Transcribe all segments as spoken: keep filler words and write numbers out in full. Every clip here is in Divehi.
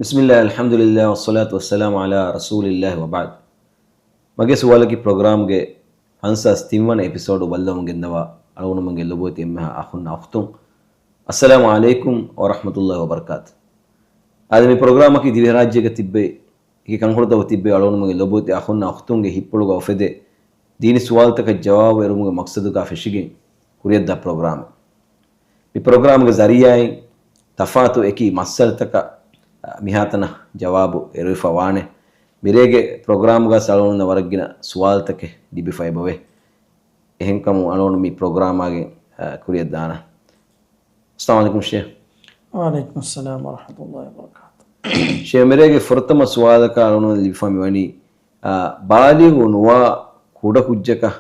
بسم الله، الحمد لله، والصلاة والسلام على رسول الله، وبعد. މަގޭ ސުވާލަކީ ޕްރޮގްރާމްގެ ފަންސާސް ތިން ވަނަ އެޕިސޯޑު ބައްލަވަމުން ގެންދަވާ އަޅުގަނޑުމެންގެ ލޮބުވެތި އެންމެހާ އަޚުންނާ އުޚްތުން، އައްސަލާމު ޢަލައިކުމް ވަރަޙްމަތުﷲި ވަބަރަކާތު. އާދެ، މި ޕްރޮގްރާމަކީ ދިވެހިރާއްޖޭގަ ތިއްބެވި، އެކި ކަންކޮޅުތަކުގަ ތިއްބެވި އަޅުގަނޑުމެންގެ ލޮބުވެތި އަޚުންނާ އުޚްތުންގެ ހިތްޕުޅުގަ އުފެދޭ ދީނީ ސުވާލުތަކަށް ޖަވާބު އެރުމުގެ މަޤްޞަދުގަ ފެށިގެން ކުރިއަށްދާ ޕްރޮގްރާމެއް. މި ޕްރޮގްރާމްގެ ޒަރީޢާއިން ތަފާތު އެކި މައްސަލަތަކަށް، އަ، މިހާތަނަށް ޖަވާބު އެރުވިފަ ވާނެ. މިރޭގެ ޕްރޮގްރާމްގަ އަޅުގަނޑުންނަށް ވަރަށް ގިނަ ސުވާލުތަކެއް ލިބިފައިބަވޭ. އެހެންކަމުން އަޅުގަނޑު މި ޕްރޮގްރާމާގެ، އަ، ކުރިއަށްދާނަން. އައްސަލާމު ޢަލައިކުމް ޝޭޚް. ވަޢަލައިކުމުއްސަލާމް ވަރަޙްމަތުﷲި ވަބަރަކާތު. ޝޭޚް، މިރޭގެ ފުރަތަމަ ސުވާލަކަށް އަޅުގަނޑު ލިބިފަ މިވަނީ، އާ، ބާލިޣު ނުވާ ކުޑަކުއްޖަކަށް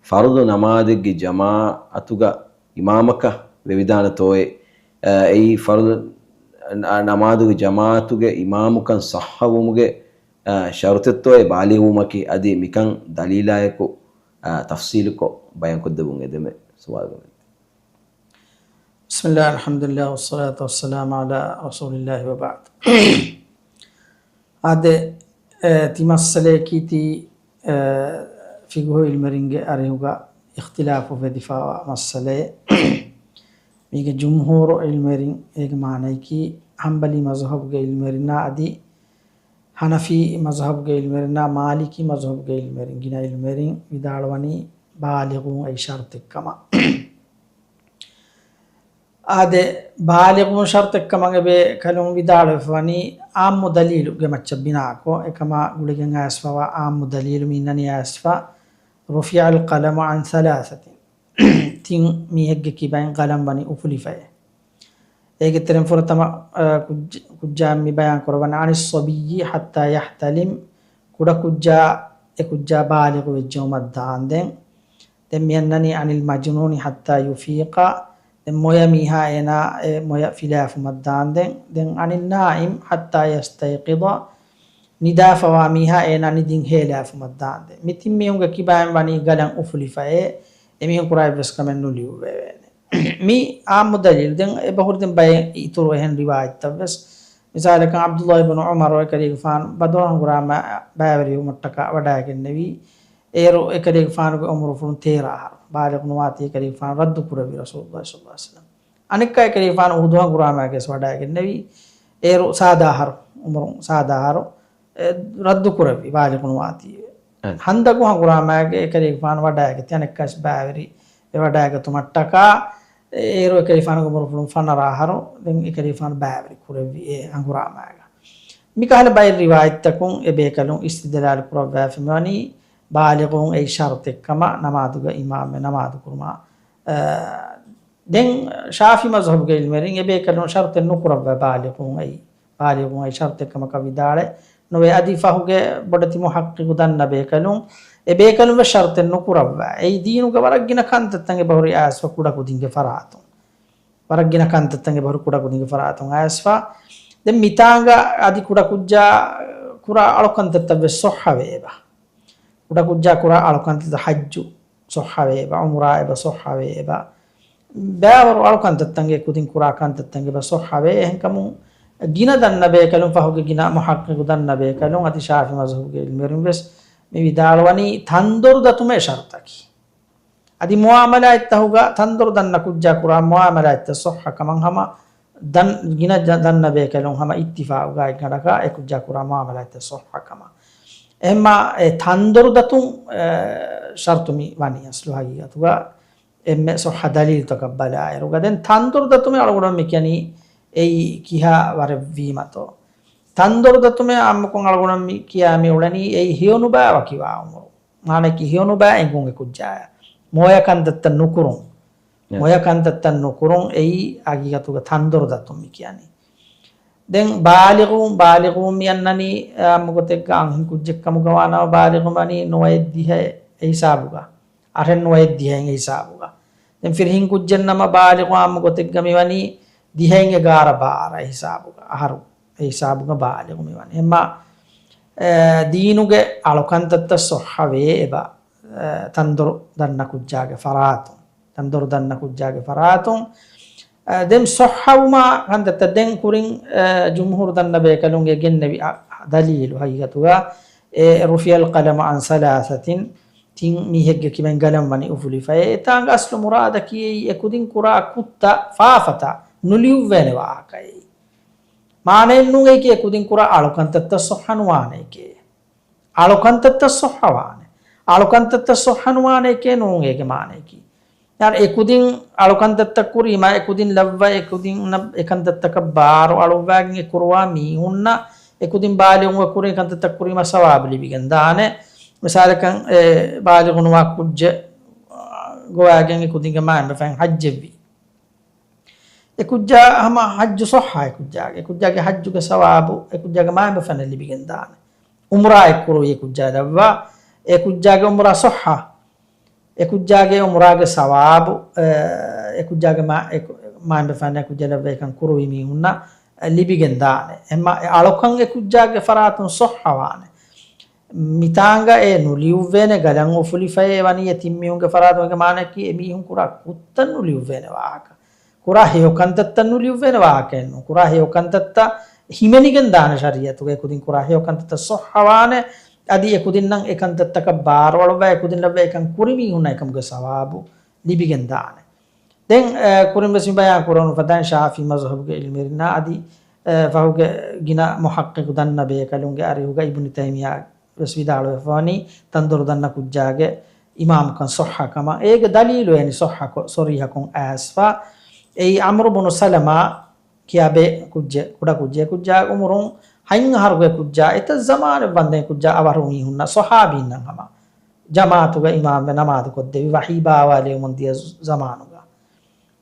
ފަރުޟު ނަމާދެއްގެ ޖަމާޢަތުގަ އިމާމަކަށް ވެވިދާނެތޯއޭ؟ އާ، އެއީ ފަރުޟު ނަ-، ނަމާދުގެ ޖަމާޢަތުގެ އިމާމުކަން ޞައްޙަވުމުގެ، އާ، ޝަރުޠެއްތޯއޭ ބާލިޣުވުމަކީ؟ އަދި މިކަން ދަލީލާއެކު، އާ، ތަފްޞީލުކޮށް ބަޔާންކޮށްދެއްވުން އެދެމެ ސުވާލުގެ މެން. بسم الله، الحمد لله، والصلاة والسلام على رسول الله، وبعد. އާދެ، އެ، ތި މައްސަލަޔަކީ ތި، އެ، ފިޤުހު ޢިލްމުވެރިންގެ އަރިހުގަ އިޚްތިލާފު ވެދިފަވާ މައްސަލައެއް. މީގެ ޖުމްހޫރު ޢިލްމުވެރިން، އޭގެ މާނަޔަކީ ޙަންބަލީ މަޒްހަބުގެ ޢިލްމުވެރިންނާ އަދި ޙަނަފީ މަޒްހަބުގެ ޢިލްމުވެރިންނާ މާލިކީ މަޒްހަބުގެ ޢިލްމުވެރިން، ގިނަ ޢިލްމުވެރިން ވިދާޅުވަނީ ބާލިޣުވުން އެއީ ޝަރުޠެއްކަމަށް. އާދެ، ބާލިޣުވުން ޝަރުޠެއްކަމަށް އެބޭކަލުން ވިދާޅުވެފަވަނީ ޢާއްމު ދަލީލުގެ މައްޗަށް ބިނާކޮށް، އެކަމާ ގުޅިގެން އައިސްފަވާ ޢާއްމު ދަލީލު މި އިންނަނީ އައިސްފަ، رفع القلم عن ثلاثة. ތިން މީހެއްގެ ކިބައިން ޤަލަމް ވަނީ އުފުލިފައޭ. އޭގެ ތެރެއިން ފުރަތަމަ، އަ، ކުއްޖ-، ކުއްޖާއަށް މި ބަޔާން ކުރައްވަނީ، عن الصبي حتى يحتلم، ކުޑަކުއްޖާ އެ ކުއްޖާ ބާލިޣު ވެއްޖައުމަށް ދާންދެން. ދެން މި އަންނަނީ، عن المجنون حتى يفيق، ދެން މޮޔަ މީހާ އޭނާ އެ މޮޔަ ފިލާފުމަށް ދާންދެން. ދެން عن النائم حتى يستيقظ، ނިދާފަވާ މީހާ އޭނާ ނިދިން ހޭލާފުމަށް ދާންދެން. މި ތިން މީހުންގެ ކިބައިން ވަނީ ގަލަން އުފުލިފައޭ، އެމީހުން ކުރާ އެއްވެސް ކަމެއް ނުލިޔުއްވެވޭނެ. މި އާއްމު ދަލީލު. ދެން އެބަހުރި ދެން ބައެއް އިތުރު އެހެން ރިވާޔަތްތައްވެސް. މިސާލަކަށް ޢަބްދުﷲ ބިން ޢުމަރު އެކަލޭގެފާނު ބަދުރަށް ހަނގުރާމަ ބައިވެރިވުމަށްޓަކާ ވަޑައިގެންނެވީ. އޭރު އެކަލޭގެފާނުގެ ޢުމުރުފުޅުން ތޭރަ އަހަރު. ބާލިޣު ނުވާތީ އެކަލޭގެފާނު ރައްދު ކުރެއްވި ރަސޫލުﷲ ޞައްލަﷲ ޢަލައިހި ވަސައްލަމް. އަނެއްކާ އެކަލޭގެފާނު އުޙުދު ހަނގުރާމައިގެސް ވަޑައިގެންނެވީ. އޭރު ސާދަ އަހަރު، ޢުމުރުން ސާދަ އަހަރު، އެ، ރައްދު ކުރެއްވި ބާލިޣު ނުވާތީ. އެ. ހަންދަގު ހަނގުރާމައިގެ އެކަލޭގެފާނު ވަޑައިގަތީ އަނެއްކާވެސް ބައިވެރި ވެވަޑައިގަތުމަށްޓަކާ، އޭރު އެކަލޭގެފާނުގެ ޢުމުރުފުޅުން ފަނަރަ އަހަރު، ދެން އެކަލޭގެފާނު ބައިވެރި ކުރެއްވި އެ ހަނގުރާމައިގަ. މިކަހަލަ ބައެއް ރިވާޔަތްތަކުން އެބޭކަލުން އިސްތިދްލާލު ކުރައްވާފައި މިވަނީ ބާލިޣުވުން އެއީ ޝަރުޠެއްކަމަށް، ނަމާދުގަ އިމާމެއް ނަމާދު ކުރުމަށް، އަ، ދެން ޝާފިޢީ މަޒްހަބުގެ ޢިލްމުވެރިން އެބޭކަލުން ޝަރުޠެއް ނުކުރައްވަ ބާލިޣުވުން އެއީ، ބާލިޣުވުން އެއީ ޝަރުޠެއްކަމަކަށް ވިދާޅެއް ނުވޭ. އަދި ފަހުގެ ބޮޑެތި މުޙައްޤިޤު ދަންނަ ބޭކަލުން އެބޭކަލުން ވެސް ޝަރުޠެއް ނުކުރައްވަ. އެއީ ދީނުގެ ވަރަށް ގިނަ ކަންތައްތައް އެބަހުރި އައިސްފަ ކުޑަކުދިންގެ ފަރާތުން. ވަރަށް ގިނަ ކަންތައްތައް އެބަހުރި ކުޑަކުދިންގެ ފަރާތުން އައިސްފަ. ދެން މިތާނގަ އަދި ކުޑަކުއްޖާ ކުރާ އަޅުކަންތައްތައް ވެސް ޞައްޙަވޭ އެބަ. ކުޑަކުއްޖާ ކުރާ އަޅުކަންތައް ޙައްޖު ޞައްޙަވޭ އެބަ، ޢުމްރާ އެބަ ޞައްޙަވޭ އެބަ. ބައިވަރު އަޅުކަންތައްތައް އެކުދިން ކުރާ ކަންތައްތައް އެބަ ޞައްޙަވޭ. އެހެންކަމުން ގިނަ ދަންނަ ބޭކަލުން، ފަހުގެ ގިނަ މުޙައްޤިޤު ދަންނަ ބޭކަލުން އަދި ޝާފިޢީ މަޒްހަބުގެ ޢިލްމުވެރިން ވެސް މި ވިދާޅުވަނީ ތަންދޮރު ދަތުމޭ ޝަރުޠަކީ. އަދި މުޢާމަލާތްތަކުގަ ތަންދޮރު ދަންނަ ކުއްޖާ ކުރާ މުޢާމަލާތްތައް ޞައްޙަކަމަށް ހަމަ ދަން-، ގިނަ ޖަ-، ދަންނަ ބޭކަލުން ހަމަ އިއްތިފާޤުގަ އެއްގަނޑަކަށް އެ ކުއްޖާ ކުރާ މުޢާމަލާތްތައް ޞައްޙަކަމަށް. އެހެންމާ އެ ތަންދޮރު ދަތުން، އެ، ޝަރުޠު މި ވަނީ އަސްލު ހަގީގަތުގަ އެންމެ ޞައްޙަ ދަލީލުތަކަށް ބަލާއިރުގަ. ދެން ތަންދޮރު ދަތުމެއް އަޅުގަނޑު މި ކިޔަނީ އެއީ ކިހާ ވަރެއްވީމަތޯ. ތަންދޮރު ދަތުމެއް އާއްމުކޮށް އަޅުގަނޑު މި ކިޔާ މި އުޅެނީ އެއީ ހެޔޮނުބައި ވަކިވާ ޢުމުރު. މާނައަކީ ހެޔޮނުބައި އެނގުން އެ ކުއްޖާޔަށް. މޮޔަ ކަންތައްތައް ނުކުރުން. އެ. މޮޔަ ކަންތައްތައް ނުކުރުން އެއީ ހަގީގަތުގަ ތަންދޮރު ދަތުން މި ކިޔަނީ. ދެން ބާލިޣު، ބާލިޣު މި އަންނަނީ އާއްމު ގޮތެއްގަ އަންހެން ކުއްޖެއްކަމުގަ ވާނަމަ ބާލިޣު ވަނީ ނުވައެއް ދިހައެއް އެ ހިސާބުގަ. އަށެއް ނުވައެއް ދިހައެއް އެ ހިސާބުގަ. ދެން ފިރިހެން ކުއްޖެއް ނަމަ ބާލިޣު އާއްމު ގޮތެއްގަ މިވަނީ ދިހައިން އެގާރަ ބާރަ އެ ހިސާބުގަ. އަހަރު އެ ހިސާބުގަ ބާލިޣު މިވަނީ. އެމާ، އެ، ދީނުގެ އަޅުކަންތައްތައް ޞައްޙަވޭ އެބަ، އެ، ތަންދޮރު ދަންނަ ކުއްޖާގެ ފަރާތުން. ތަންދޮރު ދަންނަ ކުއްޖާގެ ފަރާތުން. އަ، ދެން ޞައްޙަވުމާ ކަންތައްތައް ދެން ކުރިން، އަ، ޖުމްހޫރު ދަންނަ ބޭކަލުންގެ ގެންނެވި، އަ، ދަލީލު ހަގީގަތުގަ، އެ، ރުފިއަލް ޤަލަމު ޢަން ސަލާސަތިން، ތިން މީހެއްގެ ކިބައިން ގަލަން ވަނީ އުފުލިފައޭ. އެތާނގަ އަސްލު މުރާދަކީ އެއީ އެ ކުދިން ކުރާ ކުށްތައް ފާފަތައް ނުލިޔުއްވޭނެ ވާހަކައެއް. މާނައެއް ނޫން އެއީކީ އެ ކުދިން ކުރާ އަޅުކަންތައްތައް ޞައްޙަ ނުވާނެ އެކޭ. އަޅުކަންތައްތައް ޞައްޙަވާނެ. އަޅުކަންތައްތައް ޞައްޙަ ނުވާނެ އެކޭ ނޫން އޭގެ މާނައަކީ. އެކުދިން އަޅުކަންތައްތައް ކުރީމަ، އެކުދިން ލައްވަ، އެކުދިންނަށް އެކަންތައްތަކަށް ބާރު އަޅުއްވާގެން އެ ކުރުވާ މީހުންނަށް އެކުދިން ބާލިޣުވެ ކުރި އެކަންތައްތައް ކުރީމަ ސަވާބު ލިބިގެން ދާނެ. މިސާލަކަށް، އެ، ބާލިޣު ނުވާ ކުއްޖެއް، އާ، ގޮވާގެން އެކުދިންގެ މާތް ބަފައިން ޙައްޖެއްވި. އެ ކުއްޖާ ހަމަ ޙައްޖު ޞައްޙަ އެ ކުއްޖާގެ. އެ ކުއްޖާގެ ޙައްޖުގެ ސަވާބު އެ ކުއްޖާގެ މާތް ބަފައިންނަށް ލިބިގެން ދާނެ. ޢުމްރާއެއް ކުރުވި އެ ކުއްޖާ ލައްވާ. އެ ކުއްޖާގެ ޢުމްރާ ޞައްޙަ. އެ ކުއްޖާގެ ޢުމްރާގެ ސަވާބު، އެ، އެ ކުއްޖާގެ މާ-، އެ ކު-، މާތް ބަފައިންނަށް ކުއްޖާ ލައްވާ އެކަން ކުރުވި މީހުންނަށް ލިބިގެން ދާނެ. އެމަ-، އެ އަޅުކަން އެ ކުއްޖާގެ ފަރާތުން ޞައްޙަވާނެ. މިތާނގަ އެ ނުލިޔުއްވޭނެ ގަލަން އުފުލިފައޭ ވަނީ އެ ތިން މީހުންގެ ފަރާތުން. އޭގެ މާނައަކީ އެ މީހުން ކުރާ ކުށްތައް ނުލިޔުއްވޭނެ ވާހަކަ. ކުރާ ހެޔޮ ކަންތައްތައް ނުލިޔުއްވޭނެ ވާހަކައެއް ނޫން. ކުރާ ހެޔޮ ކަންތައްތައް ހިމެނިގެން ދާނެ ޝަރީޢަތުގަ. އެ ކުދިން ކުރާ ހެޔޮ ކަންތައްތައް ޞައްޙަވާނެ. އަދި އެ ކުދިންނަށް އެ ކަންތައްތަކަށް ބާރު އަޅުއްވާ އެ ކުދިން ލައްވާ އެކަން ކުރި މީހުންނަށް އެކަމުގެ ސަވާބު ލިބިގެން ދާނެ. ދެން، އަ، ކުރިން ވެސް މި ބަޔާން ކުރެވުނު ފަދައިން ޝާފިޢީ މަޒްހަބުގެ ޢިލްމުވެރިންނާ އަދި، އަ، ފަހުގެ ގިނަ މުޙައްޤިޤު ދަންނަ ބޭކަލުންގެ އަރިހުގަ އިބްނު ތައިމިއްޔާ ވެސް ވިދާޅުވެފަވަނީ، ތަންދޮރު ދަންނަ ކުއްޖާގެ އިމާމުކަން ޞައްޙަ ކަމަށް. އޭގެ ދަލީލު އެނި ޞައްޙަކޮށް، ޞަރީޙަކޮށް އައިސްފަ. އެއީ ޢަމްރު ބުނު ސަލަމާ ކިޔާ ބޭ ކުއްޖެއް، ކުޑަ ކުއްޖެއް. ކުއްޖާގެ ޢުމުރުން ހަތް އަހަރުގެ ކުއްޖާ، އެތައް ޒަމާނެއް ވަންދެން ކުއްޖާ އަވަހު މީހުންނަށް، ޞަޙާބީންނަށް ހަމަ ޖަމާޢަތުގަ އިމާމްވެ ނަމާދު ކޮށްދެވި ވަޙީ ބާވާލެވުމުން ދިޔަ ޒަމާނުގަ.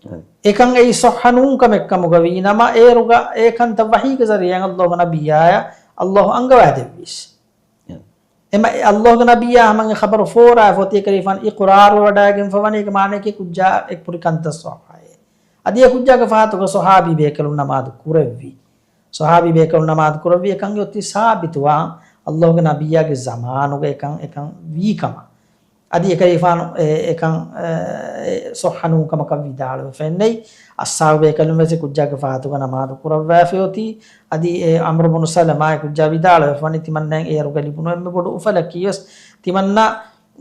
އެ. އެކަން އެއީ ޞައްޙަ ނޫން ކަމެއް ކަމުގަ ވީ ނަމަ، އޭރުގަ އެ ކަންތައް ވަޙީގެ ޒަރީޢާއިން ﷲ ގެ ނަބިއްޔާއަށް ﷲ އަންގަވާދެއްވީސް. އެ. އެމަ ﷲ ގެ ނަބިއްޔާ ހަމަ އެ ޚަބަރު ފޯރާފަ އޮތީ އެކަލޭގެފާނު އިޤްރާރުވެވަޑައިގެންފަވަނީ. އޭގެ މާނައަކީ ކުއްޖާ އެ ކުރި ކަންތައް ޞައްޙައޭ. އަދި އެ ކުއްޖާގެ ފަހަތުގަ ޞަޙާބީ ބޭކަލުން ނަމާދު ކުރެއްވި. ޞަޙާބީ ބޭކަލުން ނަމާދު ކުރެއްވި އެކަން އޮތީ ސާބިތުވާން ﷲ ގެ ނަބިއްޔާގެ ޒަމާނުގަ އެކަން، އެކަން ވީ ކަމަށް. އަދި އެކަލޭގެފާނު އެ، އެކަން، އެ، ޞައްޙަ ނޫން ކަމަކަށް ވިދާޅުވެފައެއްނެތް. އަޞްޙާބު ބޭކަލުން ވެސް އެ ކުއްޖާގެ ފަހަތުގަ ނަމާދު ކުރައްވާފައި އޮތީ. އަދި އެ ޢަމްރު ބުނު ސަލަމާ އެ ކުއްޖާ ވިދާޅުވެފަވަނީ ތިމަންނައަށް އޭރުގަ ލިބުނު އެންމެ ބޮޑު އުފަލަކީ ވެސް ތިމަންނަ،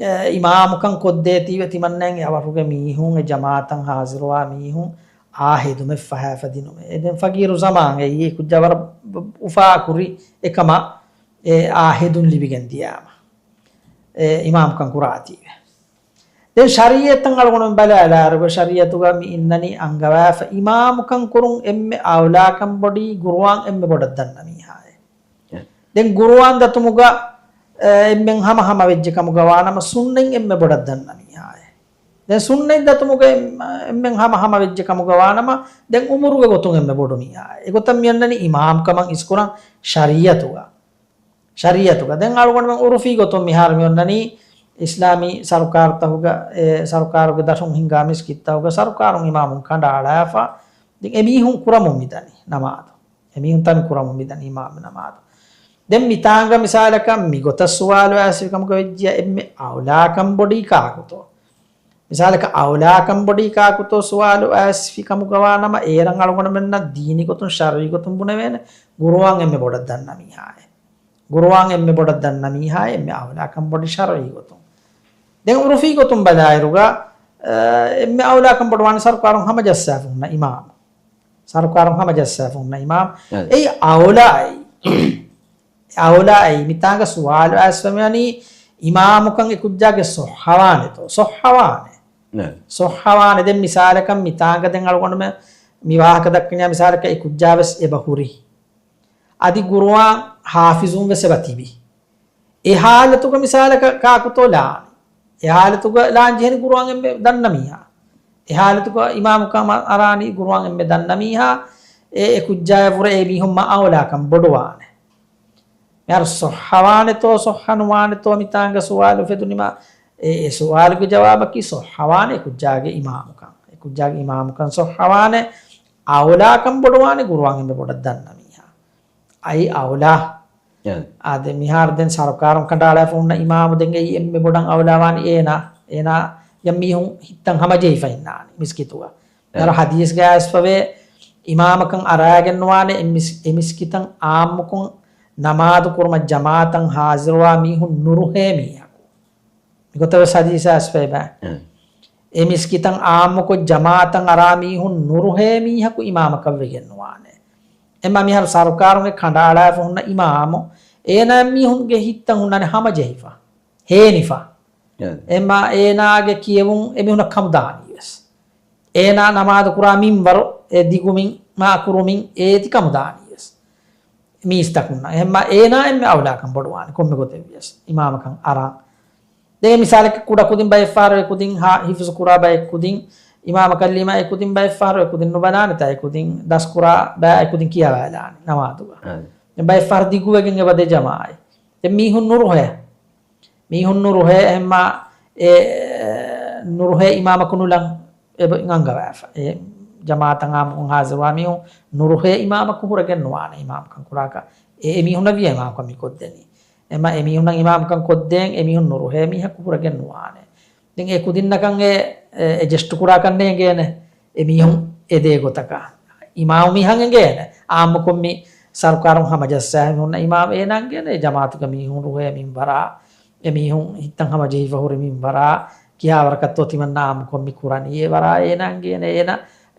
އެ، އިމާމުކަން ކޮށްދޭތީވެ ތިމަންނައަށް އެ އަވަހުގެ މީހުން، އެ ޖަމާޢަތަށް ޙާޟިރުވާ މީހުން އާ ހެދުމެއް ފަހާފަ ދިނުމޭ. އެ ދެން ފަގީރު ޒަމާން އެއީ އެ ކުއްޖާ ވަރަށް އުފާ ކުރި އެކަމަށް އެ އާ ހެދުން ލިބިގެން ދިޔާމަ. އެ އިމާމްކަން ކުރާތީވެ. ދެން ޝަރީޢަތަށް އަޅުގަނޑުމެން ބަލާލާއިރުގަ ޝަރީޢަތުގަ މި އިންނަނީ އަންގަވާފަ އިމާމުކަން ކުރުން އެންމެ އައުލާކަން ބޮޑީ ގުރުއާން އެންމެ ބޮޑަށް ދަންނަ މީހާއޭ. އެ. ދެން ގުރުއާން ދަތުމުގަ، އެ، އެންމެން ހަމަ ހަމަ ވެއްޖެ ކަމުގަ ވާނަމަ ސުންނަތް އެންމެ ބޮޑަށް ދަންނަ މީހާއޭ. ދެން ސުންނަތް ދަތުމުގަ އެން-، އެންމެން ހަމަ ހަމަ ވެއްޖެ ކަމުގަ ވާނަމަ ދެން އުމުރުގެ ގޮތުން އެންމެ ބޮޑު މީހާއޭ. އެގޮތަށް މިއަންނަނީ އިމާމްކަމަށް އިސްކުރަން ޝަރީޢަތުގަ. ޝަރީޢަތުގަ. ދެން އަޅުގަނޑުމެން ޢުރުފީ ގޮތުން މިހާރު މި އޮންނަނީ އިސްލާމީ ސަރުކާރުތަކުގަ، އެ ސަރުކާރުގެ ދަށުން ހިންގާ މިސްކިތްތަކުގަ ސަރުކާރުން އިމާމުން ކަނޑައަޅާފަ، ދެން އެމީހުން ކުރަމުން މިދަނީ ނަމާދު. އެމީހުން ތަން ކުރަމުން މިދަނީ އިމާމު ނަމާދު. ދެން މިތާނގަ މިސާލަކަށް މިގޮތަށް ސުވާލު އައިސްފި ކަމުގަ ވެއްޖިޔާ އެންމެ އައުލާކަން ބޮޑީ ކާކުތޯ؟ މިސާލަކަށް އައުލާކަން ބޮޑީ ކާކުތޯ ސުވާލު އައިސްފި ކަމުގަ ވާނަމަ، އޭރަށް އަޅުގަނޑުމެންނަށް ދީނީ ގޮތުން ޝަރުޢީ ގޮތުން ބުނެވޭނެ، ގުރުއާން އެންމެ ބޮޑަށް ދަންނަ މީހާއޭ. ގުރުއާން އެންމެ ބޮޑަށް ދަންނަ މީހާއޭ، އެންމެ އައުލާކަން ބޮޑީ ޝަރުޢީ ގޮތުން. ދެން ޢުރުފީ ގޮތުން ބަލާއިރުގަ، އަ، އެންމެ އައުލާކަން ބޮޑުވާނީ ސަރުކާރުން ހަމަޖައްސާފަ ހުންނަ އިމާމު. ސަރުކާރުން ހަމަޖައްސާފަ ހުންނަ އިމާމު. އަދި. އެއީ އައުލާ އެއީ. އައުލާ އެއީ މިތާނގަ ސުވާލު އައިސްފަ މިވަނީ އިމާމުކަން އެ ކުއްޖާގެ ޞައްޙަވާނެތޯ؟ ޞައްޙަވާނެ. ނަ. ޞައްޙަވާނެ. ދެން މިސާލަކަށް މިތާނގަ ދެން އަޅުގަނޑުމެން މި ވާހަކަ ދައްކަންޏާ މިސާލަކަށް އެ ކުއްޖާ ވެސް އެބަ ހުރި. އަދި ގުރުއާން ޙާފިޒުން ވެސް އެބަ ތިބި. އެ ޙާލަތުގަ މިސާލަކަށް ކާކުތޯ ލާނީ؟ އެ ޙާލަތުގަ ލާން ޖެހެނީ ގުރުއާން އެންމެ ދަންނަ މީހާ. އެ ޙާލަތުގަ އިމާމުކަމަށް އަރާނީ ގުރުއާން އެންމެ ދަންނަ މީހާ. އެ، އެ ކުއްޖާޔަށްވުރެ އެ މީހުން މާ އައުލާކަން ބޮޑުވާނެ. މިހާރު ޞައްޙަވާނެތޯ، ޞައްޙަ ނުވާނެތޯ މިތާނގަ ސުވާލު އުފެދުނީމާ، އެ، އެ ސުވާލުގެ ޖަވާބަކީ ޞައްޙަވާނެ އެ ކުއްޖާގެ އިމާމުކަން. އެ ކުއްޖާގެ އިމާމުކަން ޞައްޙަވާނެ، އައުލާކަން ބޮޑުވާނެ ގުރުއާން އެންމެ ބޮޑަށް ދަންނަ މީހާ. އައި އައުލާ. އެ. އާދެ، މިހާރު ދެން ސަރުކާރުން ކަނޑައަޅާފަ ހުންނަ އިމާމު ދެން އެއީ އެންމެ ބޮޑަށް އައުލާވާނީ އޭނާ، އޭނާ ޔަ މީހުން ހިތަށް ހަމަޖެހިފަ އިންނާނީ މިސްކިތުގަ. އަރަ ޙަދީޘްގައި އައިސްފަވޭ، އިމާމަކަށް އަރާގެންވާނެ އެ މިސް-، އެ މިސްކިތަށް އާއްމުކޮށް ނަމާދު ކުރުމަށް ޖަމާޢަތަށް ޙާޟިރުވާ މީހުން ނުރުހޭ މީހަކު. މިގޮތަށް ވެސް ޙަދީޘް އައިސްފައިބާ. އެ މިސްކިތަށް އާއްމުކޮށް ޖަމާޢަތަށް އަރާ މީހުން ނުރުހޭ މީހަކު އިމާމަކަށް ވެގެން ނުވާނެ. އެމަ މިހާރު ސަރުކާރުންގެ ކަނޑައަޅާފަ ހުންނަ އިމާމު، އޭނާ މީހުންގެ ހިތްތައް ހުންނާނެ ހަމަޖެހިފަ، ހޭނިފަ. އެމަ އޭނާގެ ކިޔެވުން އެމީހުންނަށް ކަމުދާނީ ވެސް. އޭނާ ނަމާދު ކުރާ މިންވަރު އެ ދިގުމިން މާ ކުރުމިން އޭތި ކަމުދާނީ ވެސް. މީސްތަކުންނަށް. އެހެންމަ އޭނާ އެންމެ އައުލާކަން ބޮޑުވާނެ ކޮންމެ ގޮތެއް ވިޔަސް އިމާމަކަން އަރާ. ދެން މިސާލަކަށް ކުޑަކުދިން ބައެއްފަހަރު އެކުދިން ހާ-، ހިފުޒު ކުރާ ބައެއް ކުދިން އިމާމަކަށް ލީމާ އެކުދިން ބައެއްފަހަރު އެކުދިން ނުބަލާނެތާ އެކުދިން ދަސްކުރާ ބައި އެކުދިން ކިޔަވާލާނެ ނަމާދުގަ. ދެން ބައެއްފަހަރު ދިގުވެގެން އެބަ ދެ ޖަމާއި. ދެން މީހުން ނުރުހޭ. މީހުން ނުރުހޭ އެހެންމާ އެ ނުރުހޭ އިމާމަކު ނުލަން އެބަ އަންގަވާފަ. އެ ޖަމާޢަތަށް އާއްމުކޮށް ޙާޟިރުވާ މީހުން ނުރުހޭ އިމާމަކު ހުރެގެން ނުވާނެ އިމާމަކަން ކުރާކަށް. އެ އެމީހުންނަށް ވިޔަ އިމާމަކަން މި ކޮށްދެނީ. އެމަ އެމީހުންނަށް އިމާމަކަން ކޮށްދޭން އެމީހުން ނުރުހޭ މީހަކު ހުރެގެން ނުވާނެ. ދެން އެ ކުދިންނަކަށް އެ، އެ، އެ ޖެސްޓު ކުރާކަށް ނޭނގޭނެ. އެމީހުން އެދޭ ގޮތަކަށް. އިމާމު މީހަށް އެނގޭނެ. އާއްމުކޮށް މި ސަރުކާރުން ހަމަޖައްސާ ހުންނަ އިމާމު އޭނާ އެނގޭނެ. ޖަމާޢަތުގެ މީހުން ރުހޭ މިންވަރާ. އެމީހުން ހިތަށް ހަމަޖެހިފަ ހުރި މިންވަރާ. ކިހާވަރަކަށްތޯ ތިމަންނަ އާއްމުކޮށް މި ކުރަނީ އެ ވަރާ އޭނާ އެނގޭނެ. އޭނާ،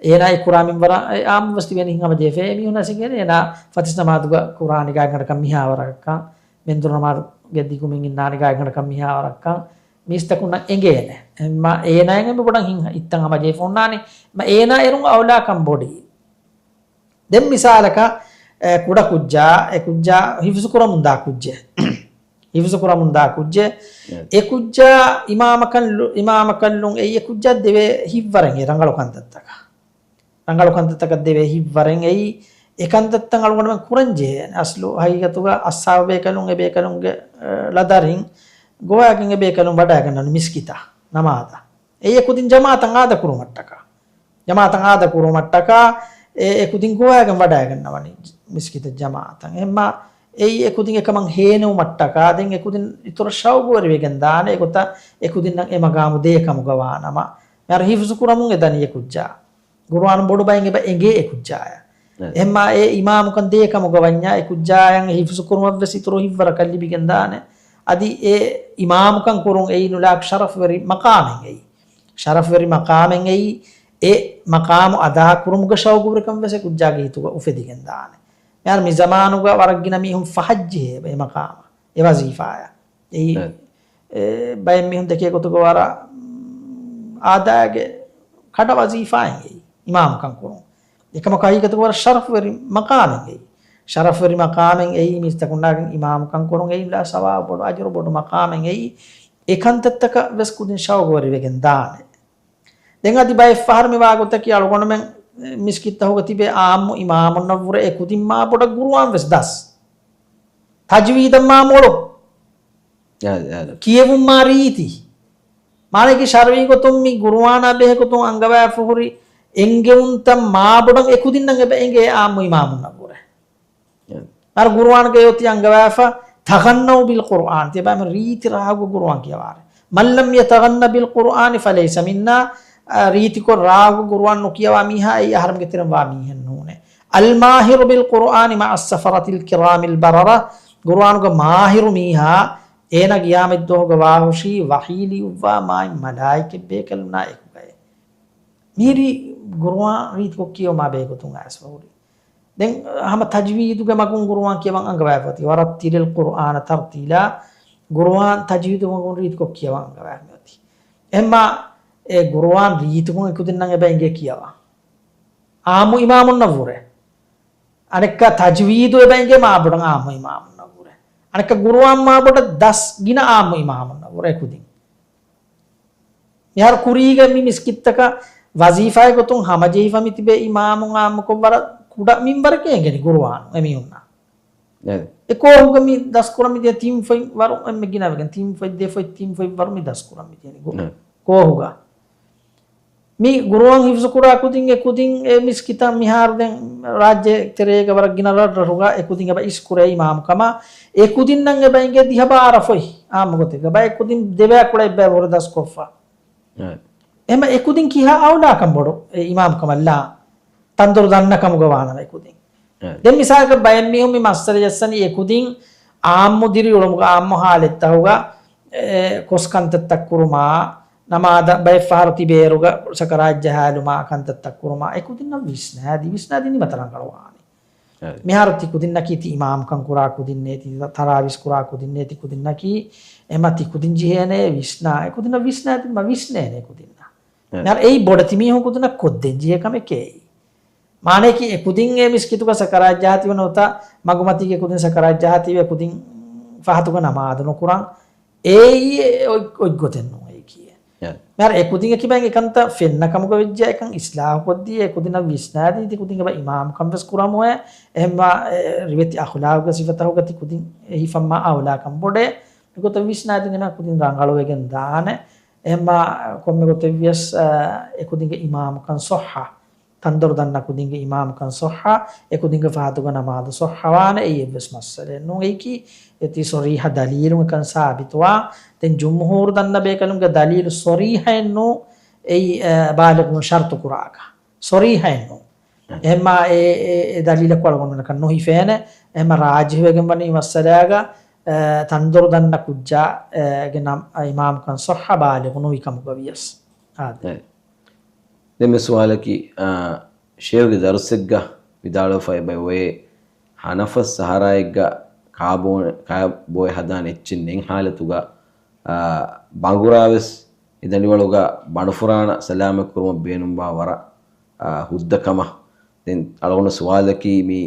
އޭނާ އެ ކުރާ މިންވަރާ އެ އާއްމު ވެސް ތިބޭނީ ހިތް ހަމަޖެހިފަ. އެމީހުން ވެސް އެނގޭނެ. އޭނާ ފަތިސް ނަމާދުގަ ކުރާނީ ގާތްގަނޑަކަށް މިހާވަރަކަށް. މެންދުރު ނަމާދުގެ ދިގުމިން އިންނާނީ ގާތްގަނޑަކަށް މިހާވަރަކަށް. މީސްތަކުންނަށް އެނގޭނެ. މަ އޭނާއަށް އެންމެ ބޮޑަށް ހިތް ހަމަޖެހިފަ ހުންނާނީ. މަ އޭނާ އެރުން އައުލާކަން ބޮޑީ. ދެން މިސާލަކަށް، އެ، ކުޑަ ކުއްޖާ، އެ ކުއްޖާ ހިފްޒު ކުރަމުންދާ ކުއްޖެއް. ހިފްޒު ކުރަމުންދާ ކުއްޖެއް. އެ ކުއްޖާ އިމާމަކަށް ލު-، އިމާމަކަށް ލުން އެއީ އެ ކުއްޖާ ދެވޭ ހިތްވަރެއް އެ ރަނގަޅު ކަންތައްތަކަށް. ރަނގަޅު ކަންތައްތަކަށް ދެވޭ ހިތްވަރެއް އެއީ، އެ ކަންތައްތައް އަޅުގަނޑުމެން ކުރަން ޖެހޭނެ. އަސްލު ހަގީގަތުގަ އައްސާބު ބޭކަލުން އެ ބޭކަލުންގެ، އަ، ޅަދަރިން ގޮވާގެން އެ ބޭކަލުން ވަޑައިގަންނަވަނީ މިސްކިތަށް ނަމާދަށް. އެއީ އެ ކުދިން ޖަމާޢަތަށް އާދަކުރުމަށްޓަކާ. ޖަމާޢަތަށް އާދަކުރުމަށްޓަކާ އެ، އެ ކުދިން ގޮވާގެން ވަޑައިގަންނަވަނީ މިސްކިތަށް ޖަމާޢަތަށް. އެހެންމާ އެއީ އެ ކުދިން އެކަމަށް ހޭނެވުމަށްޓަކާ ދެން އެ ކުދިން އިތުރަށް ޝައުގުވެރިވެގެން ދާނެ. އެގޮތަށް އެ ކުދިންނަށް އެ މަގާމު ދޭ ކަމުގަ ވާނަމަ. މިހާރު ހިފްޒު ކުރަމުން އެ ދަނީ އެ ކުއްޖާ. ގުރުއާނު ބޮޑު ބައިން އެބަ އެނގޭ އެ ކުއްޖާޔަށް. އެހެންމާ އެ އިމާމުކަން ދޭ ކަމުގަ ވަންޏާ އެ ކުއްޖާޔަށް އެ ހިފްޒު ކުރުމަށްވެސް އިތުރު ހިތްވަރަކަށް ލިބިގެން ދާނެ. އަދި އެ އިމާމުކަން ކުރުން އެއީ ނުލާކު ޝަރަފްވެރި މަޤާމެއް އެއީ. ޝަރަފްވެރި މަޤާމެއް އެއީ. އެ މަޤާމު އަދާ ކުރުމުގެ ޝައުގުވެރިކަން ވެސް އެ ކުއްޖާގެ ހިތުގަ އުފެދިގެން ދާނެ. މިހާރު މި ޒަމާނުގަ ވަރަށް ގިނަ މީހުން ފަހައްޖެހޭ އެ މަޤާމަށް، އެ ވަޒީފާއަށް. އެއީ، އެ، ބައެއް މީހުން ދެކޭ ގޮތުގަ ވަރަށް، އާދައިގެ ކަޑަ ވަޒީފާއެއް އެއީ، އިމާމުކަން ކުރުން. އެކަމަކު ހަގީގަތުގަ ވަރަށް ޝަރަފްވެރި މަޤާމެއް އެއީ. ޝަރަފްވެރި މަޤާމެއް އެއީ، މީސްތަކުންނާގެން އިމާމުކަން ކުރުން އެއީ، ސަވާބު ބޮޑު، އަޖުރު ބޮޑު މަޤާމެއް އެއީ. އެ ކަންތައްތަކަށް ވެސް ކުދިން ޝައުގުވެރިވެގެން ދާނެ. ދެން އަދި ބައެއްފަހަރު މި ވާގޮތަކީ އަޅުގަނޑުމެން މިސްކިތްތަހުގަ ތިބޭ އާއްމު އިމާމުންނަށްވުރެ އެ ކުދިން މާ ބޮޑަށް ގުރުއާން ވެސް ދަސް. ތަޖްވީދަށް މާ މޮޅު. އާ، އާ. ކިޔެވުން މާ ރީތި. މާނައަކީ ޝަރުޢީ ގޮތުން މި ގުރުއާނާ ބެހޭ ގޮތުން އަންގަވާފަ ހުރި އެންގެވުންތައް މާ ބޮޑަށް އެ ކުދިންނަށް އެބަ އެނގޭ އާއްމު އިމާމުންނަށްވުރެ. އާ. މިހާރު ގުރުއާނުގައި އޮތީ އަންގަވާފަ، "تغنوا بالقرآن." ތިޔަބައިމީހުން ރީތި ރާގު ގުރުއާން ކިޔަވާރޭ. "من لم يتغن بالقرآن فليس منا." އާ، ރީތިކޮށް ރާގު ގުރުއާން ނުކިޔަވާ މީހާ އެއީ އަހަރެމެންގެ ތެރެއިން ވާ މީހެއް ނޫނޭ. "الماهر بالقرآن مع السفرة الكرام البررة." ގުރުއާނުގެ މާހިރު މީހާ އޭނާ ގިޔާމަތްދުވަހުގަ ވާހުށީ ވަޙީ ލިޔުއްވާ މާތް މަލާއިކަތް ބޭކަލުންނާ އެކުގައޭ. މިހިރީ ގުރުއާން ރީތިކޮށް ކިޔެވުމާ ބެހޭ ގޮތުން އައިސްފަ ހުރި. ދެން ހަމަ ތަޖްވީދުގެ މަގުން ގުރުއާން ކިޔަވަން އަންގަވާފަ އޮތީ. "ورتل القرآن ترتيلا." ގުރުއާން ތަޖްވީދު މަގުން ރީތިކޮށް ކިޔަވަން އަންގަވާފަ އޮތީ. އެހެންމާ އެ ގުރުއާން ރީތިކޮށް އެކުދިންނަށް އެބަ އެނގޭ ކިޔަވަން. އާއްމު އިމާމުންނަށްވުރެ. އަނެއްކާ ތަޖްވީދު އެބަ އެނގޭ މާބޮޑަށް އާއްމު އިމާމުންނަށްވުރެ. އަނެއްކާ ގުރުއާން މާބޮޑަށް ދަސް ގިނަ އާއްމު އިމާމުންނަށްވުރެ އެކުދިން. މިހާރު ކުރީގެ މި މިސްކިތްތަކަށް ވަޒީފާއެއް ގޮތުން ހަމަޖެހިފަ މި ތިބޭ އިމާމުން އާއްމުކޮށް ވަރަށް ކުޑަ މިންވަރަކަށް އެނގެނީ ގުރުއާނު އެމީހުންނަށް. އެ. އެ ކޯހުގަ މި ދަސްކުރަން މިދިޔަ ތިން ފޮތް ވަރު އެންމެ ގިނަވެގެން، ތިން ފޮތް ދެ ފޮތް ތިން ފޮތް ވަރު މި ދަސްކުރަން މިދިޔަނީ ގު-، އެ. ކޯހުގަ. މި ގުރުއާން ހިފްޒުކުރާ ކުދިން އެ ކުދިން އެ މިސްކިތަށް މިހާރު ދެން ރާއްޖެ ތެރޭގަ ވަރަށް ގިނަ ރަށްރަށުގަ އެ ކުދިން އެބަ އިސްކުރޭ އިމާމުކަމަށް. އެ ކުދިންނަށް އެބަ އިނގޭ ދިހަ ބާރަ ފޮތް އާއްމު ގޮތެއްގަ. ބައެއް ކުދިން ދެބައި ކުޅަ އެއްބައި ވުރެ ދަސްކޮށްފަ. އެ. އެމަ އެކުދިން ކިހާ އައުލާކަން ބޮޑު އެ އިމާމްކަމަށްލާ ތަންދޮރު ދަންނަ ކަމުގަ ވާނަމަ އެކުދިން. އެ. ދެން މިސާލަކަށް ބައެއް މީހުން މި މައްސަލަ ޖައްސަނީ އެކުދިން އާއްމު ދިރިއުޅުމުގަ އާއްމު ހާލަތްތަކުގަ، އެ، ކޮސް ކަންތައްތައް ކުރުމާ، ނަމާދަށް ބައެއް ފަހަރު ތިބޭއިރުގަ ސަކަރާތް ޖަހާލުމާ ކަންތައްތައް ކުރުމާ، އެކުދިންނަށް ވިސްނާދީ، ވިސްނާދީ ނިމަތަ ރަނގަޅުވާނީ. އެ. މިހާރު ތި ކުދިންނަކީ ތި އިމާމްކަން ކުރާ ކުދިންނޭ، ތި ތަރާވީސް ކުރާ ކުދިންނޭ، ތި ކުދިންނަކީ އެމަ ތި ކުދިން ޖެހޭނޭ ވިސްނާ، އެ ކުދިންނަށް ވިސްނާދީ މަ ވިސްނޭނެ ކުދިންނަށް. އެ. މިހާރު އެއީ ބޮޑެތި މީހުން ކުދިންނަށް ކޮށްދޭން ޖެހޭ ކަމެކޭ. މާނައަކީ އެ ކުދިން އެ މިސްކިތުގަ ސަކަރާތް ޖަހާތީވެ ނުވަތަ މަގުމަތީގެ ކުދިން ސަކަރާތް ޖަހާތީވެ ކުދިން ފަހަތުގަ ނަމާދު ނުކުރަން. އެއީ އެ އޮތް، އޮތް ގޮތެއް ނޫން އެއީކީ. އެ. މިހާރު އެ ކުދިން އެކި ބައިން އެކަންތައް ފެންނަ ކަމުގަ ވެއްޖެ އެކަން އިސްލާހު ކޮށްދީ އެ ކުދިންނަށް ވިސްނާދީ ތި ކުދިން އެބަ އިމާމްކަން ވެސް ކުރަމުވޭ. އެހެންމާ އެ ރިވެތި އަޚުލާގުގެ ސިފަތަކުގަ ތި ކުދިން އެ ހިފަންމާ އައުލާކަން ބޮޑޭ. މިގޮތަށް ވިސްނާދިން އެމާ ކުދިން ރަނގަޅުވެގެން ދާނެ. އެހެންމާ ކޮންމެ ގޮތެއް ވިޔަސް، އަ، އެ ކުދިންގެ އިމާމްކަން ޞައްޙަ. ތަންދޮރު ދަންނަ ކުދިންގެ އިމާމްކަން ޞައްޙަ، އެ ކުދިންގެ ފަހަތުގަ ނަމާދު ޞައްޙަވާނެ، އެއީ އެއްވެސް މައްސަލައެއް ނޫން. އެއީކީ އެތި ޞަރީޙަ ދަލީލުން އެކަން ސާބިތުވާ. ދެން ޖުމްހޫރު ދަންނަ ބޭކަލުންގެ ދަލީލު ޞަރީޙައެއް ނޫން، އެއީ، އަ، ބާލިޣުން ޝަރްޠު ކުރާކަށް. ޞަރީޙައެއް ނޫން. އެހެންމާ އެ، އެ، އެ ދަލީލަކު އަޅުގަނޑުމެންނަކަށް ނުހިފޭނެ. އެހެންމާ ރާޖިޙުވެގެން ވަނީ މައްސަލާގަ، އަ، ތަންދޮރު ދަންނަ ކުއްޖާ، އަ، ގެ ނަމް، އަ، އިމާމްކަން ޞައްޙަ ބާލިޣު ނުވި ކަމުގަ ވިޔަސް. އާދެ. އެ. ދެން މި ސުވާލަކީ، އާ، ޝޭހުގެ ދަރުސެއްގަ ވިދާޅުވެފަ އެބައޮތް ހަނަފަސް ސަހަރާއެއްގަ ކާބޯ-، ކާބޯއެ ހަދާނެ އެއްޗެއް ނެތް ހާލަތުގަ، އާ، ބަނގުރާވެސް އެ ދަނޑިވަޅުގަ ބަނޑުފުރާނަ ސަލާމަތްކުރުމަށް ބޭނުންވާ ވަރަށް، އާ، ހުއްދަ ކަމަށް. ދެން އަޅުގަނޑު ސުވާލަކީ މި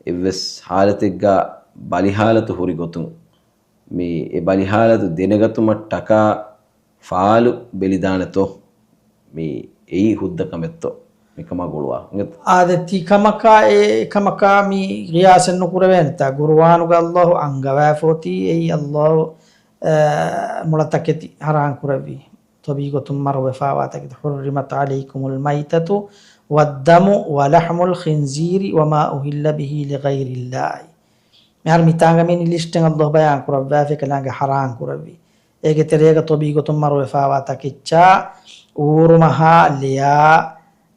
އެއްވެސް ހާލަތެއްގަ ބަލިހާލަތު ހުރި ގޮތުން މި އެ ބަލިހާލަތު ދެނެގަތުމަށްޓަކާ ފާލު ބެލިދާނެތޯ؟ މި އެއީ ހުއްދަ ކަމެއްތޯ؟ މިކަމާ ގުޅުވާ. އާދެ، ތި ކަމަކާ އެ ކަމަކާ މި ގިޔާސެއް ނުކުރެވޭނެތާ؟ ގުރުއާނުގަ އައްލާހު އަންގަވާފޯތީ، އެއީ އައްލާހު، އަ، މޮޅަ ތަކެތި ޙަރާން ކުރެއްވި. ތޮބީ ގޮތުން މަރުވެފާވާ ތަކެތި، حُرِّمَتْ عَلَيْكُمُ الْمَيْتَةُ وَالدَّمُ وَلَحْمُ الْخِنزِيرِ وَمَا أُهِلَّ بِهِ لِغَيْرِ اللَّهِ. މިހާރު މިތާނގަ މި ލިސްޓެއް އައްލާހު ބަޔާން ކުރައްވާފަ އެކަލާނގެ ޙަރާން ކުރެއްވި. އޭގެ ތެރޭގަ ތޮބީ ގޮތުން މަރުވެފާވާ ތަކެއްޗާ، އޫރުމަހާ ލެޔާ،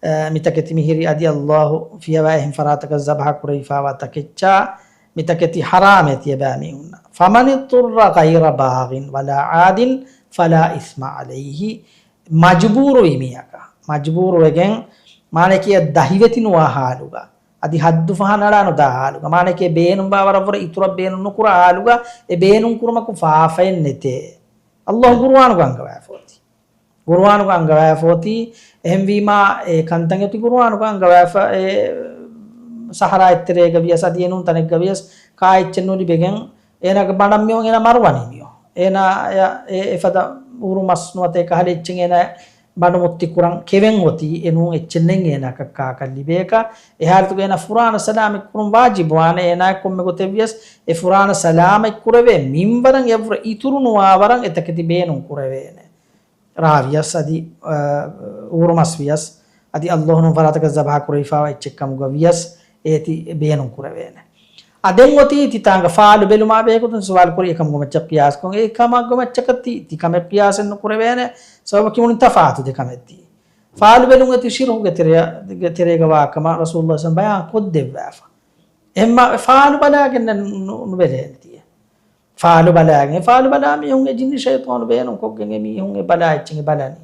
އަ، މިތަކެތި މިހިރީ އަދި އައްލާހު ފިޔަވާ އެހެން ފަރާތަކަށް ޒަބަޙަ ކުރެވިފާވާ ތަކެއްޗާ، މިތަކެތި ޙަރާމޭ ތިޔަބައިމީހުންނަށް. فَمَنِ اضْطُرَّ غَيْرَ بَاغٍ وَلَا عَادٍ فَلَا إِثْمَ عَلَيْهِ. މަޖުބޫރުވި މީހަކަށް، މަޖުބޫރުވެގެން، މާނައަކީ ދަހިވެތި ނުވާ ޙާލުގަ، އަދި ޙައްދު ފަހަނަޅާ ނުދާ ޙާލުގަ، މާނައަކީ ބޭނުންވާ ވަރަށްވުރެ އިތުރަށް ބޭނުން ނުކުރާ ޙާލުގަ، އެ ބޭނުން ކުރުމަކު ފާފައެއް ނެތޭ. އައްލާހު ގުރުއާނުގަ އަންގަވާފަ އޮތީ. ގުރުއާނުގަ އަންގަވާފަ އޮތީ. އެހެންވީމާ، އެ ކަންތައް އޮތީ ގުރުއާނުގަ އަންގަވާފަ، އެ ސަހަރާ އެއްތެރޭގަ ވިޔަސް އަދި އެނޫން ތަނެއްގަ ވިޔަސް ކާއެއްޗެއް ނުލިބެގެން، އޭނާގެ ބަނޑަށް މިއޮން އޭނާ މަރުވަނީ މިއޮ. އޭނާ އެ، އެ، އެފަދަ އުރު މަސް ނުވަތަ އެކަހަލަ އެއްޗެއް އޭނާ ބަނޑު މުއްތި ކުރަން ކެވެން އޮތީ، އެނޫން އެއްޗެއް ނެތް އޭނާ ކައްކާކަށް ލިބޭކަށް. އެ ހާލަތުގަ އޭނާ ފުރާނަ ސަލާމަތް ކުރުން ވާޖިބުވާނެ. އޭނާ ކޮންމެ ގޮތެއް ވިޔަސް އެ ފުރާނަ ސަލާމަތް ކުރެވޭ މިންވަރަށް އެއަށްވުރެ އިތުރު ނުވާ ވަރަށް އެތަކެތި ބޭނުން ކުރެވޭނެ. ރާ ވިޔަސް އަދި، އަ، އޫރު މަސް ވިޔަސް އަދި އައްލާހު ނޫން ފަރާތަކަށް ޒަބަޙަ ކުރެވިފާވާ އެއްޗެއް ކަމުގަ ވިޔަސް އޭތި ބޭނުން ކުރެވޭނެ. އަ، ދެން އޮތީ ތިތާނގަ ފާލު ބެލުމާ ބެހޭގޮތުން ސުވާލު ކުރި އެކަމުގެ މައްޗަށް ޤިޔާސްކޮށް، އެ ކަމަށްގެ މައްޗަކަށް ތި، ތި ކަމެއް ޤިޔާސެއް ނުކުރެވޭނެ. ސަބަބަކީ މުޅިން ތަފާތު ދެ ކަމެއް ތީ. ފާލު ބެލުން އެތި ޝިރުކުގެ ތެރެ-، ގެ ތެރޭގަ ވާ ކަމަށް ރަސޫލުﷲ ޞައްލަﷲު ޢަލައިހި ވަސައްލަމަ ބަޔާން ކޮށްދެއްވާފަ. އެހެންމާ ފާލު ބަލާގެން ނު-، ނުބެލޭނެ ތިޔަ. ފާލު ބަލާގެން، ފާލު ބަލާ މީހުން އެ ޖިންނި ޝައިޠާނު ބޭނުން ކޮށްގެން އެ މީހުން އެ ބަލާ އެއްޗެއް އެ ބަލަނީ.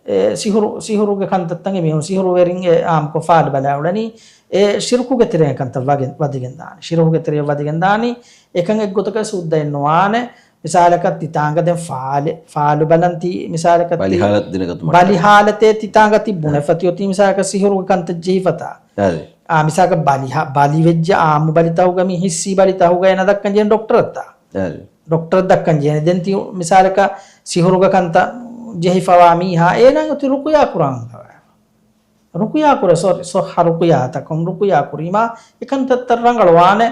އެ ސިހުރު، ސިހުރުގެ ކަންތައްތައް އެ މީހުން ސިހުރުވެރިން އެ އާއްމުކޮށް ފާލު ބަލާ އުޅެނީ. އެ ޝިރުކުގެ ތެރެއިން ކަންތައް ވަގެ-، ވަދެގެން ދާނީ. ޝިރުކުގެ ތެރެއަށް ވަދެގެން ދާނީ. އެކަން އެއްގޮތަކަށް ސުއްދައެއް ނުވާނެ. މިސާލަކަށް ތިތާނގަ ދެން ފާލެ-، ފާލު ބަލަން ތި މިސާލަކަށް ތި ބަލި ހާލަތު ދިނެގަތުމަށް. ބަލި ހާލަތޭ ތިތާނގަ ތި ބުނެފަ ތި އޮތީ މިސާލަކަށް ސިހުރުގެ ކަންތައް ޖެހިފަތާ. އާދެ. އާ، މިސާލަކަށް ބަލި ހާ-، ބަލި ވެއްޖެ އާއްމު ބަލިތަކުގަ މި ހިއްސީ ބަލިތަކުގަ އޭނަ ދައްކަން ޖެހޭ ޑޮކްޓަރަށްތާ. އާދެ. ޑޮކްޓަރަށް ދައްކަން ޖެހޭ. ދެން ތި މިސާލަކަށް ސިހުރުގެ ކަންތައް ޖެހިފަވާ މީހާ އޭނާ އޮތީ ރުޤުޔާ ކުރާން ރުޤުޔާ ކުރޭ، ސޮރި، ޞައްޙަ ރުޤުޔާތަކުން ރުޤުޔާ ކުރީމާ، އެކަންތައްތައް ރަނގަޅުވާނެ،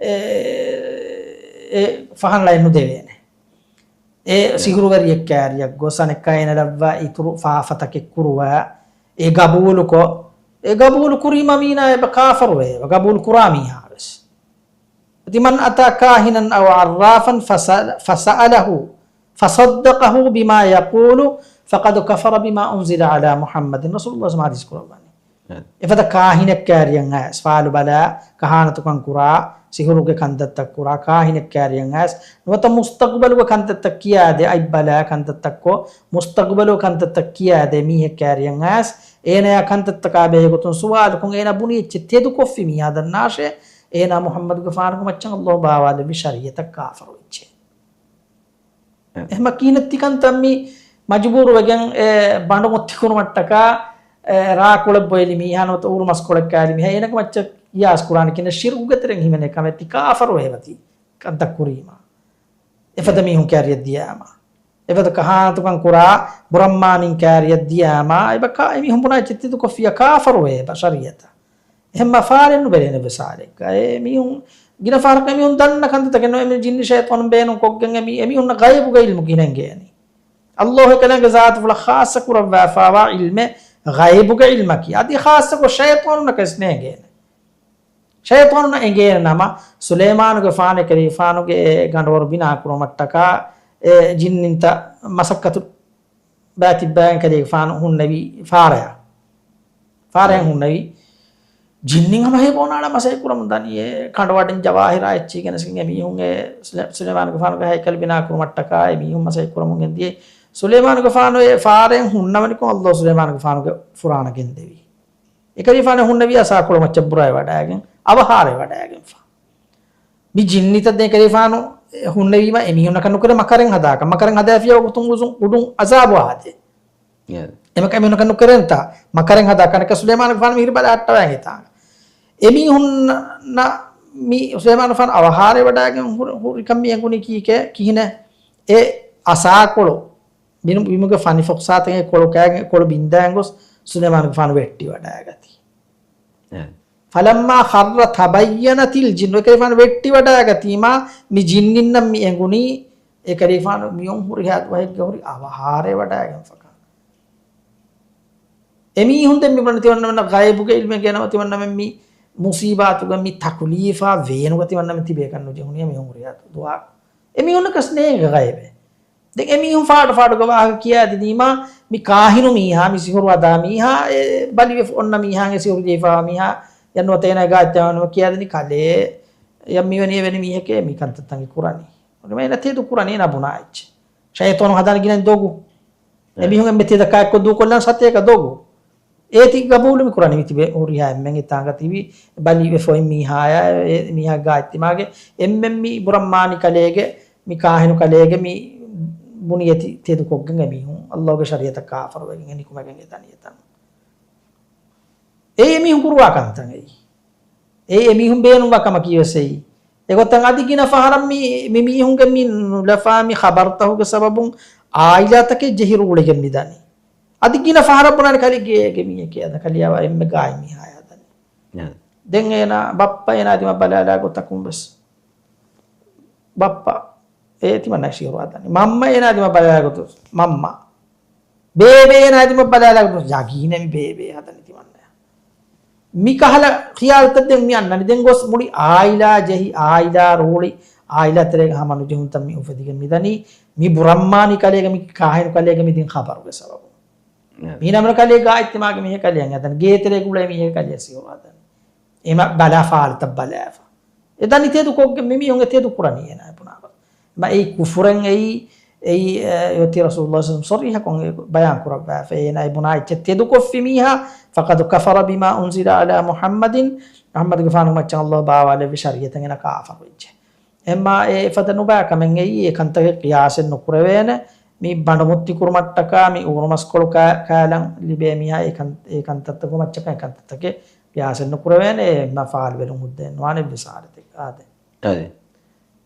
އެ، އެ ފަހަނަޅައެއް ނުދެވޭނެ. އެ ސިހުރުވެރިއެއް ކާރިއަށް ގޮސް އަނެއްކާ އޭނަ ލައްވާ އިތުރު ފާފަތަކެއް ކުރުވާ، އެ ގަބޫލުކޮށް، އެ ގަބޫލު ކުރީމަ މީނާ އެބަ ކާފަރުވޭ، އެބަ ގަބޫލު ކުރާ މީހާ ވެސް. އަދި، مَنْ أَتَى كَاهِنًا أَوْ عَرَّافًا فَسَ-، فَسَأَلَهُ فَصَدَّقَهُ بِمَا يَقُولُ فقد كفر بما أنزل على محمد، ރަސޫލުﷲ ޙަދީޘް ކުރައްވަނީ. އެ. އެފަދަ ކާހިނެއް ކާރިއަށް އައިސް، ފާލު ބަލާ، ކަހާނަތުކަން ކުރާ، ސިހުރުގެ ކަންތައްތައް ކުރާ، ކާހިނެއް ކާރިއަށް އައިސް، ނުވަތަ މުސްތަގުބަލުގެ ކަންތައްތައް ކިޔާދޭ، އަތްބަލާ ކަންތައްތައްކޮށް، މުސްތަގުބަލުގެ ކަންތައްތައް ކިޔާދޭ މީހެއް ކާރިއަށް އައިސް، އޭނަޔާ ކަންތައްތަކާ ބެހޭގޮތުން ސުވާލުކޮށް، އޭނަ ބުނި އެއްޗެއް ތެދުކޮށްފި މީހާ ދަންނާށޭ، އޭނާ މުޙައްމަދުގެފާނުގެ މައްޗަށް ﷲ ބާވާލެއްވި ޝަރީޢަތަށް ކާފަރު އެއްޗެއް. އެ. އެހެމަ ކިހިނެއް ތިކަންތައް މި މަޖުބޫރު ވެގެން އެ ބަނޑު މުއްތި ކުރުމަށްޓަކާ، އެ ރާކޮޅެއް ބޮއެލި މީހާ ނުވަތަ އޫރު މަސްކޮޅެއް ކާލި މީހާ އޭނަގެ މައްޗަށް ޤިޔާސް ކުރާނެ ކިހިނެއް؟ ޝިރުކުގެ ތެރެއިން ހިމެނޭ ކަމެއް. ތި ކާފަރު ވޭބަ ތި ކަންތައް ކުރީމާ. އެފަދަ މީހުން ކާރިއަށް ދިޔާމާ. އެފަދަ ކަހާނަތުކަން ކުރާ ބުރަންމާނިން ކާރިއަށް ދިޔާމާ. އެބަ ކާ އެމީހުން ބުނާ އެއްޗެއް ތެދުކޮށްފިއްޔާ ކާފަރު ވޭބަ ޝަރީޢަތަށް. އެހެންމާ ފާރެއް ނުބެލޭނެ ވެސް ހާލެއްގަ. އެމީހުން ގިނަ ފަހަރަކަށް އެމީހުން ދަންނަ ކަންތައްތަކެއް ނޫން. އެމީހުން ޖިންނި ޝައިޠާނުން ބޭނުން ކޮށްގެން އެމީ، އެމީހުންނަށް ޣައިބުގެ ޢިލްމު ކިހިނެއް އެނގޭނީ؟ ﷲ އެކަލާނގެ ޒާތުފުޅަށް ޚާއްޞަ ކުރައްވާފާވާ ޢިލްމެއް ޣައިބުގެ ޢިލްމަކީ. އަދި ޚާއްޞަކޮށް ޝައިޠާނުންނަކަށް ނޭނގޭނެ. ޝައިޠާނުންނަށް އެނގޭނެ ނަމަ، ސުލައިމާނުގެފާނު އެކަލޭގެފާނުގެ ގަނޑުވަރު ބިނާ ކުރުމަށްޓަކާ އެ ޖިންނިންތައް މަސައްކަތު ބައިތިއްބައިގެން ކަލޭގެފާނު ހުންނެވި ފާރަޔާ. ފާރަޔަށް ހުންނެވި. ޖިންނިން ހަމަ ހޭ ބޯނާޅަ މަސައްކަތް ކުރަމުން ދަނީ. އެ ކަނޑު ވަޑިން ޖަވާހިރާ އެއްޗިހި ގެނެސްގެން އެމީހުން އެ ސުލެ-، ސުލައިމާނުގެފާނުގެ ހައިކަލު ބިނާ ކުރުމަށްޓަކާ އެމީހުން މަސައްކަތް ކުރަމުން ގެންދިޔަ. ސުލައިމާނުގެފާނު އެ ފާރަޔަށް ހުންނަވަނިކޮށް ﷲ ސުލައިމާނުގެފާނުގެ ފުރާނަ ގެންދެވި. އެކަލޭގެފާނު ހުންނެވި އަސާކޮޅު މައްޗަށް ބުރައެ ވަޑައިގެން، އަވަހާރެ ވަޑައިގެންފަ. މި ޖިންނިތައް ދެން އެކަލޭގެފާނު ހުންނެވީމަ އެމީހުންނަކަށް ނުކުރެ މަކަރެއް ހަދާކަށް. މަކަރެއް ހަދާފިޔާ ވަގުތުން ގޮސް އުޑުން އަޒާބު އާދޭ. އެމަކަށް އެމީހުންނަކަށް ނުކެރޭންތާ. މަކަރެއް ހަދާ ކަނެކަ ސުލައިމާނުގެފާނު މިހިރި ބަލާ ހައްޓަވައިގެން ހިތާނގަ. އެމީހުންނަށް މި ސުލައިމާނުގެފާނު އަވަހާރެ ވަޑައިގެން ހުރި، ހުރިކަން މި އެނގުނީ ކީކޭ؟ ކިހިނެއް؟ އެ އަސާކޮޅު ބިނު-، ބިމުގެ ފަނި ފޮކްސާތަކެއް ކޮޅު ކައިގެން ކޮޅު ބިންދާން ގޮސް ސުލައިމާނުގެފާނު ވެއްޓިވަޑައިގަތީ. އެ. فلما خر تبينت الجن، އެކަލޭގެފާނު ވެއްޓިވަޑައިގަތީމާ މި ޖިންނިންނަށް މި އެނގުނީ، އެކަލޭގެފާނު މިއޮން ހުރިހާ ދުވަހެއްގަ ހުރި އަވަހާރެ ވަޑައިގެންފަކާ. އެމީހުން ދެން މި ބުނަނީ ތިމަންނަމެންނަށް ޣައިބުގެ ޢިލްމެއް ގެނައުމަށް ތިމަންނަމެން މި މުޞީބާތުގަ މި ތަކުލީފާ ވޭނުގަ ތިމަންނަމެން ތިބޭކަށް ނުޖެހުނީ މި ހުރިހާ ދުވަހަކު. އެމީހުންނަކަސް ނޭނގެ ޣައިބެއް. ދެން އެމީހުން ފާޑު ފާޑުގަ ވާހަކަ ކިޔާދިނީމާ، މި ކާހިނު މީހާ، މި ސިހުރު ހަދާ މީހާ، އެ ބަލިވެފަ އޮންނަ މީހާގެ ސިހުރު ޖެހިފައިވާ މީހާ، ޔަން ނުވަތަ އޭނާ ގާތްތެރޭ ކިޔާދިނީ ކަލޭ، ޔަން މިވެނި އެވެނި މީހެކޭ މި ކަންތައްތައް ކުރަނީ. އޭނަ ތެދު ކުރަނީ އޭނާ ބުނާ އެއްޗެއް. ޝައިޠާނު ހަދާނެ ގިނަ ދޮގު. އެ. އެމީހުން އެންމެ ތެދަކާ އެއްކޮށް ދޫކޮށްލާން ސަތޭކަ ދޮގު. އޭތި ގަބޫލު މި ކުރަނީ މި ތިބެ ހުރިހާ އެންމެން އެތާނގަ ތިބި ބަލި ވެފަ އޮތް މީހާޔާ، އެ މީހާ ގާތްތިމާގެ އެންމެން މި ބުރަންމާނި ކަލޭގެ، މި ކާހިނު ކަލޭގެ މި ބުނި އޭތި ތެދުކޮށްގެން އެމީހުން ﷲގެ ޝަރީޢަތަށް ކާފަރުވެގެން ނިކުމެގެން އެ ދަނީ އެތަނުން. އެއީ އެމީހުން ކުރުވާ ކަންތައް އެއީ. އެއީ އެމީހުން ބޭނުންވާ ކަމަކީ ވެސް އެއީ. އެގޮތަށް އަދި ގިނަ ފަހަރަށް މި، މި މީހުންގެ މި ނުލަފާ މި ޚަބަރުތަކުގެ ސަބަބުން އާއިލާތަކެއް ޖެހި ރޫޅިގެން މި ދަނީ. އަދި ގިނަ ފަހަރަށް ބުނާނެ ކަލޭ ގޭގެ މީހެކޭ އަދަ ކަލެއަށް އެންމެ ގާތް މީހާޔާ ދަނީ. އެ. ދެން އޭނާ ބައްޕަ އޭނާ ދިމަ ބަލާލާ ގޮތަކުން ވެސް. ބައްޕަ އޭ ތިމަންނަ ޝިހުރު ހަދަނީ. މަންމަ އޭނާ ދިމަ ބަލާލާ ގޮތުން މަންމަ. ބޭބޭ އޭނާ ދިމަ ބަލާލާ ގޮތުން ޔަގީނެއް މި ބޭބޭ ހަދަނީ ތިމަންނަ. މި ކަހަލަ ޚިޔާލުތައް ދެން މި އަންނަނީ. ދެން ގޮސް މުޅި އާއިލާ ޖެހި، އާއިލާ ރޫޅި، އާއިލާ ތެރޭގަ ހަމަ ނުޖެހުންތައް މި އުފެދިގެން މިދަނީ. މި ބުރަންމާނި ކަލޭގެ މި ކާހިނު ކަލޭގެ މި ދިން ޚަބަރުގެ ސަބަބުން. އެ. މީނަމުނަ ކަލޭ ގާތްތިމާގެ މީހެއް ކަލެއަށް ހަދަނީ. ގޭތެރޭ ގުޅޭ މީހެއް ކަލެއަށް ސިހުރު ހަދަނީ. އެމަ ބަލާ ފާޅިތައް ބަލާފަ. އެ ދަނީ ތެދު ކޮށްގެން މި މީހުން އެ ތެދު ކުރަނީ އޭނާ ބުނާ ބަ. އެމަ އެއީ ކުފުރެއް އެއީ، އެއީ، އެ، އޮތީ ރަސޫލުﷲ ޞައްލަﷲ ޢަލައިހި ވަސައްލަމަ ޞަރީޙަކޮށް އެ ބަޔާން ކުރައްވާފަ. އޭނާ އެ ބުނާ އެއްޗެއް ތެދުކޮށްފި މީހާ، فقد كفر بما أنزل على محمد، މުޙައްމަދުގެފާނު މައްޗަށް ﷲ ބާވާލެއްވި ޝަރީޢަތަށް އޭނާ ކާފަރު ވެއްޖެ. އެމާ އެ އެފަދަ ނުބައި ކަމެއް އެއީ، އެ ކަންތަކެއް ޤިޔާސެއް ނުކުރެވޭނެ. މި ބަނޑު މުއްތި ކުރުމަށްޓަކާ މި އޫރު މަސްކޮޅު ކާ-، ކާލަން ލިބޭ މީހާ އެ ކަން-، އެ ކަންތައްތަކު މައްޗަކަށް އެ ކަންތައްތަކެއް ޤިޔާސެއް ނުކުރެވޭނެ. އެ މަ ފާޅުވެލުން ހުއްދައެއް ނުވާނެ ވިސާރަތެއް އާދެ. އާދެ.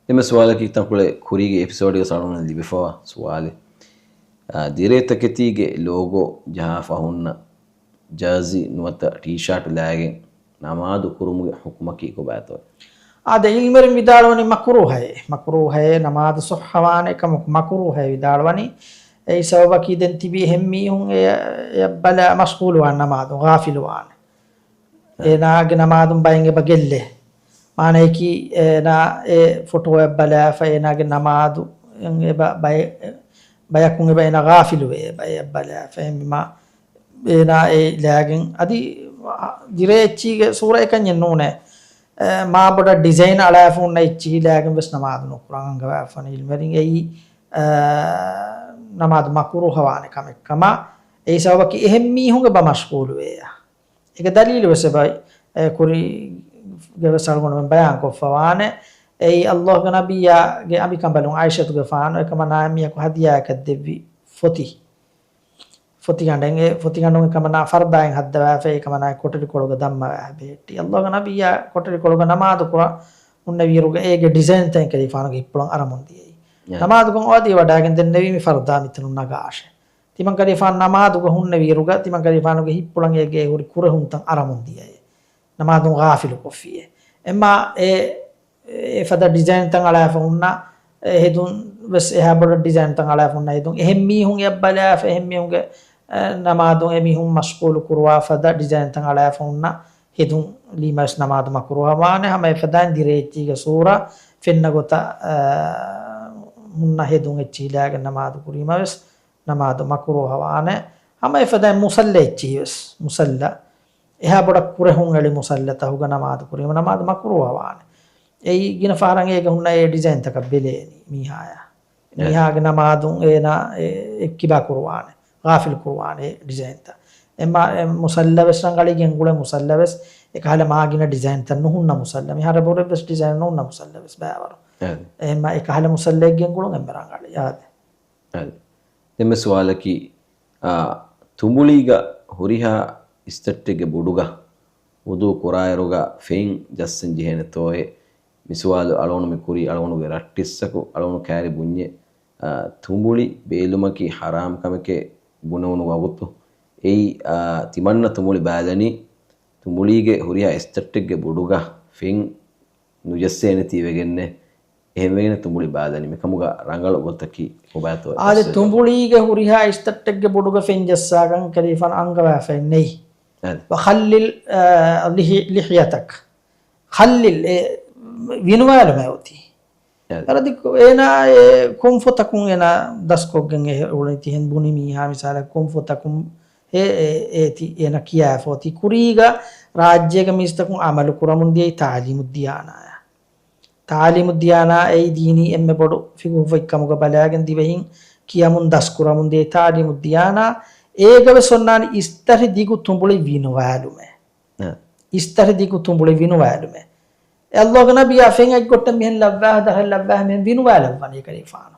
ދެމެ ސުވާލަކީ ތަންކޮޅެއް ކުރީގެ އެޕިސޯޑްގަ ސަޅުން ލިބިފަވާ ސުވާލެއް. އާ، ދިރޭ ތަކެތީގެ ލޯގޯ ޖަހާފަ ހުންނަ ޖާޒީ ނުވަތަ ޓީޝާޓް ލާގެން ނަމާދު ކުރުމުގެ ޙުކުމަކީ ކޮބާތޯ؟ އާދެ، އިލްމުވެރިން ވިދާޅުވަނީ މަކްރޫހައޭ. މަކްރޫހައޭ، ނަމާދު ޞައްޙަވާނެ ކަމަކު މަކްރޫހައޭ ވިދާޅުވަނީ. އެއީ ސަބަބަކީ ދެން ތިބީ އެހެން މީހުން އެ، އެ ބަލާ މަޝްޣޫލުވާން ނަމާދު، ޣާފިލުވާނެ. އެ. އޭނާގެ ނަމާދުން ބައެއް އެބަ ގެއްލޭ. މާނަޔަކީ އޭނާ އެ ފޮޓޯއެއް ބަލާފަ އޭނާގެ ނަމާދު އެބަ ބައެއް ބަޔަކުން އެބަ އޭނާ ޣާފިލުވޭ، ބައެއް ބަލާފަ އެހެންވީމާ އޭނާ އެ ލާގެން އަދި ދިރޭ އެއްޗީގެ ސޫރަ އެކަންޏެއް ނޫނޭ. އެ، މާބޮޑަށް ޑިޒައިން އަޅާފަ ހުންނަ އެއްޗިހި ލާގެން ވެސް ނަމާދު ނުކުރަން އަންގަވާފަނި ޢިލްމުވެރިން އެއީ، އެ، ނަމާދު މަކުރޫހަވާނެ ކަމެއްކަމަށް. އެއީ ސަބަބަކީ އެހެން މީހުން އެބަ މަޝްޣޫލުވޭޔާ. އޭގެ ދަލީލު ވެސް އެބައި، އެ، ކުރީގެ ވެސް އަޅުގަނޑުމެން ބަޔާން ކޮށްފަވާނެ. އެއީ އައްލާހުގެ ނަބިއްޔާގެ އަނބިކަނބަލުން ޢާއިޝަތުގެފާނު އެކަމަނާ މީހަކު ހަދިޔާއަކަށް ދެއްވި ފޮތި. ފޮތިގަނޑެއް، އެ ފޮތިގަނޑުން އެކަމަނާ ފަރުދާއިން ހައްދަވާފައި އެކަމަނާ ކޮޓަރިކޮޅުގަ ދަންމަވާ ބެހެއްޓި. އައްލާހުގެ ނަބިއްޔާ ކޮޓަރިކޮޅުގަ ނަމާދު ކުރާ ހުންނަ ވީރުގަ އޭގެ ޑިޒައިންތައް ކަލީފާނުގެ ހިތްޕުޅަށް އަރަމުން ދިޔައީ. ޔާ. ނަމާދުކޮށް އޮވަދި ވަޑާގެން ދެންނެވީ މި ފަރުދާ މިތަނުން ނަގާށޭ. ތިމަންކަލީފާނު ނަމާދުގަ ހުންނަ ވީރުގަ ތިމަންކަލީފާނުގެ ހިތްޕުޅަށް އޭގެ ހުރި ކުރެހުންތައް އަރަމުން ދިޔައޭ. ނަމާދުން ޣާފިލު ކޮށްފިއޭ. އެމާ އެ އެފަދަ ޑިޒައިންތައް އަޅާފަ ހުންނަ، އެ ހެދުން ވެސް އެހާ ބޮޑަށް ޑިޒައިންތައް އަޅާފަ ހުންނަ ހެދުން. އެހެން މީހުން އެއަށް ބަލާފަ، އެހެން މީހުންގެ، އެ، ނަމާދުން އެ މީހުން މަޝްޣޫލު ކުރުވާ ފަދަ ޑިޒައިންތައް އަޅާފަ ހުންނަ ހެދުން ލީމަވެސް ނަމާދު މަކުރޫހަވާނެ. ހަމަ އެފަދައިން ދިރޭ އެއްޗީގެ ސޫރަ ފެންނަ ގޮތަށް، އެ، ހުންނަ ހެދުން އެއްޗިހި ލާގެން ނަމާދު ކުރީމަވެސް ނަމާދު މަކުރޫހަވާނެ. ހަމަ އެފަދައިން މުޞައްލަ އެއްޗިހިވެސް، މުޞައްލަ، އެހާ ބޮޑަށް ކުރެހުން އެޅި މުޞައްލަތަކުގަ ނަމާދު ކުރީމަ ނަމާދު މަކުރޫހަވާނެ. އެއީ ގިނަ ފަހަރަށް އޭގެ ހުންނަ އެ ޑިޒައިންތަކަށް ބެލޭނީ މީހާޔާ. އެ. މީހާގެ ނަމާދުން އޭނާ އެ، އެއްކިބާ ކުރުވާނެ، ޣާފިލް ކުރުވާނެ އެ ޑިޒައިންތައް. އެމާ، އެ މުޞައްލަ ވެސް ރަނގަޅީ ގެންގުޅޭ މުޞައްލަ ވެސް އެކަހަލަ މާ ގިނަ ޑިޒައިންތައް ނުހުންނަ މުޞައްލަ. މިހާރު ބޮޑެއްވެސް ޑިޒައިން ނުހުންނަ މުޞައްލަ ވެސް ބައިވަރު. އެ. އެމާ އެކަހަލަ މުޞައްލައެއް ގެންގުޅުން އެންމެ ރަނގަޅީ. އާދެ. އަދި ދެންމެ ސުވާލަކީ، އާ، ތުނބުޅީގަ ހުރިހާ އިސްތައްޓެއްގެ ބުޑުގަ ވުޟޫ ކުރާއިރުގަ ފެން ޖައްސަން ޖެހޭނެތޯއޭ؟ މި ސުވާލު އަޅުގަނޑު މި ކުރީ އަޅުގަނޑުގެ ރައްޓިއްސަކު އަޅުގަނޑު ކައިރި ބުންޏެއް. އާ، ތުނބުޅި ބޭލުމަކީ ޙަރާމް ކަމެކޭ ބުނެވުނު ވަގުތު އެއީ، އާ، ތިމަންނަ ތުނބުޅި ބާލަނީ ތުނބުޅީގެ ހުރިހާ އިސްތައްޓެއްގެ ބުޑުގަ ފެން ނުޖައްސޭނެތީ ވެގެންނޭ. އެހެންވެގެން ތުނބުޅި ބާލަނީ. މިކަމުގަ ރަނގަޅު ގޮތަކީ ކޮބާތޯ؟ އާދެ، ތުނބުޅީގެ ހުރިހާ އިސްތައްޓެއްގެ ބުޑުގަ ފެން ޖައްސާކަން ކަލީފާނު އަންގަވާފައެއް ނެތް. އާދެ. ވަޚައްލިލް، އާ، ލިޙި-، ލިޙްޔަތަކަ. ޚައްލިލް، އެ، ވިނުވާލުމޭ އޮތީ. އާދެ. އަދި އޭނާ އެ ކޮން ފޮތަކުން އޭނާ ދަސްކޮށްގެން އެ އުޅެނީ ތިހެން ބުނި މީހާ މިސާލަކަށް ކޮން ފޮތަކުން އެ، އެ، އޭތި އޭނަ ކިޔާފަ އޮތީ. ކުރީގަ ރާއްޖޭގެ މީސްތަކުން އަމަލު ކުރަމުން ދިޔައީ ތަޢުލީމުއްދިޔާނާޔާ. ތަޢުލީމުއްދިޔާނާ އެއީ ދީނީ އެންމެ ބޮޑު ފިޤުހު ފޮތްކަމުގަ ބަލާގެން ދިވެހިން ކިޔަމުން ދަސްކުރަމުން ދިޔައީ ތަޢުލީމުއްދިޔާނާ. އޭގަ ވެސް އޮންނާނީ އިސްތަށި ދިގު ތުނބުޅި ވިނުވާލުމޭ. އަ. އިސްތަށި ދިގު ތުނބުޅި ވިނުވާލުމޭ. އެ އައްލާހުގެ ނަބިއްޔާ ފެން އެއްގޮއްޓެއް މިހެން ލައްވާ ދަށަށް ލައްވާ މިހެން ވިނުވާލައްވަނީ ކަލީފާނު.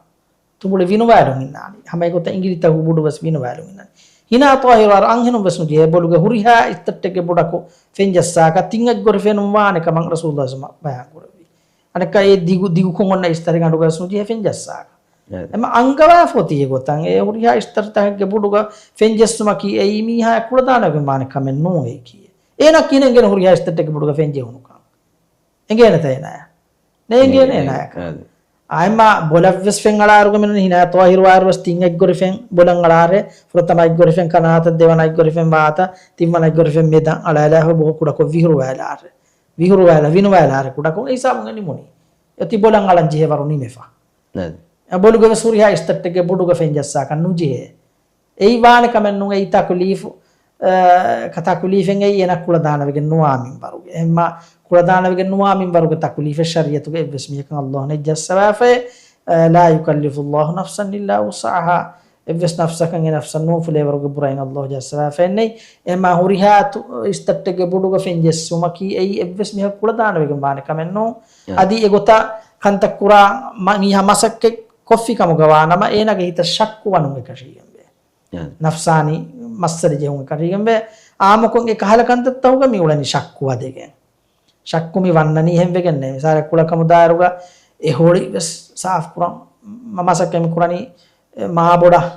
ތުނބުޅި ވިނުވާލުން އިންނާނީ. ހަމަ އެގޮތަށް އިނގިލިތަކުގެ ބުޑު ވެސް ވިނުވާލުން އިންނާނީ. ހިނާ ޠާހިރު އަރު އަންހެނުން ވެސް ނުޖެހޭ ބޮލުގެ ހުރިހާ އިސްތައްޓެއްގެ ބުޑަކު ފެން ޖައްސާކަށް ތިން އެއްގޮރި ފެނުން ވާނެ ކަމަށް ރަސޫލުﷲ ސަމަ ބަޔާން ކުރެއްވި. އަނެއްކާ އެ ދިގު، ދިގުކޮށް އޮންނަ އިސްތަށިގަނޑުގަ ވެސް ނުޖެހޭ ފެން ޖައްސާކަށް. އެ. އެމަ އަންގަވާފަ އޮތީ އެގޮތަށް އެ ހުރިހާ އިސްތަށިތަކެއްގެ ބުޑުގަ ފެން ޖެއްސުމަކީ އެއީ މީހާ ކުޅަދާނަވެގެން ވާނެ ކަމެއް ނޫން އެއީކީ. އޭނަ ކިހިނެއް އެނގޭނެ ހުރިހާ އިސްތަށިތަކެއްގެ ބުޑުގަ ފެން ޖެހުނުކަން؟ އެނގޭނެތަ އޭނާއަށް؟ ނޭނގޭނެ އެ، އޭނާއަކަށް. އާދެ. އާ، އެމާ ބޮލަށްވެސް ފެން އަޅާއިރުގަ މިނުނީ ހިނާ ޠާހިރު އާއިރު ވެސް ތިން އެއްގޮރި ފެން ބޮލަށް އަޅާއިރު، ފުރަތަމަ އެއްގޮރި ފެން ކަނާތަށް، ދެވަނަ އެއްގޮރި ފެން ވާތަށް، ތިންވަނަ އެއްގޮރި ފެން މެދަށް އަޅާލާފަ ބޯ ކުޑަކޮށް ވިހުރުވާލާއިރު. ވިހުރުވާލާ، ވިނުވާލާއިރު ކުޑަކޮށް އެ ހިސާބުން އެ ނިމުނީ. އެ ތި ބޮލަށް އަޅަން ޖެހޭ ވަރު ނިމެފަ. އާދެ. އެ ބޮލުގަ ވެސް ހުރިހާ އިސްތައްޓެއްގެ ބުޑުގަ ފެން ޖައްސާކަށް ނުޖެހޭ. އެއީ ވާނެ ކަމެއް ނޫން. އެއީ ތަކުލީފު، އަ، ކަ-، ތަކުލީފެއް އެއީ އޭނަ ކުޅަދާނަވެގެން ނުވާ މިންވަރުގެ. އެހެންމާ ކުޅަދާނަވެގެން ނުވާ މިންވަރުގެ ތަކުލީފެއް ޝަރީއަތުގަ އެއްވެސް މީހަކަށް އައްލާހު ނެތް ޖައްސަވާފައެއް. އަ، لا يكلف الله نفسا إلا وسعها. އެއްވެސް ނަފްސަކަށް އެ ނަފްސަށް ނުއުފުލޭވަރުގެ ބުރައިން އައްލާހު ޖައްސަވާފައެއް ނެތް. އެހެންމާ ހުރިހާ ތު-، އިސްތައްޓެއްގެ ބުޑުގަ ފެން ޖެއްސުމަކީ އެއީ އެއްވެސް މީހަކު ކުޅަދާނަވެގެން ވާނެ ކަމެއް ނޫން. އާ. އަދި އެގޮތަށް ކަންތައް ކުރާ މަ-، މީހާ މަސައްކަތް ކޮށްފި ކަމުގަ ވާނަމަ، އޭނާގެ ހިތަށް ޝައްކު ވަނުން އެކަށީގެންވޭ. އާ. ނަފްސާނީ މައްސަލަ ޖެހުން އެކަށީގެންވޭ. އާއްމުކޮށް އެ ކަހަލަ ކަންތައްތަކުގަ މި އުޅެނީ ޝައްކު ވަދެގެން. ޝައްކު މި ވަންނަނީ އެހެން ވެގެންނޭ. މިސާލަކަށް ކުޅަކަމުދާއިރުގަ އެ ހޮޅި ވެސް ސާފު ކުރަން މަ-، މަސައްކަތް މި ކުރަނީ، އެ، މާބޮޑަށް.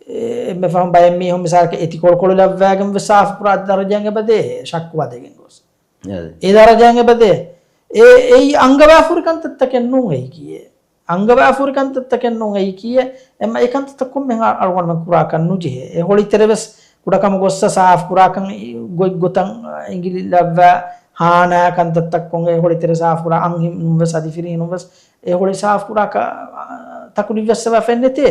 އެ، އެންމެ ފަހުން ބައެއް މީހުން މިސާލަކަށް އެތިކޮޅުކޮޅު ލައްވާގެން ވެސް ސާފު ކުރާ އަދި ދަރަޖައިން އެބަދޭ ޝައްކު ވަދެގެން ގޮސް. އަދި. އެ ދަރަޖައިން އެބަދޭ. އެ، އެއީ އަންގަވާފަހުރި ކަންތައްތަކެއް ނޫން އެއީކީއެއް. އަންގަވާފަހުރި ކަންތައްތަކެއް ނޫން އެއީކީއެއް. އެމަ އެ ކަންތައްތައް ކޮންމެހާ އަޅުގަނޑުމެން ކުރާކަށް ނުޖެހޭ. އެ ހޮޅިތެރެ ވެސް ކުޑަކަމު ގޮއްސަ ސާފު ކުރާކަން އި-، ގޮތްގޮތަށް އިނގިލި ލައްވާ ހާނާ ކަންތައްތައްކޮށް އެ ހޮޅިތެރެ ސާފު ކުރާ އަންހެނުން ވެސް އަދި ފިރިހެނުން ވެސް އެ ހޮޅި ސާފު ކުރާކަށް، އާ، ތަކުލިފްވެސް ވެފައެއް ނެތޭ.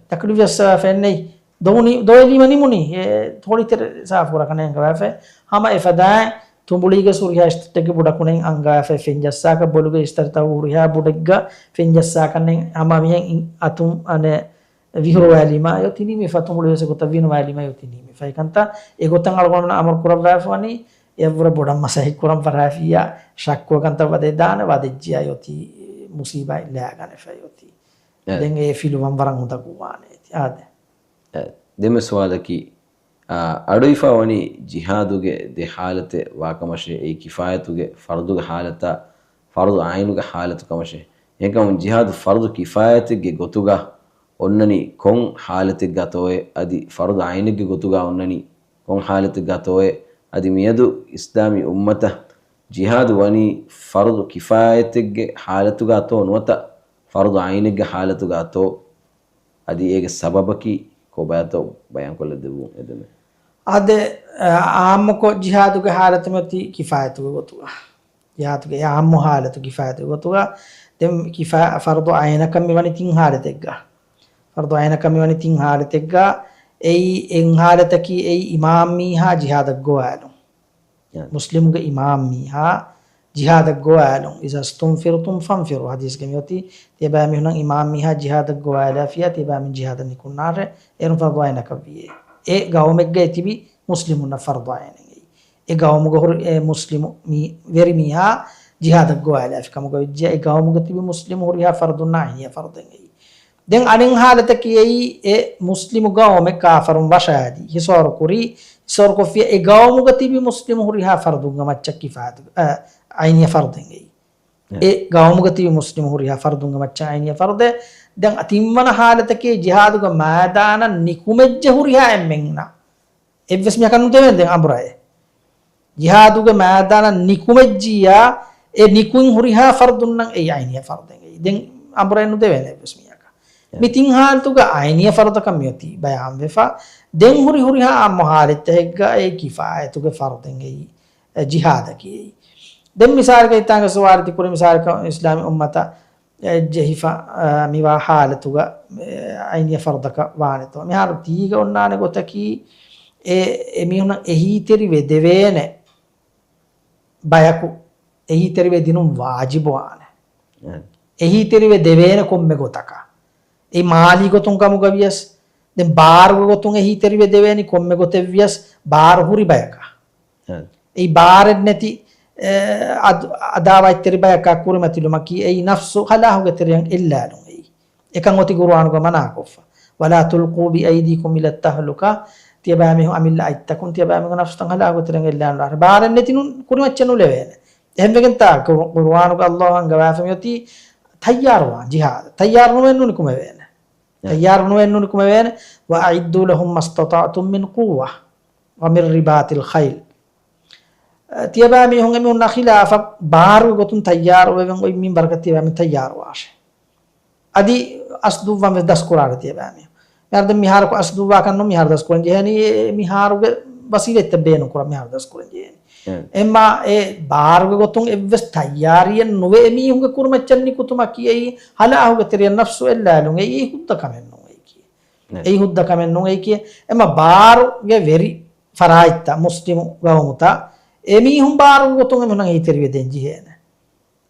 ތަކުލިފްވެސް ވެފައެއް ނެތް. ދޮވުނީ، ދޮވެލީމަ ނިމުނީ. އެ ތޯޅިތެރެ ސާފުކުރާކަށް އަންގަވާފަ. ހަމަ އެފަދައިން ތުނބުޅީގެ ހުރިހާ އިސްތަށެއްގެ ބުޑަކުނެއް އަންގަވާފަ ފެންޖައްސާކަށް، ބޮލުގެ އިސްތަށް ހުރިހާ ބުޑެއްގަ ފެންޖައްސާކަށް ހަމަ މިހެން އަތުން އަނެއް ވިހުރުވާލީމާ އޮތީ ނިމިފަ، ތުނބުޅިވެސް ގޮތަށް ވިނުވާލީމާ އޮތީ ނިމިފަ. އެކަންތައް އެގޮތަށް އަޅުގަނޑުމެންނަށް އަމުރު ކުރައްވާފަ ވަނީ، އެއަށްވުރެ ބޮޑަށް މަސައްކަތް ކުރަން ފަށާފިއްޔާ، ޝައްކު ކަންތައް ވަދެދާނެ، ވަދެއްޖިއްޔާ އޮތީ މުސީބާއެއް ލާގަނެފަ އޮތީ. އެ. ދެން އެ ފިލުވަން ވަރަށް އުނދަގޫވާނެ އޭތި. އާދެ. އެ، ދެންމެ ސުވާލަކީ، އާ، އަޑުއިފާ ވަނީ ޖިހާދުގެ ދެ ހާލަތެއް ވާކަމަށޭ، އެއީ ކިފާޔަތުގެ ފަރުޟުގެ ހާލަތާ، ފަރުޟު އައިނުގެ ހާލަތު ކަމަށޭ. އެހެންކަމުން ޖިހާދު ފަރުޟު ކިފާޔަތެއްގެ ގޮތުގަ އޮންނަނީ ކޮން ހާލަތެއްގަތޯއޭ، އަދި ފަރުޟު އައިނެއްގެ ގޮތުގަ އޮންނަނީ ކޮން ހާލަތެއްގަތޯއޭ، އަދި މިއަދު އިސްލާމީ އުއްމަތަށް ޖިހާދު ވަނީ ފަރުޟު ކިފާޔަތެއްގެ ހާލަތުގަތޯ ނުވަތަ ފަރުޟު އައިނެއްގެ ހާލަތުގަތޯ؟ އަދި އޭގެ ސަބަބަކީ ކޮބާތޯ ބަޔާންކޮށްލަދެއްވުން އެދެމެ. އާދެ، އާ، އާއްމުކޮށް ޖިހާދުގެ ހާލަތު މިއޮތީ ކިފާޔަތުގެ ގޮތުގަ. ޖިހާދުގެ އާއްމު ހާލަތު ކިފާޔަތުގެ ގޮތުގަ. ދެން ކިފާ-، ފަރުޟު އައިނަކަށް މިވަނީ ތިން ހާލަތެއްގަ. ފަރުޟު އައިނަކަށް މިވަނީ ތިން ހާލަތެއްގަ. އެއީ އެއް ހާލަތަކީ އެއީ އިމާމް މީހާ ޖިހާދަށް ގޮވާލުން. އެ. މުސްލިމުގެ އިމާމް މީހާ ޖިހާދަށް ގޮވާލުން. إذا استنفرتم فانفروا ޙަދީޘްގަ މިއޮތީ، ތިޔަބައި މީހުންނަށް އިމާމް މީހާ ޖިހާދަށް ގޮވާލާފިއްޔާ، ތިޔަބައި މީހުން ޖިހާދަށް ނިކުންނާށޭ، އޭރުން ފަރުޟު އައިނަކަށް ވިއޭ. އެ ގައުމެއްގައި ތިބި މުސްލިމުންނަށް ފަރުޟު އައިނެއް އެއީ. އެ ގައުމުގަ ހުރި އެ މުސްލިމު މީ، ވެރި މީހާ ޖިހާދަށް ގޮވާލާފި ކަމުގަ ވެއްޖެ، އެ ގައުމުގަ ތިބި މުސްލިމު ހުރިހާ ފަރުދުންނާ އައިނީ އެ ފަރުދެއް އެއީ. ދެން އަނެއް ހާލަތަކީ އެއީ، އެ މުސްލިމު ގައުމެއް ކާފަރުން ވަށާލި، ހިސޯރު ކުރީ، ހިސޯރު ކޮށްފިޔާ އެ ގައުމުގަ ތިބި މުސްލިމު ހުރިހާ ފަރުދުންގެ މައްޗަށް ކިފާޔަތު، އަ، އައިނީ އެ ފަރުދެއް އެއީ. އެ ގައުމުގަ ތިބި މުސްލިމު ހުރިހާ ފަރުދުންގެ މައްޗަށް އައިނީ އެ ފަރުދެއް. ދެން ތިންވަނަ ހާލަތަކީ ޖިހާދުގެ މައިދާނަށް ނިކުމެއްޖެ ހުރިހާ އެންމެންނަށް. އެއްވެސް މީހަކަށް ނުދެވޭނެ ދެން އަނބުރާއެއް. ޖިހާދުގެ މައިދާނަށް ނިކުމެއްޖިއްޔާ، އެ ނިކުތް ހުރިހާ ފަރުދުންނަށް އެއީ އައިނީ އެ ފަރުދެއް އެއީ. ދެން އަނބުރާއެއް ނުދެވޭނެ އެއްވެސް މީހަކަށް. އެ. މި ތިން ހާލަތުގަ އައިނީ އެ ފަރުދަކަށް މިއޮތީ ބަޔާންވެފަ. ދެން ހުރި ހުރިހާ އާއްމު ހާލަތްތަކެއްގަ އެއީ ކިފާޔަތުގެ ފަރުދެއް އެއީ. އެ ޖިހާދަކީ އެއީ. ދެން މިސާލަކަށް އިތާނގެ ސުވާލު ތި ކުރި މިސާލަކަށް އިސްލާމީ އުއްމަތަށް އެ ޖެހިފަ، އާ، މިވާ ހާލަތުގަ، އެ، އައިނީ އެ ފަރުދަކަށް ވާނެތޯ؟ މިހާރު ތީގަ އޮންނާނެ ގޮތަކީ، އެ، އެމީހުންނަށް އެހީތެރިވެ ދެވޭނެ ބަޔަކު، އެހީތެރިވެ ދިނުން ވާޖިބުވާނެ. އެ. އެހީތެރިވެ ދެވޭނެ ކޮންމެ ގޮތަކަށް. އެ މާލީ ގޮތުން ކަމުގަ ވިޔަސް، ދެން ބާރުގެ ގޮތުން އެހީތެރިވެ ދެވޭނީ ކޮންމެ ގޮތެއް ވިޔަސް ބާރު ހުރި ބަޔަކަށް. އެ. އެއީ ބާރެއް ނެތި، އެ، އަދު-، އަދާވާތްތެރި ބަޔަކާ ކުރިމަތިލުމަކީ، އެއީ ނަފްސު ހަލާހުގެ ތެރެއަށް އެއްލާލުން އެއީ. އެކަން އޮތީ ގުރުއާނުގަ މަނާކޮށްފަ. ولا تلقوا بأيديكم إلى التهلكة. ތިޔަބައިމީހުން އަމިއްލަ އަތްތަކުން ތިޔަބައިމީހުން ނަފްސުތައް ހަލާކު ތެރެއަށް އެއްލާނުލާށޭ. ބާރެއް ނެތިނުން ކުރިމައްޗަށް ނުލެވޭނެ. އެހެންވެގެންތާ ގު-، ގުރުއާނުގަ ﷲ އަންގަވާފަ މިއޮތީ ތައްޔާރުވާން ޖިހާދަށް. ތައްޔާރު ނުވެ ނުނިކުމެވޭނެ. އެ. ތައްޔާރު ނުވެ ނުނިކުމެވޭނެ. وأعدوا لهم ما استطعتم من قوة ومن رباط الخيل. އަ، ތިޔަބައިމީހުން އެމީހުންނާ ޚިލާފަށް ބާރުގެ ގޮތުން ތައްޔާރުވެވެން އޮތް މިންވަރަކަށް ތިޔަބައިމީހުން ތައްޔާރުވާށޭ. އަދި އަސް ދުއްވަން ވެސް ދަސްކުރާށޭ ތިޔަބައިމީހުން. މިހާރު ދެން މިހާރަކު އަސް ދުއްވާކަށް ނޫން މިހާރު ދަސްކުރަން ޖެހޭނީ، އެ މިހާރުގެ ވަސީލަތްތައް ބޭނުން ކުރަން މިހާރު ދަސްކުރަން ޖެހޭނީ. އެ. އެމާ އެ ބާރުގެ ގޮތުން އެއްވެސް ތައްޔާރީއެއް ނުވެ އެމީހުންގެ ކުރިމައްޗަށް ނިކުތުމަކީ އެއީ ހަލާހުގެ ތެރެއަށް ނަފްސު އެއްލާލުން އެއީ ހުއްދަ ކަމެއް ނޫން އެއީކީ. އެ. އެއީ ހުއްދަ ކަމެއް ނޫން އެއީކީ. އެމަ ބާރުގެ ވެރި ފަރާތްތައް، މުސްލިމު ގައުމުތައް، އެމީހުން ބާރުގެ ގޮތުން އެމީހުންނަށް އެހީތެރިވެ ދޭން ޖެހޭނެ.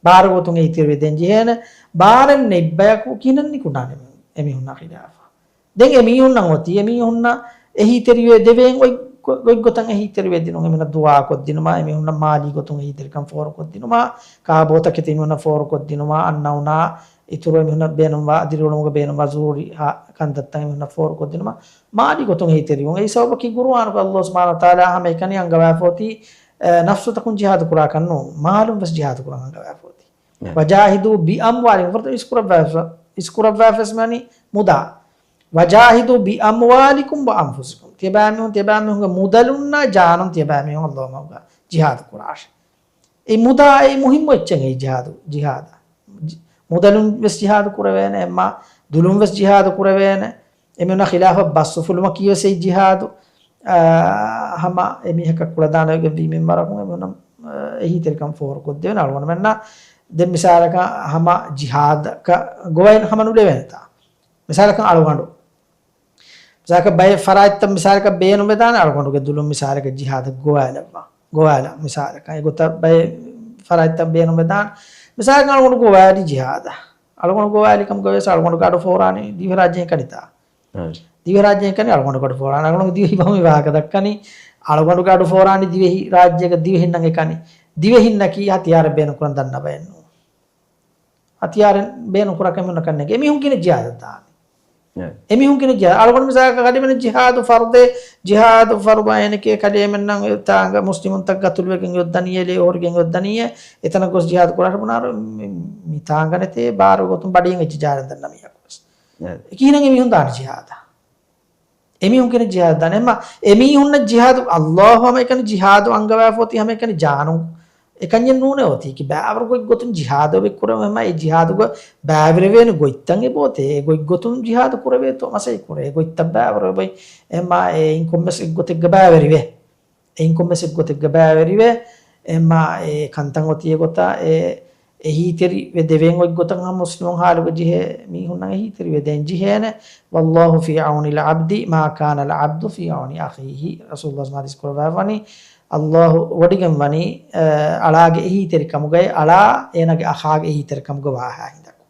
ބާރުގެ ގޮތުން އެހީތެރިވެ ދޭން ޖެހޭނެ. ބާރެއް ނެތް ބަޔަކު ކިހިނެއް ނިކުންނާނެ އެމީހުންނާ ޚިލާފަށް. ދެން އެމީހުންނަށް އޮތީ، އެމީހުންނަށް އެހީތެރިވެ ދެވޭން އޮތް ގޮ-، ގޮތްގޮތަށް އެހީތެރިވެ ދިނުން. އެމީހުންނަށް ދުޢާ ކޮށްދިނުމާ، އެމީހުންނަށް މާލީ ގޮތުން އެހީތެރިކަން ފޯރުކޮށްދިނުމާ، ކާބޯތަކެތި އެމީހުންނަށް ފޯރުކޮށްދިނުމާ، އަންނައުނާ އިތުރު އެމީހުންނަށް ބޭނުންވާ، ދިރިއުޅުމުގަ ބޭނުންވާ ޒުރޫރީ ހާ-، ކަންތައްތައް އެމީހުންނަށް ފޯރުކޮށްދިނުމަށް މާލީ ގޮތުން އެހީތެރިވުން. އެއީ ސަބަބަކީ ގުރުއާނުގަ ﷲ ސުބްޙާނަހޫ ވަތަޢާލާ ހަމައެކަނި އަންގަވާފަ އޮތީ، އެ، ނަފްސުތަކުން ޖިހާދު ކުރާކަށް ނޫން، މާލުން ވެސް ޖިހާދު ކުރަން އަންގަވާފަ އޮތީ. އެ. وجاهدوا بأموالكم، ފުރަތަމަ އިސްކުރައްވާފަ، އިސްކުރައްވާފަ ވެސް މިވަނީ މުދާ. وجاهدوا بأموالكم وأنفسكم. ތިޔަބައިމީހުން، ތިޔަބައިމީހުންގެ މުދަލުންނާ ޖާނުން ތިޔަބައިމީހުން ﷲ މަގުގަ ޖިހާދު ކުރާށޭ. އެ މުދާ އެއީ މުހިއްމު އެއްޗެއް އެއީ ޖިހާދު، ޖިހާދަށް. މުދަލުން ވެސް ޖިހާދު ކުރެވޭނެ، އެމާ ދުލުން ވެސް ޖިހާދު ކުރެވޭނެ. އެމީހުންނާ ޚިލާފަށް ބަސް އުފުލުމަކީ ވެސް އެއީ ޖިހާދު. އާ، ހަމަ އެމީހަކަށް ކުޅަދާނަވެގެންވީ މިންވަރަކުން އެމީހުންނަށް، އާ، އެހީތެރިކަން ފޯރުކޮށްދެވޭނެ. އަޅުގަނޑުމެންނަށް ދެން މިސާލަކަށް ހަމަ ޖިހާދަކަށް ގޮވައި ހަމަ ނުލެވޭނެތާ. މިސާލަކަށް އަޅުގަނޑު. މިސާލަކަށް ބައެއް ފަރާތްތައް މިސާލަކަށް ބޭނުންވެދާނެ އަޅުގަނޑުގެ ދުލުން މިސާލަކަށް ޖިހާދަށް ގޮވާލައްވާ. ގޮވާލަ މިސާލަކަށް. އެގޮތަށް ބައެއް ފަރާތްތައް ބޭނުންވެދާނެ. މިސާލަކަށް އަޅުގަނޑު ގޮވާލި ޖިހާދަށް. އަޅުގަނޑު ގޮވާލި ކަމުގަ ވެސް އަޅުގަނޑުގެ އަޑު ފޯރާނީ ދިވެހި ރާއްޖޭ ކަނިތާ. ދިވެހި ރާއްޖޭ ކަނި އަޅުގަނޑުގެ އަޑު ފޯރާނީ. އަޅުގަނޑު ދިވެހި ބަހު މި ވާހަކަ ދައްކަނީ. އަޅުގަނޑުގެ އަޑު ފޯރާނީ ދިވެހި ރާއްޖޭގަ ދިވެހިންނަށް އެކަނި. ދިވެހިންނަކީ ހަތިޔާރެއް ބޭނުން ކުރަން ދަންނަ ބައެއް ނޫން. ހަތިޔާރެއް ބޭނުން ކުރާ ކަމެއް ނުކަންނޭނގެ. އެމީހުން ކިހިނެއް ޖިހާދަށް ދާނީ؟ އެމީހުން ކިހިނެއް ޖިހާދަށް؟ އަޅުގަނޑު މިސާލަކަށް ކަލޭމެން ޖިހާދު ފަރުދޭ، ޖިހާދު ފަރުދު އައިނެކޭ ކަލޭމެންނަށް ތާނގަ މުސްލިމުންތައް ގަތުލުވެގެން އޮއްދަނީއޭ، ލޭ އޮހޮރިގެން އޮއްދަނީއޭ، އެތަނަށް ގޮސް ޖިހާދު ކުރާށޭ ބުނާރު މި، މި ތާނގަ ނެތޭ ބާރު ގޮތުން ބަޑިއެއް އެއްޗެއް ޖަހާލަން ދަންނަ މީހަކު ވެސް. ކިހިނެއް އެމީހުން ދާނީ ޖިހާދަށް؟ އެމީހުން ކިހިނެއް ޖިހާދަށް ދާނީ؟ އެމަ، އެމީހުންނަށް ޖިހާދު، ﷲ ހަމައެކަނި ޖިހާދު އަންގަވާފަ އޮތީ ހަމައެކަނި ޖާނުން. އެކަންޏެއް ނޫނޭ އޮތީ. ކި ބާވަރު ގޮތްގޮތުން ޖިހާދު އެބަ ކުރަމު އެމަ އެ ޖިހާދުގަ ބައިވެރިވޭނެ ގޮތްތައް އެބައޮތޭ. އެ ގޮތްގޮތުން ޖިހާދު ކުރެވޭތޯ މަސައްކަތް ކުރޭ. އެ ގޮތްތައް ބާވަރު އެބައި އެމަ އެއިން ކޮންމެސް އެއްގޮތެއްގަ ބައިވެރިވޭ. އެއިން ކޮންމެސް އެއްގޮތެއްގަ ބައިވެރިވޭ. އެމަ އެ ކަންތައް އޮތީ އެގޮތަށް އެ އެހީތެރިވެ ދެވޭން އޮތް ގޮތަށް ހަމަ މުސްލިމުން ހާލުގަ ޖެހޭ މީހުންނަށް އެހީތެރިވެ ދޭން ޖެހޭނެ. والله في عون العبد ما كان العبد في عون أخيه. ރަސޫލުﷲ ޙަދީޘް ކުރައްވާފަވަނީ، ﷲ ވޮޑިގެން ވަނީ، އަ، އަޅާގެ އެހީތެރިކަމުގައި އަޅާ އޭނާގެ އަޚާގެ އެހީތެރިކަމުގަ ވާހާ ހިނދަކު.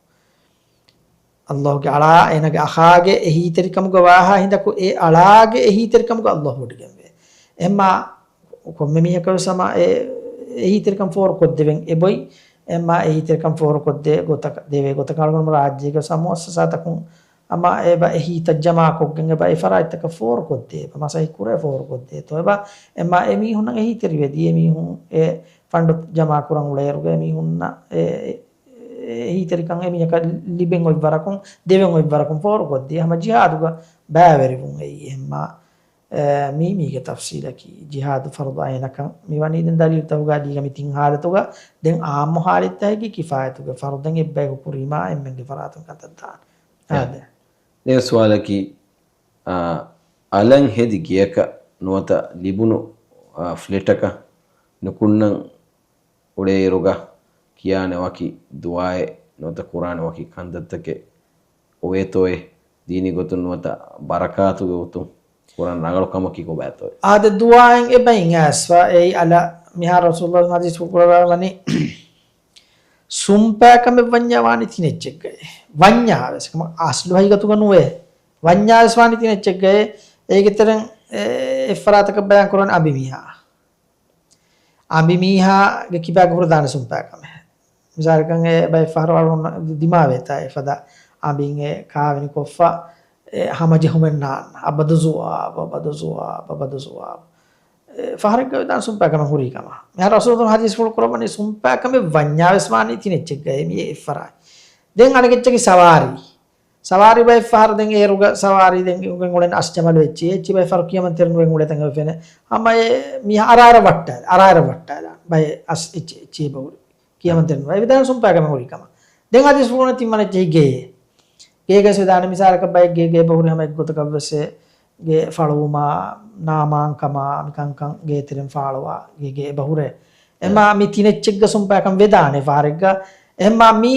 ﷲ ގެ އަޅާ އޭނާގެ އަޚާގެ އެހީތެރިކަމުގަ ވާހާ ހިނދަކު އެ އަޅާގެ އެހީތެރިކަމުގަ ﷲ ވޮޑިގެންވޭ. އެމާ ކޮންމެ މީހަކަށް ވެސް ހަމަ އެ އެހީތެރިކަން ފޯރުކޮށްދެވެން އެބޮތް. އެމާ އެހީތެރިކަން ފޯރުކޮށްދޭ ގޮތަކަށް، ދެވޭ ގޮތަކަށް އަޅުގަނޑު ރާއްޖޭގެ ވެސް ހަމަ މުއައްސަސާތަކުން ހަމަ އެބަ އެހީތައް ޖަމާކޮށްގެން އެބަ އެ ފަރާތްތަކަށް ފޯރުކޮށްދޭ. އެބަ މަސައްކަތް ކުރޭ ފޯރުކޮށްދޭތޯ. އެބަ އެމާ އެމީހުންނަށް އެހީތެރިވެދީ އެމީހުން އެ ފަންޑު ޖަމާކުރަން އުޅޭއިރުގަ އެމީހުންނަށް އެ އެހީތެރިކަން އެމީހަކަށް ލިބެން އޮތްވަރަކުން، ދެވެން އޮތްވަރަކުން ފޯރުކޮށްދީ ހަމަ ޖިހާދުގަ ބައިވެރިވުން އެއީ. އެހެންމާ، އެ، މީ މީގެ ތަފްސީލަކީ ޖިހާދު ފަރުޟު އައިނަކަން މިވަނީ ދެން ދަލީލުތަކުގަ ދީގަ މި ތިން ހާލަތުގަ ދެން އާއްމު ހާލަތްތަކަކީ ކިފާޔަތުގެ ފަރުޟެއް އެއްބަޔަކު ކުރީމާ އެންމެންގެ ފަރާތުން ކަންތައް ދާނެ. އެ. އާދެ. ދެން ސުވާލަކީ، އާ، އަލަށް ހެދި ގެޔަކަށް ނުވަތަ ލިބުނު، އާ، ފްލެޓަކަށް ނުކުންނަން އުޅޭއިރުގަ ކިޔާނެ ވަކި ދުޢާއެއް ނުވަތަ ކުރާނެ ވަކި ކަންތައްތަކެއް އޮވޭތޯއޭ؟ ދީނީ ގޮތުން ނުވަތަ ބަރަކާތުގެ ގޮތުން ކުރަން ރަނގަޅު ކަމަކީ ކޮބާތޯއޭ؟ އާދެ، ދުޢާއެއް އެބަ އިނގާސްފަ އެއީ އަލަށް. މިހާރު ރަސޫލުﷲ ޙަދީޘްފުޅު ކުރައްވާ ވަނީ، ސުންޕާކަމެއް ވަންޏާ ވާނީ ތިނެއްޗެއްގައި. ވަންޏާ ވެސް، ކަމަށް އަސްލު ހަގީގަތުގަ ނުވޭ. ވަންޏާ ވެސް ވާނީ ތިނެއްޗެއްގައި. އޭގެ ތެރެއިން އެ، އެއްފަރާތަކަށް ބަޔާން ކުރަން އަނބިމީހާ. އަނބިމީހާގެ ކިބާގަ ހުރެދާނެ ސުންޕާކަމެއް. މިސާލަކަށް އެ ބައެއް ފަހަރު އަޅުގަނޑު ދިމާވޭތާ އެފަދަ އަނބިން އެ ކާވެނި ކޮށްފަ، އެ ހަމަޖެހުމެއް ނާންނަ. އަބަދު ޒުވާބު، އަބަދު ޒުވާބު، އަބަދު ޒުވާބު. އެ ފަހަރެއްގަ ވެދާނެ ސުންޕާކަމެއް ހުރީ ކަމަށް. މިހާރު ރަސޫލު ޙަދީޘްފުޅު ކުރައްވަނީ ސުންޕާކަމެއް ވަންޏާ ވެސް ވާނީ ތިނެއްޗެއްގައި މި އެއްފަރާތް. ދެން އަނެކެއްޗަކީ ސަވާރީ. ސަވާރީ ބައެއް ފަހަރު ދެން އޭރުގަ ސަވާރީ ދެން އުޅެން އަސްޖަމަލު އެއްޗި، އެއްޗި ބައެއް ފަހަރު ކިޔަމަންތެރި ނުވެން އުޅޭ ތަން އެބަ ފެނޭ. ހަމަ އެ މީހާ އަރާއަރަށް ވައްޓާލާ، އަރާއަރަށް ވައްޓާލާ. ބައެއް އަސް އެއްޗި، އެއްޗި އެބަ ހުރި. ކިޔަމަންތެރި ނުވޭ. އެ ވިދާން ސުންޕާކަމެއް ހުރި ކަމަށް. ދެން ހަދީސްފުޅުން ތިންވަނަ އެއްޗެހި ގެއެއް. ގޭގަސް ވެދާނެ މިސާލަކަށް ބައެއް ގޭގެ އެބަ ހުރި ހަމަ އެއްގޮތަކަށް ވެސް ގެ ފަޅުވުމާ، ނާމާންކަމާ، މިކަންކަން ގޭތެރެން ފާޅުވާ ގޭގެ އެބަ ހުރޭ. އެމާ މި ތިނެއްޗެއްގަ ސުންޕާކަން ވެދާނެ ފަހަރެއްގަ. އެމާ މި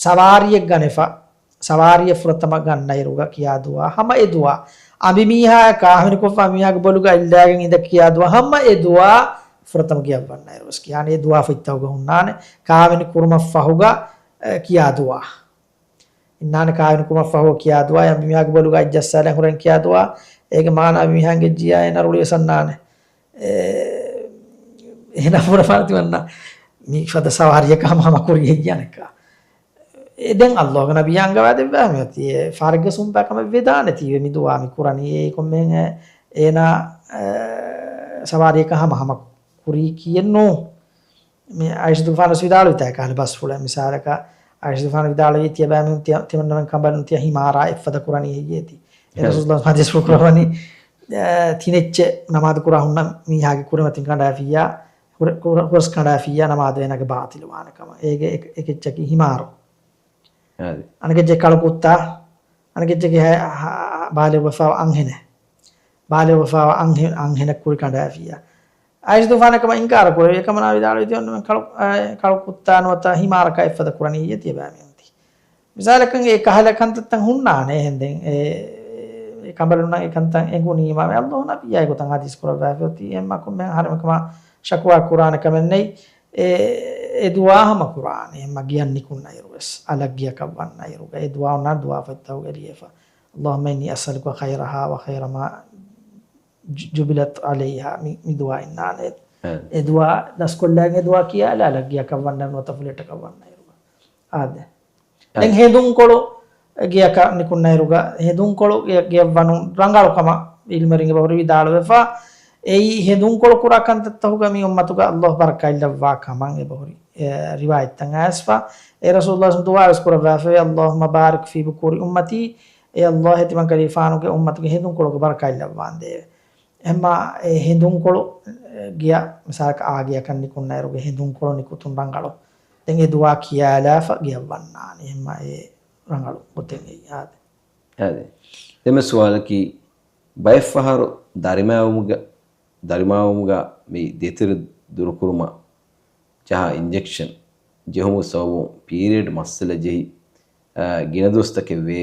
ސަވާރީއެއް ގަނެފަ. ސަވާރީއެއް ފުރަތަމަ ގަންނައިރުގަ ކިޔާ ދުޢާ ހަމަ އެ ދުޢާ. އަނބިމީހާ ކާވެނިކޮށްފަ މީހާގެ ބޮލުގަ އިއްލާގެން އިނދެ ކިޔާ ދުޢާ ހަމަ އެ ދުޢާ ފުރަތަމަ ކިޔައްވަންނައިރު ވެސް ކިޔާނެ އެ ދުޢާ ފޮތްތަކުގަ ހުންނާނެ. ކާވެނި ކުރުމަށް ފަހުގަ، އެ، ކިޔާ ދުޢާ. އިންނާނެ ކާވެނި ކުރުމަށް ފަހު ކިޔާ ދުޢާ، އަނބިމީހާގެ ބޮލުގަ އަތްޖައްސާލަން ހުރެން ކިޔާ ދުޢާ. އޭގެ މާނަ އަނބިމީހާގެ ޖިޔާ އޭނަ ރުޅިވެސް އަންނާނެ. އެ، އޭނަ ފުރަފާނަ ތިމަންނަ މި ފަދަ ސަވާރިއަކަށް ހަމަ ހަމަ ކުރި ހެއްޔާނެކާ. އެ ދެން ﷲ ގެ ނަބިއްޔާ އަންގަވާދެއްވާ މިއޮތީ އެ ފާރެއްގަ ސުންޕާކަމެއް ވެދާނެތީވެ މި ދުޢާ މި ކުރަނީ. އެ ކޮންމެހެން އެ، އޭނަ، އެ، ސަވާރިއަކަށް ހަމަ ހަމަ ކުރީ ކިޔެއްނޫ. މި އާއިޝަތުގެފާނު ވިދާޅުވިތާ ކަހަލަ ބަސްފުޅެއް މިސާލަކަށް، އާއިޝަތުގެފާނު ވިދާޅުވީ ތިޔަބައިމީހުން ތިޔަ-، ތިމަންނަމެން ކަނބަލުން ތިޔަ ހިމާރާ އެއްފަދަ ކުރަނީ ހެއްޔޭތީ؟ އެ ރަސޫލުﷲ ޙަދީޘްފުޅު ކުރައްވަނީ، އަ، ތިނެއްޗެއް ނަމާދު ކުރާ ހުންނަ މީހާގެ ކުރިމަތިން ކަނޑާފިއްޔާ، ހުރަ-، ހުރަ-، ހުރަސް ކަނޑާފިއްޔާ ނަމާދު އޭނާގެ ބާޠިލު ވާނެ ކަމަށް. އޭގެ އެކ-، އެކެއްޗަކީ ހިމާރު. އަދި. އަނެކެއްޗެއް ކަޅުކުއްތާ، އަނެކެއްޗަކީ ހަ-، ހަ-، ބާލިޣުވެފާވާ އަންހެނެއް. ބާލިޣުވެފާވާ އަންހެ-، އަންހެނެއް ކުރި ކަނޑާފިއްޔާ. އާއިޝަތު ފާނަކަމަށް އިންކާރު ކުރެވި އެކަމަނާ ވިދާޅުވި ތި އޮންނަމެން ކަޅު، އާ، ކަޅު ކުއްތާ ނުވަތަ ހިމާރަކާ އެއްފަދަ ކުރަނީ ތިޔަބައިމީހުން ތި. މިސާލަކަށް އެ ކަހަލަ ކަންތައްތައް ހުންނާނެ އެހެން ދެން އެ، އެ ކަނބަލުންނަށް އެ ކަންތައް އެނގުނީމާ އެ އައްލާހު ނަބިއްޔާ އެގޮތަށް ހަދީސް ކުރައްވާފަ އޮތީ އެހެންމަ ކޮންމެ އަހަރެމެން ކަމަށް ޝަކުވާ ކުރާނެ ކަމެއް ނެތް. އެ، އެ ދުޢާ ހަމަ ކުރާނެ އެހެންމަ ގެއަށް ނިކުންނައިރު ވެސް އަލަށް ގެޔަކަށް ވަންނައިރުގަ އެ ދުޢާ އޮންނާނެ ދުޢާފަތްތަކުގަ ލިޔެފަ. اللهم إني أسألك خيرها وخير ما ޖު-، جُبِلَتْ عليه މި، މި ދުޢާ އިންނާނެ. އެ ދުޢާ ދަސްކޮށްލާގެން އެ ދުޢާ ކިޔާލާ އަލަށް ގެޔަކަށް ވަންނަން ނުވަތަ ފުލެޓަކަށް ވަންނައިރުގަ. އާދެ. ދެން ހެނދުންކޮޅު ގެޔަކަށް ނިކުންނައިރުގަ، ހެނދުންކޮޅު ގެ-، ގެއަށް ވަނުން ރަނގަޅު ކަމަށް ޢިލްމުވެރިން އެބަހުރި ވިދާޅުވެފަ. އެއީ ހެނދުންކޮޅު ކުރާ ކަންތައްތަކުގަ މި އުއްމަތުގަ އައްލާހު ބަރަކާތް ލައްވާ ކަމަށް އެބަހުރި، އެ، ރިވާޔަތްތައް އައިސްފަ. އެ ރަސޫލުﷲ ދުޢާ ވެސް ކުރައްވާފައި، اللهم بارك في بكور أمتي، އޭ އައްލާހު އެތިމަން ކަލޭގެފާނުގެ އުއްމަތުގެ ހެނދުންކޮޅުގެ ބަރަކާތް ލައްވާނދޭވެ. އެހެންމާ އެ ހެނދުންކޮޅު ގެޔަށް މިސާލަކަށް އާ ގެޔަކަށް ނިކުންނައިރުގަ ހެނދުންކޮޅު ނިކުތުން ރަނގަޅު. ދެން އެ ދުޢާ ކިޔާލާފަ ގެޔަށް ވަންނާނެ. އެހެންމާ އެ ރަނގަޅު ގޮތެއް އެއީ އާދެ. އާދެ. ދެންމެ ސުވާލަކީ، ބައެއްފަހަރު ދަރިމައިވުމުގަ، ދަރިމައިވުމުގަ މި ދޭތެރެ ދުރުކުރުމަށް ޖަހާ އިންޖެކްޝަން ޖެހުމުގެ ސަބަބުން ޕީރިއަޑް މައްސަލަ ޖެހި، އާ، ގިނަ ދުވަސްތަކެއް ވޭ.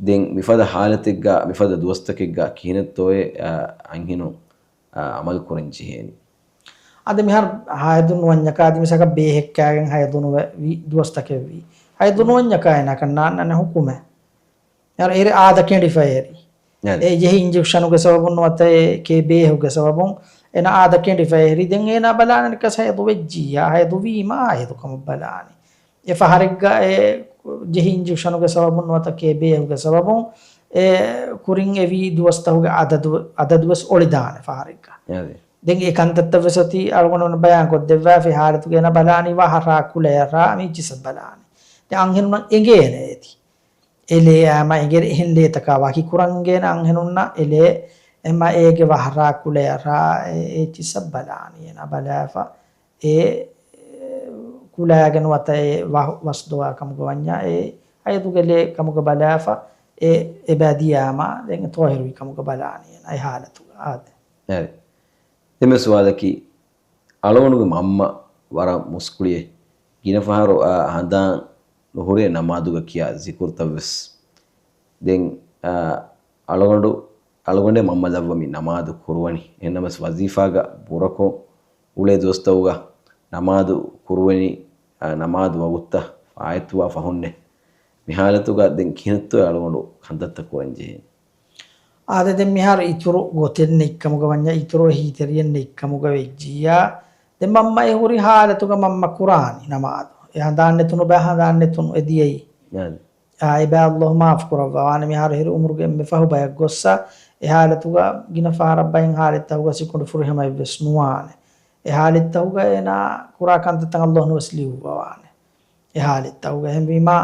ދެން މިފަދަ ހާލަތެއްގަ، މިފަދަ ދުވަސްތަކެއްގަ ކިހިނެއްތޯއޭ، އާ، އަންހެނުން، އާ، އަމަލު ކުރަން ޖެހޭނީ؟ އަދި މިހާރު ހައިޟު ނުވަންޏަކާ އަދި މިސާލަކަށް ބޭހެއް ކާގެން ހައިޟު ނުވެ ވީ ދުވަސްތަކެއް ވީ. ހައިޟު ނުވަންޏަކާ އޭނާ ކަން ނާންނާނެ ހުކުމެއް. އޭރު އޭރު އާދަ ކެނޑިފަ އެހެރީ. އެ ޖެހި އިންޖެކްޝަނުގެ ސަބަބުން ނުވަތަ އެ ކޭ ބޭހުގެ ސަބަބުން އޭނާ އާދަ ކެނޑިފަ އެހެރީ. ދެން އޭނާ ބަލާނެ ކަސް ހައިޟު ވެއްޖިއްޔާ، ހައިޟު ވީމާ ހައިޟު ކަމަށް ބަލާނީ. އެ ފަހަރެއްގަ އެ ޖެހި އިންޖެކްޝަނުގެ ސަބަބުން ނުވަތަ ކޭ ބޭހުގެ ސަބަބުން އެ ކުރިން އެވީ ދުވަސްތަކުގެ އަދަދު، އަދަދު ވެސް އޮޅިދާނެ ފަހަރެއްގަ. ދެން އެ ކަންތައްތައް ވެސް އޮތީ އަޅުގަނޑު ބަޔާން ކޮށްދެއްވާފައި ހާލަތުގެ އޭނާ ބަލާނީ ވަހަށް ރާ ކުލަޔަށް ރާ މީ އެއްޗިއްސަށް ބަލާނީ. ދެން އަންހެނުންނަށް އެނގޭނެ އޭތި. އެލޭ އާމަ އެނގޭ އެހެން ލޭތަކާ ވަކި ކުރަން އެނގޭނެ އަންހެނުންނަށް އެލޭ. އެމަ އޭގެ ވަހަށް ރާ ކުލަޔަށް ރާ އެ، އެ އެއްޗިއްސަށް ބަލާނީ. އޭނާ ބަލާފަ އެ ކުލައިގެ ނުވަތަ އެ ވަސް ދޮވާ ކަމުގަ ވަންޏާ އެ ހައިޟުގެ ލޭ ކަމުގަ ބަލާފަ އެ އެބައި ދިޔާމަ ދެން ތޯހިރުވި ކަމުގަ ބަލާނީ އޭނާ އެ ހާލަތުގަ. އާދެ. އެ. ދެންމެ ސުވާލަކީ، އަޅުގަނޑުގެ މަންމަ ވަރަށް މުސްކުޅިއެއް. ގިނަ ފަހަރު އާ ހަނދާން ނުހުރޭ ނަމާދުގަ ކިޔާ ޒިކުރުތައް ވެސް. ދެން، އާ، އަޅުގަނޑު، އަޅުގަނޑޭ މަންމަ ލައްވަ މި ނަމާދު ކުރުވަނީ. އެހެންނަމަވެސް ވަޒީފާގަ ބުރަކޮށް އުޅޭ ދުވަސްތަކުގަ ނަމާދު ކުރުވަނީ، އާ، ނަމާދު ވަގުތުތައް ފާއިތުވާ ފަހުންނޭ. މި ހާލަތުގަ ދެން ކިހިނެއްތޯ އަޅުގަނޑު ކަންތައްތައް ކުރަން ޖެހޭނީ؟ އާދެ، ދެން މިހާރު އިތުރު ގޮތެއް ނެތްކަމުގަ ވަންޏާ، އިތުރު އެހީތެރިއެއް ނެތްކަމުގަ ވެއްޖިއްޔާ، ދެން މަންމަ އެ ހުރި ހާލަތުގަ މަންމަ ކުރާނީ ނަމާދު. އެ ހަނދާން ނެތުނު ބައި ހަނދާން ނެތުނު އެ ދިޔައީ. އާ، އެބައި އައްލާހު މާފު ކުރައްވާ. ވާނެ މިހާރު ހިރި އުމުރުގެ އެންމެ ފަހު ބަޔަށް ގޮއްސަ، އެ ހާލަތުގަ ގިނަ ފަހަރަށް ބައެއް ހާލަތްތަކުގަ ސިކުނޑި ފުރިހަމައެއްވެސް ނުވާނެ. އެ ހާލަތްތަކުގަ އޭނާ ކުރާ ކަންތައްތައް އައްލާހުން ވެސް ލިޔުއްވަވާނެ. އެ ހާލަތްތަކުގަ. އެހެންވީމާ،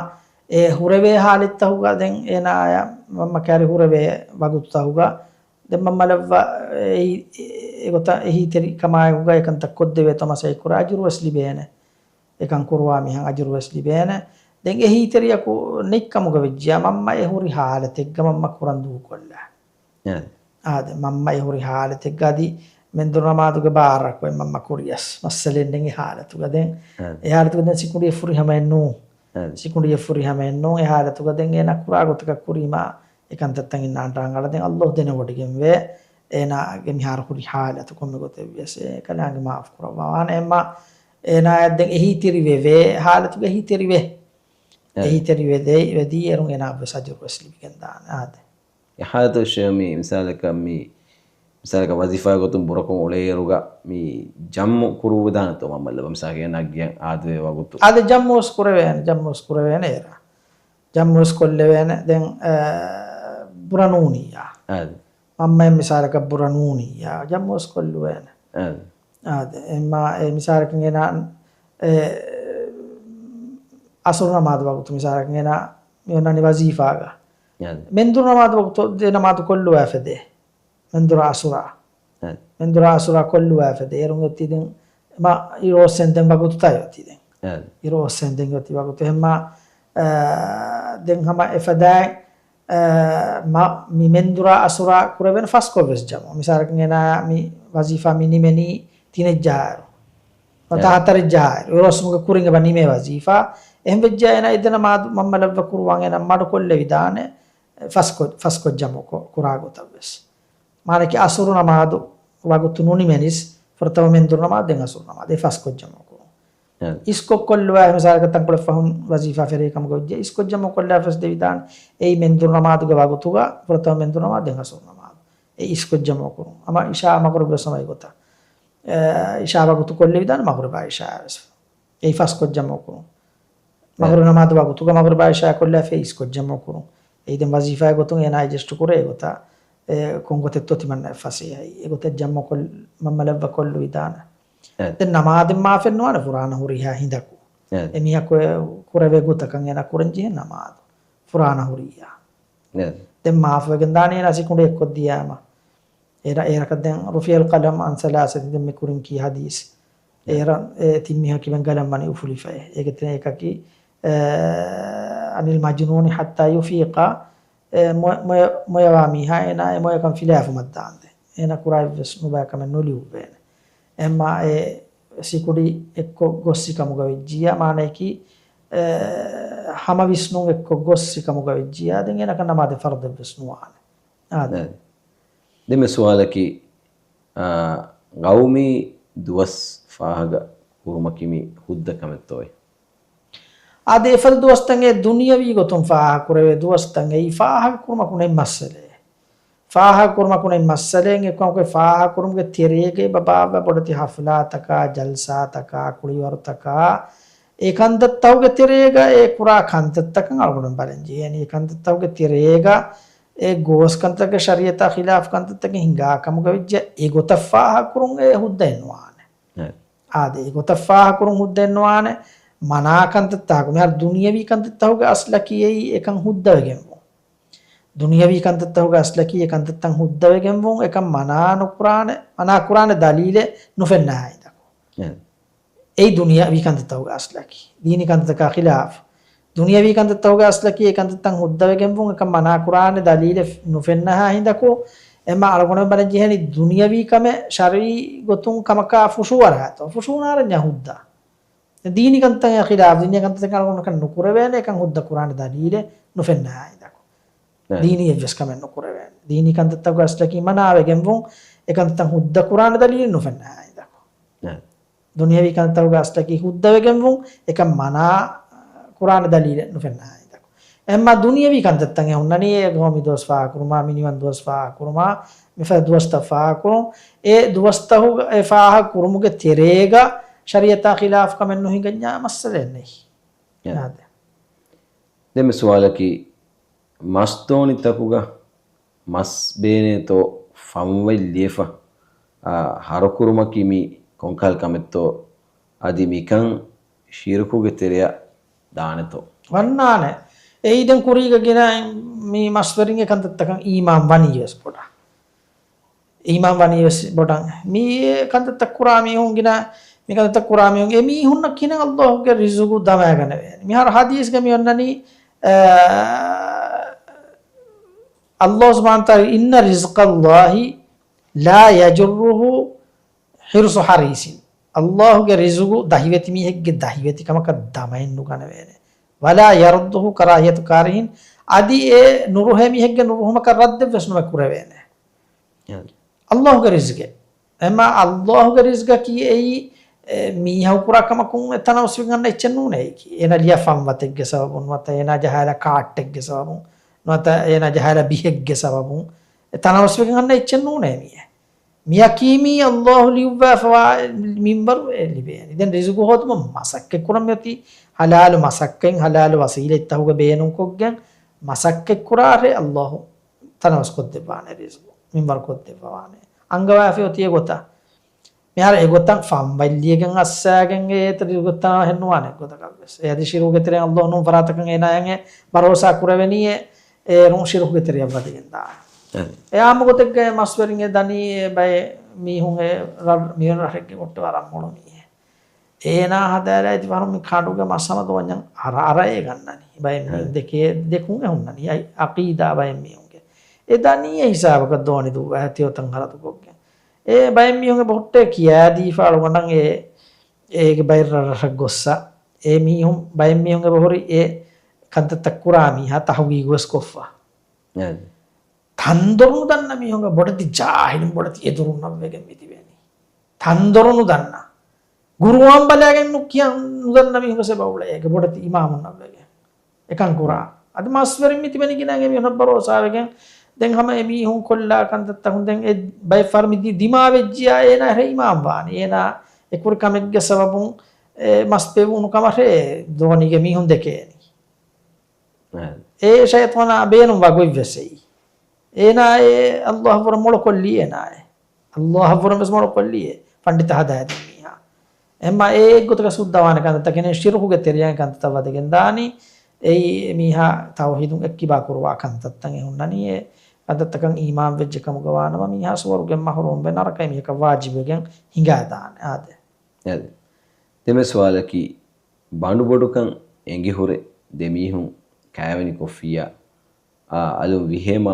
އެ ހުރެވޭ ހާލަތްތަކުގަ ދެން އޭނާޔަށް މަންމަ ކައިރި ހުރެވޭ ވަގުތުތަކުގަ ދެން މަންމަ ލައްވާ އެ، އެ، އެގޮތަށް އެހީތެރިކަމާއެކުގަ އެކަންތައް ކޮށްދެވޭތޯ މަސައްކަތް ކުރާ އަޖުރު ވެސް ލިބޭނެ. އެކަން ކުރުވާ މީހަށް އަޖުރު ވެސް ލިބޭނެ. ދެން އެހީތެރިއަކު ނެތްކަމުގަ ވެއްޖިއްޔާ މަންމަ އެ ހުރި ހާލަތެއްގަ މަންމަ ކުރަން ދޫކޮށްލާ. އާދެ. އާދެ، މަންމަ އެ ހުރި ހާލަތެއްގަ އަދި މެންދުރު ނަމާދުގެ ބާރަކު އެ މަންމަ ކުރިޔަސް މައްސަލައެއް ނެތް އެ ހާލަތުގަ ދެން. އާދެ. އެ ހާލަތުގަ ދެން ސިކުނޑިއެއް ފުރިހަމައެއް ނޫން. އާދެ. ސިކުނޑިއެއް ފުރިހަމައެއް ނޫން. އެ ހާލަތުގަ ދެން އޭނާ ކުރާ ގޮތަކަށް ކުރީމާ އެ ކަންތައްތައް އިންނާން ރަނގަޅަށް. ދެން އައްލާހު ދެނެވޮޑިގެންވޭ އޭނާގެ މިހާރު ހުރި ހާލަތު ކޮންމެ ގޮތެއްވިޔަސް އެ ކަލާނގެ މާފު ކުރައްވާ. ވާނެ އެމަ އޭނާޔަށް ދެން އެހީތެރިވެވޭ ހާލަތުގަ އެހީތެރިވޭ. އެ. އެހީތެރިވެދޭ، ވެދީ އޭރުން އޭނާ ވެސް އަޖުރު ވެސް ލިބިގެން ދާނެ. އާދެ. އެ ހާލަތު ޝޭ މި މިސާލަކަށް މި، މިސާލަކަށް ވަޒީފާ ގޮތުން ބުރަކޮށް އުޅޭއިރުގަ މި ޖަމްޢު ކުރުވެދާނެތޯ މަންމަ ލައްވާ؟ މިސާލަކަށް އޭނާ ގެޔަށް އާދެވޭ ވަގުތު. އާދެ، ޖަމްޢު ވެސް ކުރެވޭނެ، ޖަމްޢު ވެސް ކުރެވޭނެ އޭރަށް. ޖަމްޢު ވެސް ކޮށްލެވޭނެ. ދެން، އަ، ބުރަ ނޫނިއްޔާ. އާދެ. މަންމައެއް މިސާލަކަށް ބުރަ ނޫނިއްޔާ. ޖަމްޢު ވެސް ކޮށްލުވޭނެ. އާދެ. އާދެ، އެމަ، އެ މިސާލަކަށް އޭނާ، އެ، އަސުރު ނަމާދު ވަގުތު މިސާލަކަށް އޭނާ މި އޮންނާނީ ވަޒީފާގަ. އާދެ. މެންދުރު ނަމާދު ވަގުތު ދެ ނަމާދު ކޮށްލުވާފަ ދޭ. މެންދުރާ އަސުރާ. އެ. މެންދުރާ އަސުރާ ކޮށްލުވާފަ ދޭ. އޭރުން އޮތީ ދެން މަ އިރު އޮއްސެން ދެން ވަގުތު ތައް އޮތީ ދެން. އެ. އިރު އޮއްސެން ދެން އޮތީ ވަގުތު. އެހެންމަ، އަ، ދެން ހަމަ އެފަދައިން އަ، މަ-، މި މެންދުރާ އަސުރާ ކުރެވޭނެ ފަސްކޮށް ވެސް ޖަމު. މިސާލަކަށް އޭނާ މި ވަޒީފާ މި ނިމެނީ ތިނެއްޖާއިރު. ނުވަތަ އެ. ހަތަރެއްޖާއިރު. އިރުއޮއްސުމުގެ ކުރިން އެބަ ނިމޭ ވަޒީފާ. އެހެން ވެއްޖާ އޭނާ އެއްދެ ނަމާދު މަންމަލައްވަ ކުރުވާން އޭނާ މަޑުކޮށްލެވިދާނެ. ފަސްކޮށް، ފަސްކޮށް ޖަމު ކު-، ކުރާ ގޮތަށް ވެސް. މާނައަކީ އަސުރު ނަމާދު ވަގުތު ނުނިމެނިސް، ފުރަތަމަ މެންދުރު ނަމާދު، ދެން އަސުރު ނަމާދު. އެ ފަސްކޮށް ޖަމު ކުރުން. އެ. އިސްކޮށް ކޮށްލުވާ މިސާލަކަށް ތަންކޮޅެއް ފަހުން ވަޒީފާ ފެށި ކަމުގަ ވެއްޖެ، އިސްކޮށް ޖަމު ކޮށްލާފަސް ދެވިދާނެ. އެއީ މެންދުރު ނަމާދުގެ ވަގުތުގަ ފުރަތަމަ މެންދުރު ނަމާދު، ދެން އަސުރު ނަމާދު. އެ އިސްކޮށް ޖަމު ކުރުން. އަމާ އިޝާ މަޣުރިބް ވެސް ހަމަ އެގޮތަށް. އެ، އިޝާ ވަގުތު ކޮށްލެވިދާނެ މަޣުރިބާ އިޝާ ވެސް. އެއީ ފަސްކޮށް ޖަމު ކުރުން. މަޣުރިބް ނަމާދު ވަގުތުގަ މަޣުރިބާ އިޝާ ކޮށްލާފަ އިސްކޮށް ޖަމު ކުރުން. އެއީ ދެން ވަޒީފާގެ ގޮތުން އޭނާ އެޑްޖަސްޓް ކުރޭ އެގޮތަށް، އެ، ކޮން ގޮތެއްތޯ ތިމަންނަ ފަސޭހައި. އެގޮތަށް ޖަމު ކޮށް-، މަންމަލައްވަ ކޮށްލުވިދާނެ. އެ. ދެން ނަމާދެއް މާފެއް ނުވާނެ ފުރާނަ ހުރިހާ ހިނދަކު. އެ. އެ މީހަކު ކުރެވޭ ގޮތަކަށް އޭނާ ކުރަން ޖެހޭ ނަމާދު. ފުރާނަ ހުރިއްޔާ. އެ. ދެން މާފުވެގެން ދާނެ އޭނާ ސިކުނޑި އެއްކޮށް ދިޔާމަ. އޭރަ-، އޭރަކަށް ދެން ރުފިއަލް ޤަލަމް އަން ސަލާސަތި ދެން މި ކުރިން ކީ ހަދީސް. އެ. އޭރަ އެ ތިން މީހަކީ ބެން ގަލަން ވަނީ އުފުލިފައޭ. އޭގެ ތެރެއިން އެކަކީ، އެ، އަނިލް މަޖްނޫނި ޙައްތާ ޔުފީޤާ، އެ މޮ-، މޮޔަ-، މޮޔަވާ މީހާ އޭނާ އެ މޮޔަކަން ފިލާފުމަށް ދާންދެން. އޭނާ ކުރާ އެއްވެސް ނުބައި ކަމެއް ނުލިޔުއްވޭނެ. އެހެންމާ އެ ސިކުޑި އެއްކޮށް ގޮއްސި ކަމުގަ ވެއްޖިއްޔާ، މާނައަކީ، އެ، ހަމަ ވިސްނުން އެއްކޮށް ގޮއްސި ކަމުގަ ވެއްޖިއްޔާ، ދެން އޭނަކަށް ނަމާދެއް ފަރުޟެއްވެސް ނުވާނެ. އާދެ. ދެން މި ސުވާލަކީ، އާ، ގައުމީ ދުވަސް ފާހަގަ ކުރުމަކީ މި ހުއްދަ ކަމެއްތޯއޭ؟ އާދެ، އެފަދަ ދުވަސްތައް އެ ދުނިޔަވީ ގޮތުން ފާހަގަ ކުރެވޭ ދުވަސްތައް އެއީ ފާހަގަ ކުރުމަކު ނެތް މައްސަލައެއް. ފާހަގަ ކުރުމަކު ނެތް މައްސަލައެއް. އެކަމަކު އެ ފާހަގަ ކުރުމުގެ ތެރޭގަ އެބަ ބާއްވާ ބޮޑެތި ހަފްލާތަކާ، ޖަލްސާތަކާ، ކުޅިވަރުތަކާ، އެ ކަންތައްތަކުގެ ތެރޭގަ އެ ކުރާ ކަންތައްތަކަށް އަޅުގަނޑު ބަލަން ޖެހޭނީ. އެ ކަންތައްތަކުގެ ތެރޭގަ އެ ގޯސް ކަންތައްގެ ޝަރީޢަތާ ޚިލާފު ކަންތައްތަކެއް ހިނގާ ކަމުގަ ވެއްޖެ އެގޮތަށް ފާހަގަ ކުރުން އެ ހުއްދައެއް ނުވާނެ. އެ. އާދެ، އެގޮތަށް ފާހަގަ ކުރުން ހުއްދައެއް ނުވާނެ. މަނާ ކަންތައްތަކު، މިހާރު ދުނިޔަވީ ކަންތައްތަކުގެ އަސްލަކީ އެއީ އެކަން ހުއްދަވެގެންވުން. ދުނިޔަވީ ކަންތައްތަކުގެ އަސްލަކީ އެ ކަންތައްތައް ހުއްދަވެގެންވުން، އެކަން މަނާ ނުކުރާނެ، މަނާ ކުރާނެ ދަލީލެއް ނުފެންނަ ހިނދަކު. އެ. އެއީ ދުނިޔަވީ ކަންތައްތަކުގެ އަސްލަކީ. ދީނީ ކަންތައްތަކާ ޚިލާފު. ދުނިޔަވީ ކަންތައްތަކުގެ އަސްލަކީ އެ ކަންތައްތައް ހުއްދަވެގެންވުން، އެކަން މަނާ ކުރާނެ ދަލީލެއް ނުފެންނަ ހިނދަކު. އެމަ އަޅުގަނޑު ބަލަން ޖެހޭނީ ދުނިޔަވީ ކަމެއް ޝަރުޢީ ގޮތުން ކަމަކާ ފުށޫ އަރާތޯ؟ ފުށޫ ނާރަންޏާ ހުއްދަ. ދީނީ ކަންތައް ޚިލާފު، ދުނިޔަވީ ކަންތައްތަކަށް އަޅުގަނޑަކަށް ނުކުރެވޭނެ، އެކަން ހުއްދަ ކުރާނެ ދަލީލެއް ނުފެންނަ ހިނދަކު. ނަ. ދީނީ އެއްވެސް ކަމެއް ނުކުރެވޭނެ. ދީނީ ކަންތައްތަކުގެ އަސްލަކީ މަނާވެގެންވުން، އެ ކަންތައް ހުއްދަ ކުރާނެ ދަލީލެއް ނުފެންނަ ހިނދަކު. ނަ. ދުނިޔަވީ ކަންތައްތަކުގެ އަސްލަކީ ހުއްދަވެގެންވުން، އެކަން މަނާ ކުރާނެ ދަލީލެއް ނުފެންނަ ހިނދަކު. އެހެންމާ ދުނިޔަވީ ކަންތައްތައް އެ ހުންނަނީ އެ ގައުމީ ދުވަސް ފާހަގަ ކުރުމާ، މިނިވަން ދުވަސް ފާހަގަ ކުރުމާ، މިފަދަ ދުވަސްތައް ފާހަގަ ކުރުން. އެ ދުވަސްތަކުގެ އެ ފާހަގަ ކުރުމުގެ ތެރޭގަ ޝަރީޢަތާ ޚިލާފު ކަމެއް ނުހިނގަންޏާ މައްސަލައެއް ނެތް. ޔާ. އާދެ. ދެން މި ސުވާލަކީ، މަސްދޯނިތަކުގަ މަސް ބޭނޭތޯ ފަންވަތް ލިޔެފަ، އާ، ހަރުކުރުމަކީ މީ ކޮންކަހަލަ ކަމެއްތޯ؟ އަދި މިކަން ޝިރުކުގެ ތެރެއަށް ދާނެތޯ؟ ވަންނާނެ. އެއީ ދެން ކުރީގަ ގިނަ މި މަސްވެރިން އެ ކަންތައްތަކަށް އީމާން ވަނީ ވެސް ބޮޑަށް. އީމާން ވަނީ ވެސް ބޮޑަށް. މި ކަންތައްތައް ކުރާ މީހުން ގިނަ، މި ކަންތައްތައް ކުރާ މީހުން، އެ މީހުންނަށް ކިހިނެއް ﷲ ގެ ރިޒުގު ދަމައިގަނެވޭނެ؟ މިހާރު ހަދީސްގަ މި އޮންނަނީ، އާ، ﷲ ސުބްޙާނަހޫ ވަތަޢާލާ، "إن رزق الله لا يجره حرص حريص." ﷲ ގެ ރިޒުގު ދަހިވެތި މީހެއްގެ ދަހިވެތިކަމަކަށް ދަމައެއް ނުގަނެވޭނެ. "ولا يرده كراهية كاره." އަދި އެ ނުރުހޭ މީހެއްގެ ނުރުހުމަކަށް ރައްދެއްވެސް ނުވެ ކުރެވޭނެ. ޔާ. ﷲ ގެ ރިޒުގެއް. އެމާ ﷲ ގެ ރިޒުގަކީ އެއީ، އެ، މީހަކު ކުރާ ކަމަކުން އެ ތަނަވަސްވެގެން އަންނަ އެއްޗެއް ނޫނޭ އެކީ. އޭނާ ލިޔާ ފަންވަތެއްގެ ސަބަބުން ނުވަތަ އޭނާ ޖަހާލާ ކާއްޓެއްގެ ސަބަބުން ނުވަތަ އޭނާ ޖަހާލާ ބިހެއްގެ ސަބަބުން އެ ތަނަވަސްވެގެން އަންނަ އެއްޗެއް ނޫނޭ މީ. މިޔަކީ މީ ﷲ ލިޔުއްވާފަވާ މިންވަރު އެ ލިބޭނެ. ދެން ރިޒުގު ހޯދުމަށް މަސައްކަތް ކުރަން މިއޮތީ ހަލާލު މަސައްކަތް، ހަލާލު ވަސީލަތްތަކުގެ ބޭނުންކޮށްގެން މަސައްކަތް ކުރާށޭ، ﷲ ތަނަވަސް ކޮށްދެއްވާނެ ރިޒުގު. މިންވަރު ކޮށްދެއްވަވާނެ. އަންގަވާފަ އޮތީ އެގޮތަށް. މިހާރު އެގޮތަށް ފަންވަތް ލިޔެގެން އައްސާގެން އެ ރިޒުގު ތަނަވަސް ނުވާނެ އެއްގޮތަކަށް ވެސް. އެ އަދި ޝިރުކުގެ ތެރެއިން ﷲ ނޫން ފަރާތަކަށް އޭނާއަށް އެ ބަރޯސާ ކުރެވެނީ އެ އޭރުން ޝިރުކުގެ ތެރެއަށް ވަދެގެން ދާނެ. އެ. އެ އާއްމު ގޮތެއްގައި މަސްވެރިން އެ ދަނީ އެ ބައެއް މީހުން އެ ރަށް، މި ރަށެއްގެ ގޮއްޓެއް ވަރަށް މޮޅު މީހެއް. އޭނާ ހަދާލާ އެތި ފަހަރު މި ކަނޑުގެ މަސަމަ ދޯންޏަށް އަރަ އަރައޭ ގަންނަނީ. ބައެއް މީހުން ހެ. ދެކޭ ދެކުން އެ ހުންނަނީ. އައި އަޤީދާ ބައެއް މީހުންގެ. އެ ދަނީ އެ ހިސާބަކަށް ދޯނި ދޫވާ ތިޔޮތަން ހަރަދުކޮށްގެން. އެ ބައެއް މީހުން އެބަ ހުއްޓޭ ކިޔާދީފާ އަޅުގަނޑަށް އެ އޭގެ ބައި ރަށްރަށަށް ގޮއްސަ. އެ މީހުން ބައެއް މީހުން އެބަ ހުރި އެ ކަންތައްތައް ކުރާ މީހާ ތަހުގީގު ވެސް ކޮށްފަ. އެ. ތަންދޮރު ނުދަންނަ މީހުންގެ ބޮޑެތި ޖާހިލުން ބޮޑެތި އެދުރުންނަށްވެގެން މި ތިބެނީ. ތަންދޮރު ނުދަންނަ. ގުރުއާން ބަލައިގެން ނުކިޔަން ނުދަންނަ މީހުން ވެސް އެބަ އުޅޭ އޭގެ ބޮޑެތި އިމާމުންނަށްވެގެން. އެކަން ކުރާ. އަދި މަސްވެރިން މި ތިބެނީ ގިނަ އެމީހުންނަށް ބަރޯސާވެގެން. ދެން ހަމަ އެމީހުން ކޮށްލާ ކަންތައްތަކުން ދެން އެ ބައެއް ފަހަރު މި ދި-، ދިމާވެއްޖިޔާ އޭނާ އެހެ އިމާމް ވާނީ. އޭނާ އެ ކުރި ކަމެއްގެ ސަބަބުން އެ މަސް ބެވުނު ކަމަށް އެ ދޯނީގެ މީހުން ދެކޭނީ. އެ. އެ ޝައިޠާނާ ބޭނުންވާ ގޮތްވެސް އެއީ. އޭނާ އެ ﷲ އަށްވުރެ މޮޅުކޮށްލީ އޭނާ އެ. ﷲ އަށްވުރެ ވެސް މޮޅުކޮށްލީ އެ. ފަންޑިތަ ހަދާދިން މީހާ. އެމަ އެ އެއްގޮތަކަށް ސުއްދަވާނެ ކަންތައްތަކެއް ނެތް، ޝިރުކުގެ ތެރެއަށް ކަންތައްތައް ވަދެގެން ދާނީ. އެއީ މީހާ ތައުހީދުން އެއްކިބާ ކުރުވާ ކަންތައްތައް އެ ހުންނަނީ. އެ ކަންތައްތަކަށް އީމާން ވެއްޖެ ކަމުގަ ވާނަމަ މީހާ ސުވަރުގެ މަހުރޫމްވެ ނަރަކައި މީހަކަށް ވާޖިބުވެގެން ހިނގާދާނެ. އާދެ. އެ. ދެން ވެސް ސުވާލަކީ، ބަނޑުބޮޑުކަން އެނގިހުރެ ދެމީހުން ކާވެނި ކޮށްފިއްޔާ، އާ، އަލުން ވިހޭމާ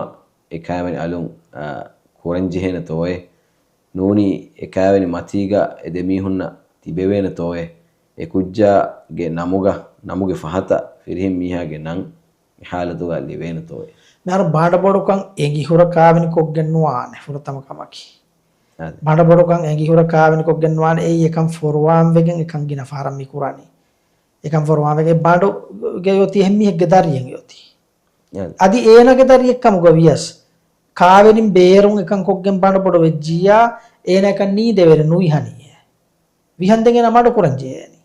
އެ ކާވެނި އަލުން، އާ، ކުރަންޖެހޭނެތޯއޭ؟ ނޫނީ އެ ކާވެނި މަތީގަ އެ ދެމީހުންނަށް ތިބެވޭނެތޯއޭ؟ އެ ކުއްޖާގެ ނަމުގަ، ނަމުގެ ފަހަތަށް ފިރިހެން މީހާގެ ނަން އެ ހާލަތުގަ ލިބޭނެތޯއޭ؟ މިހާރު ބަނޑުބޮޑުކަން އެނގިހުރަ ކާވެނި ކޮށްގެން ނުވާނެ ފުރަތަމަ ކަމަކީ. އާދެ. ބަނޑުބޮޑުކަން އެނގިހުރަ ކާވެނި ކޮށްގެން ނުވާނެ. އެއީ އެކަން ފޮރުވާން ވެގެން އެކަން ގިނަ ފަހަރަށް މި ކުރަނީ. އެކަން ފޮރުވާން ވެގެން ބަނޑުގެ އޮތީ އެހެން މީހެއްގެ ދަރިއެއް އޮތީ. އާދެ. އަދި އޭނާގެ ދަރިއެއް ކަމުގަ ވިޔަސް، ކާވެނިން ބޭރުން އެކަން ކޮށްގެން ބަނޑުބޮޑު ވެއްޖިއްޔާ، އޭނާ އެކަން ނީދެވޭނެ ނުވިހަނީއޭ. ވިހަންދެން އޭނާ މަޑު ކުރަން ޖެހޭނީ.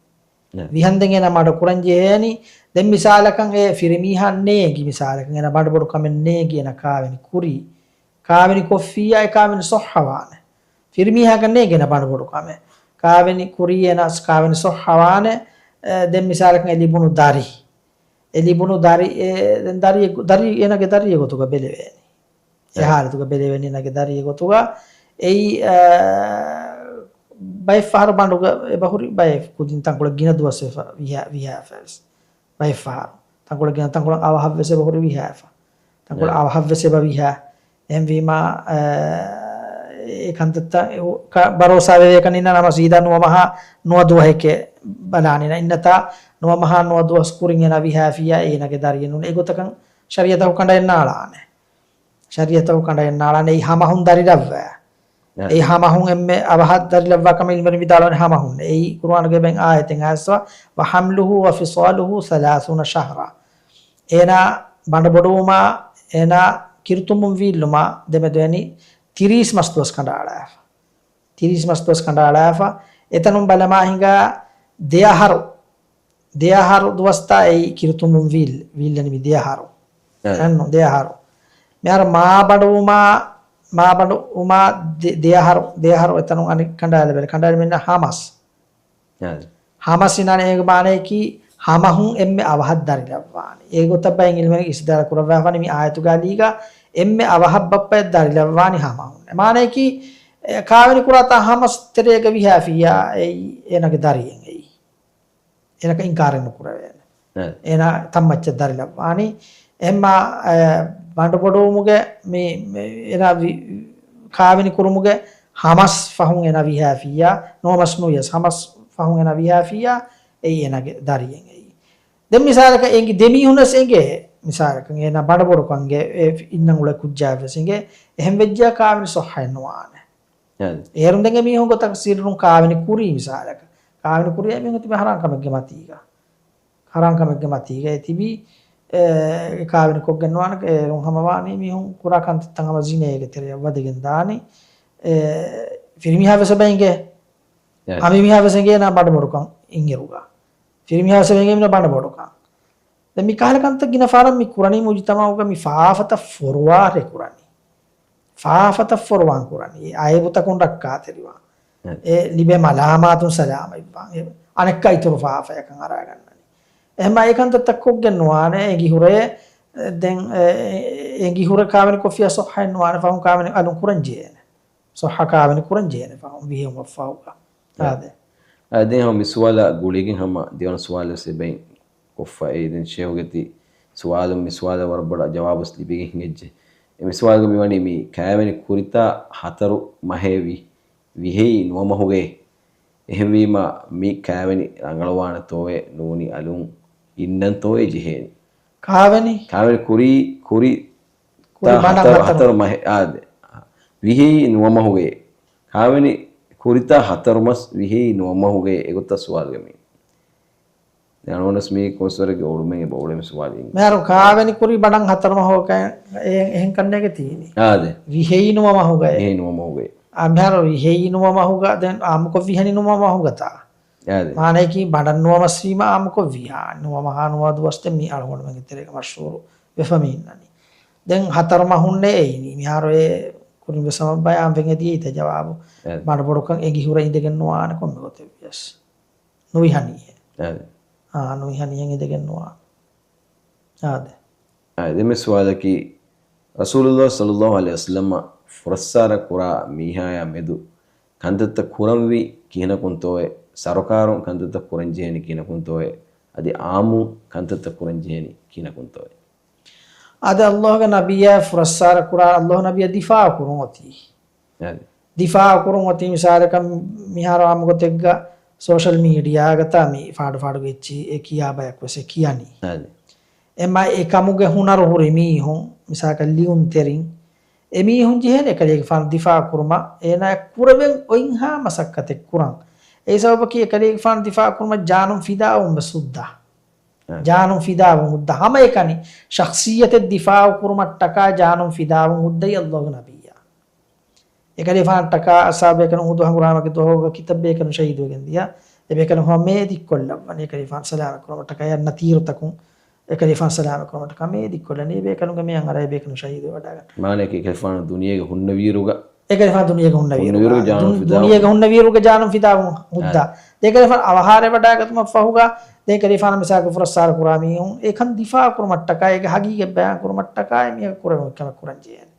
ނަ. ވިހަންދެން އޭނާ މަޑު ކުރަން ޖެހޭނީ. ދެން މިސާލަކަށް އެ ފިރިމީހާ ނޭނގި، މިސާލަކަށް އޭނާ ބަނޑުބޮޑު ކަމެއް ނޭނގި އޭނާ ކާވެނި ކުރީ. ކާވެނި ކޮށްފިއްޔާ އެ ކާވެނި ސޮއްހަވާނެ. ފިރިމީހާގަ ނޭނގި އޭނާ ބަނޑުބޮޑު ކަމެއް. ކާވެނި ކުރީ އޭނާ ކާވެނި ސޮއްހަވާނެ. އެ، ދެން މިސާލަކަށް އެ ލިބުނު ދަރި. އެ ލިބުނު ދަރި، އެ، ދެން ދަރިއެއް ގޮ-، ދަރި އޭނާގެ ދަރިއެއް ގޮތުގަ ބެލެވޭނެ. އެ އެ. ހާލަތުގަ ބެލެވެނީ އޭނާގެ ދަރިއެއް ގޮތުގަ. އެއީ، އާ، ބައެއް ފަހަރު ބަނޑުގަ އެބަހުރި ބައެއް ކުދިން ތަންކޮޅެއް ގިނަ ދުވަސް ވެފަ ވިހާ-، ވިހާފަ ވެސް. ބައެއް ފަހަރު. ތަންކޮޅެއް ގިނަ ތަންކޮޅަށް އަވަހަށް ވެސް އެބަހުރި ވިހާފަ. ތަންކޮޅެއް އެ. އަވަހަށް ވެސް އެބަ ވިހާ. އެހެންވީމާ، އާ، އެ ކަންތައްތައް އެ ކަ-، ބަރޯސާ ވެވޭ ކަން އިންނަ ނަމަ ސީދާ ނުވަ މަހާ ނުވަ ދުވަހެކޭ ބަލާނީ. އިންނަތާ ނުވަ މަހާ ނުވަ ދުވަސް ކުރިން އޭނާ ވިހާފިއްޔާ އޭނާގެ ދަރިއެއް ނޫން. އެގޮތަކަށް ޝަރީއަތަކު ކަނޑައެއް ނާޅާނެ. ޝަރީއަތަކު ކަނޑައެއް ނާޅާނެ. އެއީ ހަމަހުން ދަރި ލައްވާ. އެ. އެއީ ހަމަހުން އެންމެ އަވަހަށް ދަރި ލައްވާ ކަމަށް އިލްމުވެރިން ވިދާޅުވަނީ ހަމަހުން. އެއީ ޤުރުއާނުގައި ބެން އާޔަތެއް އައިސްފަ، "وحمله وفصاله ثلاثون شهرا." އޭނާ ބަނޑުބޮޑުވުމާ، އޭނާ ކިރުތުނބުން ވީއްލުމާ ދެމެދުވެނީ ތިރީސް މަސް ދުވަސް ކަނޑައަޅާފަ. ތިރީސް މަސް ދުވަސް ކަނޑައަޅާފަ. އެތަނުން ބަލަމާ ހިނގާ ދެއަހަރު، ދެއަހަރު ދުވަސްތާ އެއީ ކިރުތުނބުން ވީއްލް-، ވީއްލަނީ މި ދެއަހަރު. އެ. އެންނު ދެއަހަރު. މިހާރު މާބަނޑުވުމާ، މާބަނޑުވުމާ ދެ-، ދެއަހަރު، ދެއަހަރު އެތަނުން އަނެއް ކަނޑައަޅާލެވޭނެ. ކަނޑައަޅާލީމަ ހަމަސް. އެ. ހަމަސް އިންނާނެ އޭގެ މާނަޔަކީ ހަމަހުން އެންމެ އަވަހަށް ދަރިލައްވާނެ. އޭގޮތަށް ބައެއް އިލްމުވެރިން އިސްތިދްލާލު ކުރައްވާފާނެ މި އާޔަތުގަ އަލީގަ އެންމެ އަވަހަށް ބައްޕަޔަށް ދަރިލައްވާނީ ހަމަހުން. އެ މާނަޔަކީ، އެ، ކާވެނި ކުރާތާ ހަމަސް ތެރޭގަ ވިހާފިއްޔާ އެއީ އޭނާގެ ދަރިއެއް އެއީ. އޭނަކަށް އިންކާރެއް ނުކުރެވޭނެ. އެ. އޭނާ ތަންމައްޗަށް ދަރިލައްވާނީ. އެހެންމާ، އެ، ބަނޑުބޮޑުވުމުގެ މި، މި، އޭނާ ވި-، ކާވެނި ކުރުމުގެ ހަމަސް ފަހުން އޭނާ ވިހާފިއްޔާ، ނުވަ މަސް ނުވިޔަސް ހަމަސް ފަހުން އޭނާ ވިހާފިއްޔާ، އެއީ އޭނާގެ ދަރިއެއް އެއީ. ދެން މިސާލަކަށް އެނގި ދެމީހުންވެސް އެނގޭ، މިސާލަކަށް އޭނާ ބަނޑުބޮޑުކަންގެ އެ އިންނަން އުޅޭ ކުއްޖާވެސް އެނގޭ، އެހެން ވެއްޖިޔާ ކާވެނި ސޮއްހައެއް ނުވާނެ. އެ. އޭރުން ދެން އެމީހުން ގޮތަށް ސިއްރުން ކާވެނި ކުރީ މިސާލަކަށް. ކާވެނި ކުރިޔާ މީހުން ތިބި ހަރާން ކަމެއްގެ މަތީގަ. ހަރާން ކަމެއްގެ މަތީގަ އެ ތިބީ، އެ، ކާވެނި ކޮށްގެން ނުވާނެ، އޭރުން ހަމަވާނީ މީހުން ކުރާ ކަންތައްތައް ހަމަ ޒިނޭގެ ތެރެއަށް ވަދެގެން ދާނީ. އެ، ފިރިމީހާ ވެސް އެބަ އެނގޭ. އެ. އަނބިމީހާ ވެސް އެނގޭ އޭނާ ބަނޑުބޮޑުކަން އިންއިރުގަ. ފިރިމީހާ ވެސް އެބަ އެނގޭ މީނާ ބަނޑުބޮޑުކަން. ދެން މި ކަހަލަ ކަންތައް ގިނަ ފަހަރަށް މި ކުރަނީ މުޖުތަމަޢުގަ މި ފާފަތައް ފޮރުވާށޭ ކުރަނީ. ފާފަތައް ފޮރުވާން ކުރަނީ. އެ އައިބުތަކުން ރައްކާތެރިވާން. އެ. އެ ލިބޭ މަލާމާތުން ސަލާމަތްވާން. އެ އަނެއްކާ އިތުރު ފާފަޔަކަށް އަރާގަންނަނީ. އެހެންމާ އެ ކަންތައްތައް ކޮށްގެން ނުވާނެ. އެނގިހުރޭ، އެ، ދެން، އެ، އެ، އެނގިހުރެ ކާވެނި ކޮށްފިޔާ ސޮއްހައެއް ނުވާނެ ފަހުން ކާވެނި އަލުން ކުރަން ޖެހޭނެ. ސޮއްހަ ކާވެނި ކުރަން ޖެހޭނެ ފަހުން ވިހެއުމަށްފަހުގަ. އެ. އާދެ. އާދެ، ހަމަ މި ސުވާލާ ގުޅިގެން ހަމަ ދެވަނަ ސުވާލު ވެސް އެބައިން ކޮށްފަ. އެ ދެން ޝޭހުގެ ތި ސުވާލު، މި ސުވާލަށް ވަރަށް ބޮޑަށް ޖަވާބު ވެސް ލިބިގެން ހިނގައްޖެ. އެ މި ސުވާލުގަ މިވަނީ މި ކާވެނި ކުރިތާ ހަތަރު މަހޭ ވި-، ވިހެއި ނުވަ މަހުގައޭ. އެހެންވީމަ މި ކާވެނި ރަނގަޅުވާނެތޯއޭ ނޫނީ އަލުން އިންނަންތޯއޭ ޖެހޭނީ. ކާވެނި؟ ކާވެނި ކުރީ، ކުރި ކުރި ތާ ބަނޑަށް ހަތަރު، ހަތަރު. ހަތަރު މަހެ-، އާދެ. ވިހެއި ނުވަ މަހުގައޭ. ކާވެނި ކުރިތާ ހަތަރު މަސް ވިހެއި ނުވަ މަހުގައޭ. އެގޮތަށް ސުވާލުގަ މި. ދެން އަޅުގަނޑުވެސް މީ ކޮންމެސް ވަރެއްގެ އޮޅުމެއް އެބަ އުޅޭ މި ސުވާލު އިން. މިހާރު ކާވެނި ކުރި ބަނޑަށް ހަތަރު މަހުގަ އެ-، އެހެން ކަންނޭގެ ތީނީ. އާދެ. ވިހެއި ނުވަ މަހުގައޭ. ވިހެއި ނުވަ މަހުގައޭ. އާ، މިހާރު ވިހެއި ނުވަ މަހުގަ ދެން އާއްމުކޮށް ވިހެނި ނުވަ މަހުގަތާ. އާދެ. މާނަޔަކީ ބަނޑަށް ނުވަ މަސް ވީމަ އާއްމުކޮށް ވިހާ ނުވަ މަހާ ނުވަ ދުވަސް ދެން މީ އަޅުގަނޑުމެންގެ ތެރޭގަ މަޝްހޫރު ވެފަ މި އިންނަނީ. ދެން ހަތަރު މަހުންނޭ އެއިނީ. މިހާރު އެ ކުރިން ވެސް ހަމަ ބަޔާން ވެގެން ދިޔައީތަ ޖަވާބު. އެ. ބަނޑު ބޮޑުކަން އެނގި ހުރެ އިނދެގެން ނުވާނެ ކޮންމެ ގޮތެއް ވިޔަސް. ނުވިހަނީހެއް. އެ. އާ، ނުވިހަނީހެން އިނދެގެން ނުވާނެ. އާދެ. އާ، ދެންމެ ސުވާލަކީ، ރަސޫލުﷲ ޞައްލަﷲ ޢަލައިހި ވަސައްލަމަ ފުރައްސާރަ ކުރާ މީހާޔާ މެދު ކަންތައްތައް ކުރަންވީ ކިހިނަކުންތޯއޭ؟ ސަރުކާރުން ކަންތައްތައް ކުރަންޖެހޭނީ ކިހިނަކުންތޯއޭ؟ އަދި އާއްމުން ކަންތައްތައް ކުރަންޖެހޭނީ ކިހިނަކުންތޯއޭ؟ އާދެ، ﷲގެ ނަބިއްޔާ ފުރައްސާރަ ކުރާ، ﷲ ނަބިއްޔާ ދިފާޢު ކުރުން އޮތީ. އާދެ. ދިފާޢު ކުރުން އޮތީ މިސާލަކަށް މިހާރު އާއްމު ގޮތެއްގަ ސޯޝަލް މީޑިއާގަތާ މި ފާޑު ފާޑުގެ އެއްޗިހި އެ ކިޔާ ބަޔަކު ވެސް އެ ކިޔަނީ. އާދެ. އެމަ އެކަމުގެ ހުނަރު ހުރި މީހުން، މިސާލަކަށް ލިޔުންތެރިން، އެމީހުން ޖެހޭނެ އެކަލޭގެފާނު ދިފާޢު ކުރުމަށް، އޭނާ ކުރެވެން އޮތްހާ މަސައްކަތެއް ކުރަން. އެއީ ސަބަބަކީ އެކަލޭގެފާނު ދިފާޢު ކުރުމަށް ޖާނުން ފިދާވުން ވެސް ހުއްދާ. އެ. ޖާނުން ފިދާވުން ހުއްދާ. ހަމައެކަނި ޝަޚްޞިއްޔަތެއް ދިފާޢު ކުރުމަށްޓަކާ ޖާނުން ފިދާވުން ހުއްދައީ ﷲގެ ނަބިއްޔާ. އެކަލޭގެފާނަށްޓަކާ އަޞްޙާބުބޭކަލުން އުޙުދު ހަނގުރާމަގެ ދުވަހުގަ ކިތައް ބޭކަލުން ޝަހީދުވެގެން ދިޔަ. އެބޭކަލުން ހަމަ މޭ ދިއްކޮށްލައްވަނީ އެކަލޭގެފާނު ސަލާމަތް ކުރުމަށްޓަކާ އެ ނަތީރުތަކުން. އެކަލޭގެފާނު ސަލާމަތް ކުރުމަށްޓަކާ މޭ ދިއްކޮށްލަނީ އެބޭކަލުންގެ މޭ އަނގަރާ އެބޭކަލުން ޝަހީދުވެވަޑައިގަންނަ. މާނަޔަކީ އެކަލޭގެފާނު ދުނިޔޭގަ ހުންނަ ވީރުގަ. އެކަލޭގެފާނު ދުނިޔޭގަ ހުންނަ ވީރުގަ. ހުންނަ ވީރުގަ ޖާނުން ދުން-، ފިދާވުން. ދުނިޔޭގަ ހުންނަ ވީރުގަ ޖާނުން ފިދާވުން ހުއްދާ. އާ. ދެން އެކަލޭގެފާނު އަވަހާރަވެވަޑައިގަތުމަށްފަހުގަ، ދެން އެކަލޭގެފާނު މިސާލަކަށް ފުރައްސާރަ ކުރާ މީހުން އެކަން ދިފާޢު ކުރުމަށްޓަކާ، އޭގެ ހަގީގަތް ބަޔާން ކުރުމަށްޓަކާ އެ މީހަކު ކުރެވުނު ކަމެއް ކުރަން ޖެހޭނެ.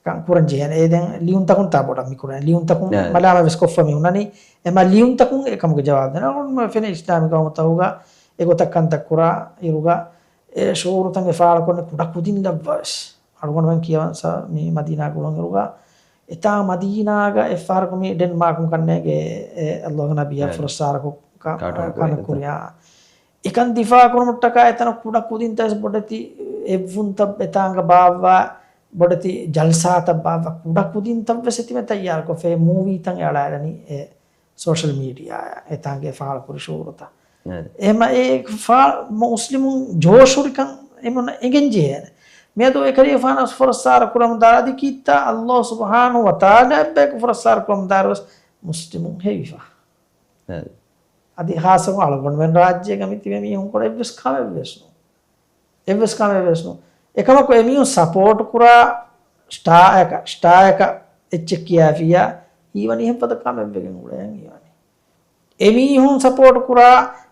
ކަން ކުރަން ޖެހޭނެ. އެ ދެން ލިޔުންތަކުން ތާ ބޮޑަށް މި ކުރަނީ. ލިޔުންތަކުން އާ. މަލާމަތް ވެސް ކޮށްފަ މީހުންނަނީ. އެމަ ލިޔުންތަކުން އެކަމުގެ ޖަވާބު ދޭނެ. އަޅުގަނޑު ފެނޭ އިސްލާމީ ގައުމުތަކުގަ އެގޮތަށް ކަންތައް ކުރާ އިރުގަ އެ ޝުޢޫރުތައް އެ ފާޅުކޮށްނެ ކުޑަ ކުދިން ލައްވާ ވެސް. އަޅުގަނޑުމެން ކިޔަވަން ސާ މި މަދީނާ ގުޅުން އިރުގަ އެތާ މަދީނާގަ އެއްފަހަރަކު މި ޑެންމާކުން ކަންނޭގެ އެ އަލްލާހުގެ ނަބިއްޔާ އެ. ފުރައްސާރަކޮށް ކަ-، ކާޓުން ކަމެއް ކުރިޔާ. ކުރިޔާ. އެކަން ދިފާޢު ކުރުމަށްޓަކާ އެތަނަށް ކުޑަ ކުދިންތައް ވެސް ބޮޑެތި އެއްވުންތައް އެތާނގަ ބާއްވާ، ބޮޑެތި ޖަލްސާތައް ބާއްވާ، ކުޑަ ކުދިންތައް ވެސް އެތިމެ ތައްޔާރުކޮށްފައި މޫވީތައް އެ އަޅާލަނީ އެ ސޯޝަލް މީޑިއާއާ އެތާނގަ ފާޅުކުރި ޝުޢޫރުތައް. އެ. އެހެމަ އެ ފާ-، މުސްލިމުން ޖޯޝުރިކަން އެމުން އެނގެން ޖެހޭނެ. މިއަދު އެކަލޭގެފާނަށް ފުރައްސާރަ ކުރަމުން ދާ އަދި ކީއްތާ އަލްލާހު ސުބްޙާނަހު ވަތަޢާލާ އެއްބަޔަކު ފުރައްސާރަ ކުރަމުން ދާއިރު ވެސް މުސްލިމުން ހެވިފަ. އެ. އަދި ޚާއްޞަކޮށް އަޅުގަނޑުމެން ރާއްޖޭގަ މި ތިބެ މީހުން ކުޑަ އެއްވެސް ކަމެއް ވެސް ނޫން. އެއްވެސް ކަމެއް ވެސް ނޫން. އެކަމަކު އެމީހުން ސަޕޯޓް ކުރާ ސްޓާއަކަށް، ސްޓާއަކަށް އެއްޗެއް ކިޔާފިއްޔާ ހީވަނީ އެހެން ފަދަ ކަމެއް ވެގެން އުޅޭން ހީވަނީ. އެމީހުން ސަޕޯޓް ކުރާ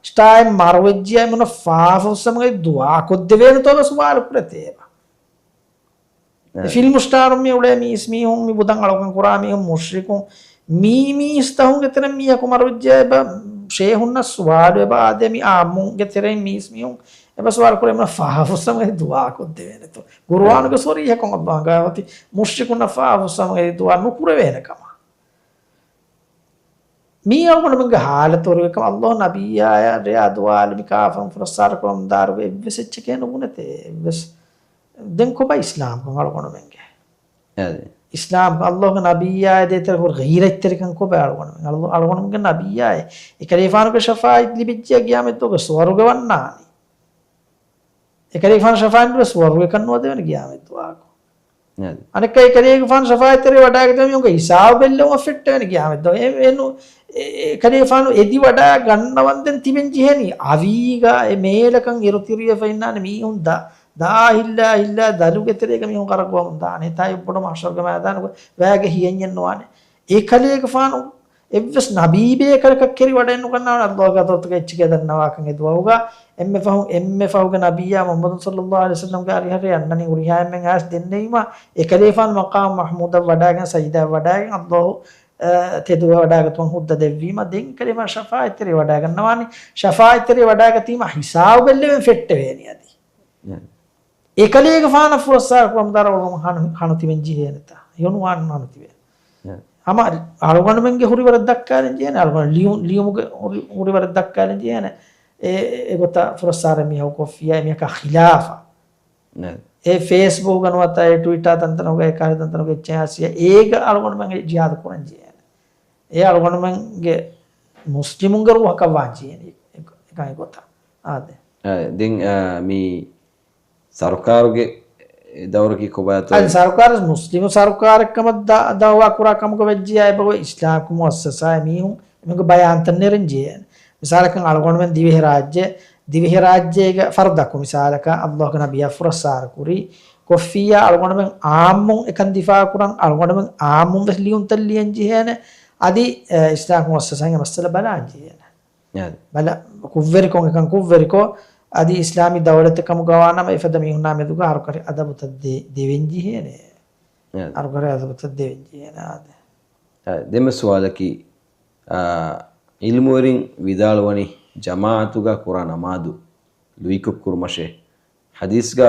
ސްޓާއެއް މަރުވެއްޖިޔާ އެމީހުންނަށް ފާފަ ފުއްސަމުގެ ދުޢާ ކޮށްދެވޭނެތޯ ވެސް ސުވާލު ކުރެތޭ އެބަ. އެ. ފިލްމު ސްޓާރުން މި އުޅޭ މީސް މީހުން، މި ބުދަން އަޅުކަން ކުރާ މީހުން، މުޝްރިކުން، މީ މީސްތަހުންގެ ތެރެއިން މީހަކު މަރުވެއްޖެ އެބަ ޝޭހުންނަށް ސުވާލު އެބަ އާދޭ މި އާއްމުންގެ ތެރެއިން މީސް މީހުން އެބަ ސުވާލު ކުރޭ އެމީހުންނަށް ފާފަ ފުއްސަމުގެ ދުޢާ ކޮށްދެވޭނެތޯ. ޤުރުއާނުގެ އެ. ޞަރީޙަކޮށް އައްލާހު ހަނގާފަތި މުޝްރިކުންނަށް ފާފަ ފުއްސަމުގެ ދުޢާ ނުކުރެވޭނެ ކަމަށް. މީ އަޅުގަނޑުމެންގެ ހާލަތު އޮރުވި ކަމަށް އައްލާހު ނަބިއްޔާއާ ދުޢާ ލިބި ކާފަރުން ފުރައްސާރަ ކުރަމުން ދާއިރު އެއްވެސް އެއްޗެކޭ ނުބުނެތޭ. އެއްވެސް ދެން ކޮބާ އިސްލާމްކަން އަޅުގަނޑުމެންގެ؟ އަދި. އިސްލާމްކަން އައްލާހުގެ ނަބިއްޔާއާ ދޭތެރެ ހުރި ޣީރަތްތެރިކަން ކޮބާ އަޅުގަނޑުމެން؟ އަޅު-، އަޅުގަނޑުމެންގެ ނަބިއްޔާއޭ. އެކަލޭފާނުގެ ޝަފާޢަތް ލިބިއްޖެ ގިޔާމަތްދުވަހުގެ ސުވަރުގެ ވަންނާނީ. އެކަލޭގެފާނު ޝަފާޢަތް ސުވަރުގެކަން ނުވަދެވެނެ ގިޔާމަތްދުވަހަކު. އަދި. އަނެއްކާ އެކަލޭގެފާނު ޝަފާޢަތްތެރި ވަޑައިގަތުމަށް މީހުންގެ ހިސާބު ބެއްލެވުމަށް ފެއްޓެވެނެ ގިޔާމަތްދުވަހު. އެ، އެ ނު-، އެ، އެކަލޭގެފާނު އެދި ވަޑައި ގަންނަވަންދެން ތިބެން ޖެހެނީ. އަވީގަ އެ މޭލަކަން އިރުތިރިވެފަ އިންނާނެ މީހުން ދާ، ދާ ހިއްލާ ހިއްލާ ދަލުގެ ތެރޭގަ މީހުން ކަރަކުވަމުން ދާނެ. ތާއި ބޮޑު މަޙްޝަރުގެ މައިދާނުގަ ވައިގެ ހިޔަންޏެއް ނުވާނެ. އެކަލޭގެފާނު އެއްވެސް ނަބީބޭކަލަކަށް ކެރިވަޑައެއް ނުގަންނަވާނެ އައްލާހުގެ ޙަޟްރަތުގަ އެއްޗެކޭ ދަންނަވާކަން އެދުވަހުގަ. އެންމެ ފަހު، އެންމެ ފަހުގެ ނަބިއްޔާ މުޙައްމަދު ޞައްލައްލާހު ޢަލައިހި ވަސައްލަމްގެ އަރިހަށް އަންނަނީ ހުރިހާ އެންމެން އައިސް ދެންނެވީމަ، އެކަލޭފާނު މަޤާމު މަޙްމޫދަށް ވަޑައިގެން ސަޖިދާއަށް ވަޑައިގެން އައްލާހު އަ، ތެދުވެ ވަޑާގަތުމަށް ހުއްދަ ދެއްވީމަ، ދެން ކަލޭމާ ޝަފާއަތްތެރި ވަޑާގަންނަވާނީ. ޝަފާއަތްތެރި ވަޑާގަތީމަ ހިސާބު ބެއްލެވެން ފެއްޓެވޭނީ އަދި. އެ ކަލޭގެފާނަށް ފުރައްސާރަ ކުރަމުދާރަ އަޅުގަނޑު ހަނު-، ހަނު ތިބެން ޖެހޭނެތާ. ހެޔޮނުވާން ހަނު ތިބޭ. އެ. ހަމަ އަޅުގަނޑުމެންގެ ހުރިވަރަށް ދައްކާލެން ޖެހޭނެ، އަޅުގަނޑު ލިޔު-، ލިޔުމުގެ ހުރި-، ހުރިވަރަށް ދައްކާލެން ޖެހޭނެ. އެ، އެ، އެގޮތަށް ފުރައްސާރަ މީހަކު ކޮށްފިއްޔާ އެމީހަކާ ޚިލާފަށް. އެ ފޭސްބުކުގަ ނުވަތަ އެ ޓްވިޓާ ތަންތަނުގަ އެ ކާރި ތަންތަނުގަ އެއްޗެއް ހާސިޔާ އޭގަ އަޅުގަނޑުމެން ޖިހާދު ކުރަން ޖެހޭނެ. އެ އަޅުގަނޑުމެންގެ މުސްލިމުންގެ ރޫހަކަށް ވާން ޖެހޭނެ އެކަން އެގޮތަށް. އާދެ. އާ، ދެން، އާ، މި ސަރުކާރުގެ ދައުރަކީ ކޮބާތޯ؟ އަދި ސަރުކާރު މުސްލިމު ސަރުކާރެއް ކަމަށް ދަ-، ދައުވާ ކުރާ ކަމުގަ ވެއްޖިޔާ އެބަގޮ އިސްލާމިކު މުއައްސަސާ މީހުން އެމީހުންގެ ބަޔާންތައް ނެރެން ޖެހޭނެ. މިސާލަކަށް އަޅުގަނޑުމެން ދިވެހިރާއްޖެ، ދިވެހިރާއްޖޭގެ ފަރުދަކު މިސާލަކަށް އައްލާހުގެ ނަބިއްޔާ ފުރައްސާރަ ކުރީ ކޮށްފިއްޔާ އަޅުގަނޑުމެން އާއްމުން އެކަން ދިފާއު ކުރަން، އަޅުގަނޑުމެން އާއްމުން ވެސް ލިޔުންތައް ލިޔަން ޖެހޭނެ. އަދި، އެ، އިސްލާމް މުއައްސަސާއިން އެ މައްސަލަ ބަލާން ޖެހޭނެ. އެ. ބަލަ، ކުށްވެރިކޮށް އެކަން ކުށްވެރިކޮށް، އަދި އިސްލާމީ ދައުލަތެއް ކަމުގަ ވާނަމަ އެފަދަ މީހުންނާ މެދުގަ ހަރުކަށި އަދަބުތައް ދެ-، ދެވެން ޖެހޭނެ. އެ. ހަރުކަށި އަދަބުތައް ދެވެން ޖެހޭނެ އާދެ. އެ، ދެންމެ ސުވާލަކީ، އާ، ޢިލްމުވެރިން ވިދާޅުވަނީ ޖަމާޢަތުގަ ކުރާ ނަމާދު ލުއިކޮށް ކުރުމަށޭ. ޙަދީޘްގަ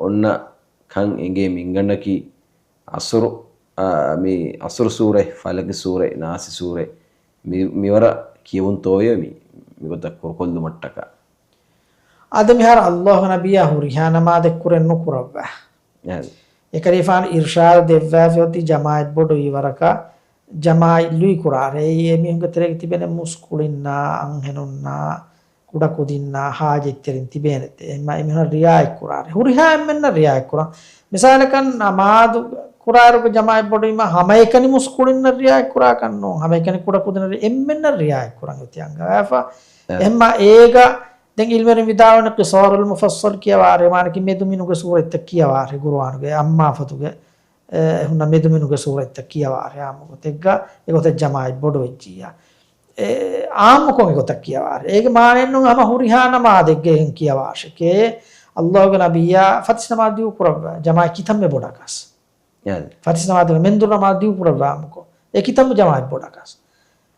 އޮންނަ ކަން އެނގޭ މިންގަނޑަކީ ޢަޞްރު، އާ، މި ޢަޞްރު ސޫރަތް، ފަލަޤި ސޫރަތް، ނާސި ސޫރަތް މި، މިވަރަށް ކިޔެވުންތޯއޭ މި، މިގޮތަށް ކުރުކޮށްލުމަށްޓަކާ. އަދި މިހާރު އައްލާހު ނަބިއްޔާ ހުރިހާ ނަމާދެއް ކުރެއް ނުކުރައްވާ. އެކަލޭފާނު އިރްޝާދު ދެއްވާފައޮތީ ޖަމާޢަތް ބޮޑުވި ވަރަކަށް ޖަމާޢަތް ލުއިކުރާށޭ. އެއީ އެމީހުންގެ ތެރޭގަ ތިބެނެ މުސްކުޅިންނާ، އަންހެނުންނާ، ކުޑަކުދިންނާ، ޙާޖަތްތެރިން ތިބޭނެތޭ. އެހެންމާ އެމީހުންނަށް ރިޢާޔަތް ކުރާށޭ. ހުރިހާ އެންމެންނަށް ރިޢާޔަތް ކުރަން. މިސާލަކަށް ނަމާދު ކުރާއިރުގެ ޖަމާޢަތް ބޮޑުވީމަ ހަމައެކަނި މުސްކުޅިންނަށް ރިޢާޔަތް ކުރާކަށް ނޫން. ހަމައެކަނި ކުޑަކުދިންނަށް ރި-، އެންމެންނަށް ރިޢާޔަތް ކުރަން އޮތީ އަންގަވާފަ. އެހެންމާ އޭގަ ދެން ޢިލްމުވެރިން ވިދާޅުވަނީ ޤިޞާރުލް މުފައްޞަލް ކިޔަވާށޭ، މާނައަކީ މެދުމިނުގެ ސޫރަތްތައް ކިޔަވާށޭ، ޤުރުއާނުގެ އައްމާ ފަތުގެ، އެ، ހުންނަ މެދުމިނުގެ ސޫރަތްތައް ކިޔަވާށޭ، އާއްމު ގޮތެއްގަ، އެގޮތަށް ޖަމާޢަތް ބޮޑުވެއްޖިއްޔާ. އެ، އާއްމުކޮށް އެގޮތަށް ކިޔަވާށޭ. އޭގެ މާނައެއްނޫން ހަމަ ހުރިހާ ނަމާދެއްގައި ކިޔަވާށޭ. އެކޭ އައްލާހުގެ ނަބިއްޔާ ފަތިސް ނަމާދު ދިގު ކުރައްވާ، ޖަމާޢަތް ކިތަންމެ ބޮޑަކަސް. އެ. ފަތިސް ނަމާދުގެ މެންދުރު ނަމާދު ދިގު ކުރައްވާ އާއްމުކޮށް. އެ ކިތަންމެ ޖަމާޢަތް ބޮޑަކަސް.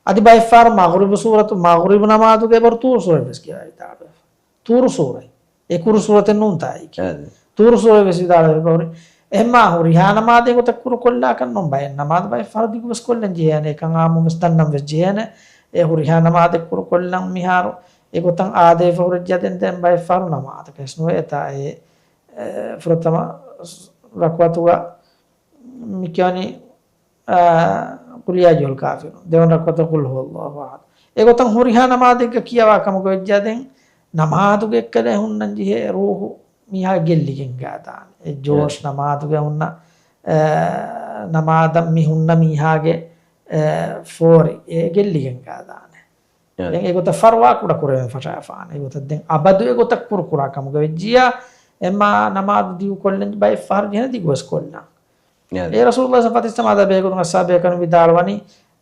އަދި ބައެއްފަހަރު މަޣްރިބު ސޫރަތު، މަޣްރިބު ނަމާދުގެ އެބަހުރި ޠޫރު ސޫރަތް ވެސް ކިޔަވާ ވިދާޅުވެފަ. ޠޫރު ސޫރަތް. އެ ކުރު ސޫރަތެއް ނޫންތާ އެކީ. އެ. ޠޫރު ސޫރަތް ވެސް ވިދާޅުވެފަ ހުރި. އެހެންމާ ހުރިހާ ނަމާދެއް އެގޮތަށް ކުރުކޮށްލާކަށް ނޫން، ބައެއް ނަމާދު ބައެއް ފަހަރު ދިގު ވެސް ކޮށްލަން ޖެހޭނެ، އެކަން އާއްމުން ވެސް ދަންނަން ވެސް ޖެހޭނެ. އެ ހުރިހާ ނަމާދެއް ކުރުކޮށްލަން މިހާރު އެގޮތަށް އާދެވިފަ ހުރެއްޖެ ދެން، ދެން ބައެއް ފަހަރު ނަމާދަކަށް ވެސް ނުވޭތާ އެ، އެ، ފުރަތަމަ ރަކުޢަތުގަ މި ކިޔަނީ އާ، ޤުލް ޔާ އައްޔުހަލް ކާފިރޫން. ދެވަނަ ރަކުޢަތަށް ޤުލް ހުވައްލާހު އަޙަދު. އެގޮތަށް ހުރިހާ ނަމާދެއްގަ ކިޔަވާ ކަމުގަ ވެއްޖާ ދެން ނަމާދުގެ އެއްކަލަ ހުންނަން ޖެހޭ ރޫޙު މީހާ ގެއްލިގެން ގާދާނެ. އެ ޖޯޝް ނަމާދުގެ ހުންނަ، އާ، ނަމާދަށް މި ހުންނަ މީހާގެ، އާ، ފޯރި އެ ގެއްލިގެން ގާދާނެ. އެ. ދެން އެގޮތަށް ފަރުވާ ކުޑަ ކުރެވެން ފަށާފާނެ. އެގޮތަށް ދެން އަބަދު އެގޮތަށް ކުރު ކުރާ ކަމުގަ ވެއްޖިއްޔާ އެމާ ނަމާދު ދިގު ކޮށްލަން ބައެއް ފަހަރު ޖެހޭނެ ދިގު ވެސް ކޮށްލަން. އެ. އެ ރަސޫލުﷲ ފަތިސް ނަމާދަށް ބޭކަލުން އަޞްޙާބު ބޭކަލުން ވިދާޅުވަނީ،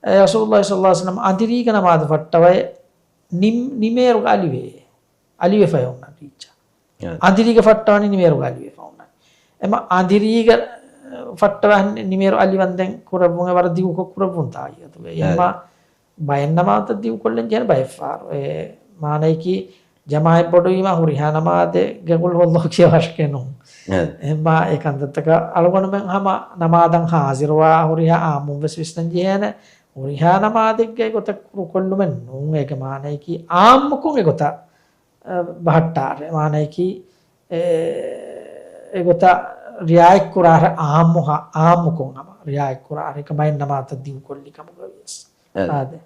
އެ ރަސޫލުﷲ ޞައްލަﷲ ޢަލައިހި ވަސައްލަމަ އަނދިރީގެ ނަމާދު ފައްޓަވައި ނިމް-، ނިމޭރުގަ އަލިވޭ. އަލިވެފައި ހުންނަ ރީއްޗަށް. އެ. އަނދިރީގަ ފައްޓަވަނީ ނިމޭރުގަ އަލިވެފަ ހުންނަނީ. އެމަ އަނދިރީގަ ފައްޓަވަން ނިމޭރު އަލިވަން ދެން ކުރެއްވުން އެ ވަރަށް ދިގުކޮށް ކުރެއްވުން ތާއީދުވޭ. އެ. އެމަ ބައެއް ނަމާދަށް ދިގުކޮށްލަން ޖެހޭނެ ބައެއް ފަހަރު. އެ މާނަޔަކީ ޖަމާޢަތް ބޮޑުވީމަ ހުރިހާ ނަމާދެއްގަ ޤުލް ހުވައްލާހު ކިޔަވާށޭ ނޫން. އެ. އެހެންމާ އެ ކަންތައްތަކަށް އަޅުގަނޑުމެން ހަމަ ނަމާދަށް ހާޒިރުވާ ހުރިހާ އާއްމުން ވެސް ވިސްނަން ޖެހޭނެ. ހުރިހާ ނަމާދެއްގަ އެގޮތަށް ކުރުކޮށްލުމެއް ނޫން. އޭގެ މާނަޔަކީ އާއްމުކޮށް އެގޮތަށް، އަ، ބަހައްޓާށޭ. މާނަޔަކީ، އެ، އެގޮތަށް ރިޢާޔަތްކުރާށޭ އާއްމު ހާ-، އާއްމުކޮށް ހަމަ ރިޢާޔަތްކުރާށޭ އެކަމަށް ނަމާދަށް ދިގުކޮށްލި ކަމުގަ ވިޔަސް. އެ. އާދެ.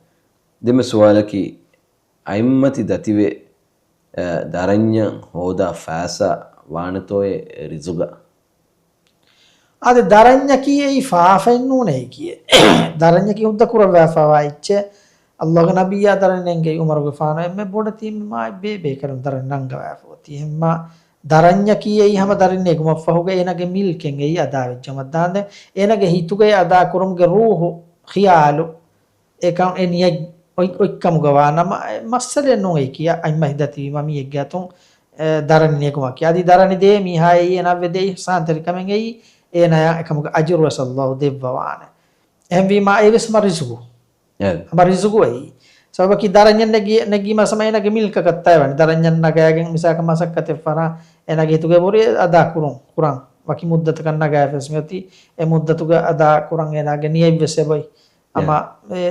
ދެންމެ ސުވާލަކީ، އަތްމަތި ދަތިވެ، އެ، ދަރަންޏަށް ހޯދާ ފައިސާ ވާނެތޯއޭ ރިޒުގަ؟ އާދެ، ދަރަންޏަކީ އެއީ ފާފައެއް ނޫނޭ އެކީ. ދަރަންޏަކީ ހުއްދަ ކުރައްވާފަވާ އެއްޗެއް. އައްލާހުގެ ނަބިއްޔާ ދަރަނި ނެންގެ ޢުމަރުގެފާނު އެންމެ ބޮޑެތި އެންމެ ބޭބޭކަލުން ދަރަނި ނަންގަވާފަ އޮތީ. އެހެންމާ ދަރަންޏަކީ އެއީ ހަމަ ދަރަނި ނެގުމަށްފަހުގަ އޭނާގެ މިލްކެއް އެއީ އަދާވެއްޖަމަށް ދާންދެން އޭނާގެ ހިތުގައި އަދާކުރުމުގެ ރޫޙު، ޚިޔާލު، އެކަން އެ ނިޔަތް އޮތް، އޮތްކަމުގަ ވާނަމަ، އެ މައްސަލައެއް ނޫން އެކިޔާ އަތްމަތި ދަތިވީމަ މީހެއްގެ އަތުން، އެ، ދަރަނި ނެގުމަކީ. އަދި ދަރަނި ދޭ މީހާ އެއީ އޭނާ ވެދޭ އިޙްސާންތެރިކަމެއް އެއީ އޭނާޔަށް އެކަމުގެ އަޖުރު ވެސް އައްލާހު ދެއްވަވާނެ. އެހެންވީމާ އެވެސް މަ ރިޒުގު. އެ. މަ ރިޒުގު އެއީ. ސަބަބަކީ ދަރަންޏެއް ނެގި، ނެގީމަ ސަމަ އޭނަގެ މިލްކަކަށްތާ ވަނީ. ދަރަންޏެއް ނަގައިގެން މިސާކަށް މަސައްކަތެއް ފަރާ އޭނަގެ ހިތުގެ ބުރި އަދާ ކުރުން، ކުރަން. ވަކި މުއްދަތަކަށް ނަގައިފަސް މިއޮތީ އެ މުއްދަތުގަ އަދާ ކުރަން އޭނާގެ ނިޔަތްވެސް އެބޮތް. އެ. އަމާ އެ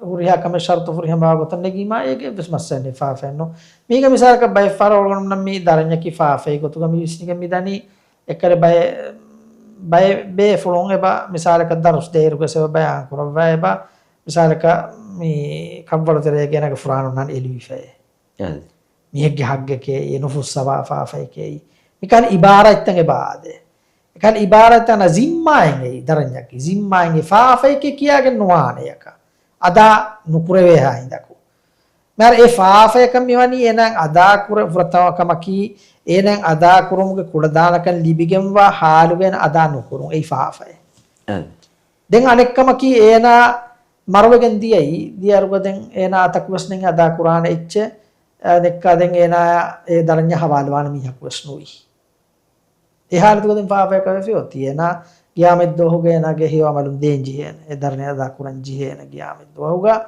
ހުރިހާ ކަމެއް ޝަރުތު ފުރިހަމަވާ ގޮތަށް ނެގީމާ އޭގެ އެއްވެސް މައްސަލައެއް ނެތް ފާފައެއްނު. މީގެ މިސާލަކަށް ބައެއް ފަހަރަށް އޮޅުގަނޑުމަން މީ ދަރަންޏަކީ ފާފައެއް ގޮތުގަ މި ވިސްނިގެން މިދަނީ އެކަލެ ބައެއް، ބައެއް ބޭފުޅުން އެބަ މިސާލަކަށް ދަރުސް ދޭއިރުގަ އެބަ ބަޔާން ކުރައްވާ އެބަ މިސާލަކަށް މި ކަށްވަޅު ތެރޭގަ އޭނަގެ ފުރާނުންނާން އެލުވިފައޭ. އަދި. މީހެއްގެ ހައްގެކޭ، އެ ނުފުއްސަވާ ފާފައެކޭ. މިކަހަލަ އިބާރާތްތައް އެބަ އާދޭ. އެކަހަލަ އިބާރާތްތައް އަންނަ ޒިންމާއެއް އެއީ ދަރަންޏަކީ. ޒިންމާއެއް އެ ފާފައެކޭ ކިޔާގެން ނުވާނެޔަކަ. އަދާ ނުކުރެވޭހާ ހިނދަކު. މިހާރު އެ ފާފަޔަކަށް މިވަނީ އޭނާއަށް އަދާކުރެ، ފުރަތަމަ ކަމަކީ އޭނާއަށް އަދާކުރުމުގެ ކުޅަދާނަކަން ލިބިގެންވާ ހާލުގައި އަދާ ނުކުރުން. އެއީ ފާފައެއް. އެ. ދެން އަނެއްކަމަކީ އޭނާ މަރުވެގެން ދިޔައީ، ދިޔައިރުގަ ދެން އޭނާ އަތަކުވެސް ނެތް އަދާކުރާނެ އެއްޗެއް، އެ، ދެއްކާ ދެން އޭނާއާ އެ ދަރަންޏަށް ހަވާލުވާނެ މީހަކުވެސް ނުވި. އެ ހާލަތުގަ ދެން ފާފަޔަކަށް ވެފަ އޮތީ. އޭނާ ގިޔާމަތްދުވަހުގަ އޭނާގެ ހެޔޮ އަމަލުން ދޭން ޖެހޭނެ. އެ ދަރަނި އަދާ ކުރަން ޖެހޭނެ ގިޔާމަތްދުވަހުގަ.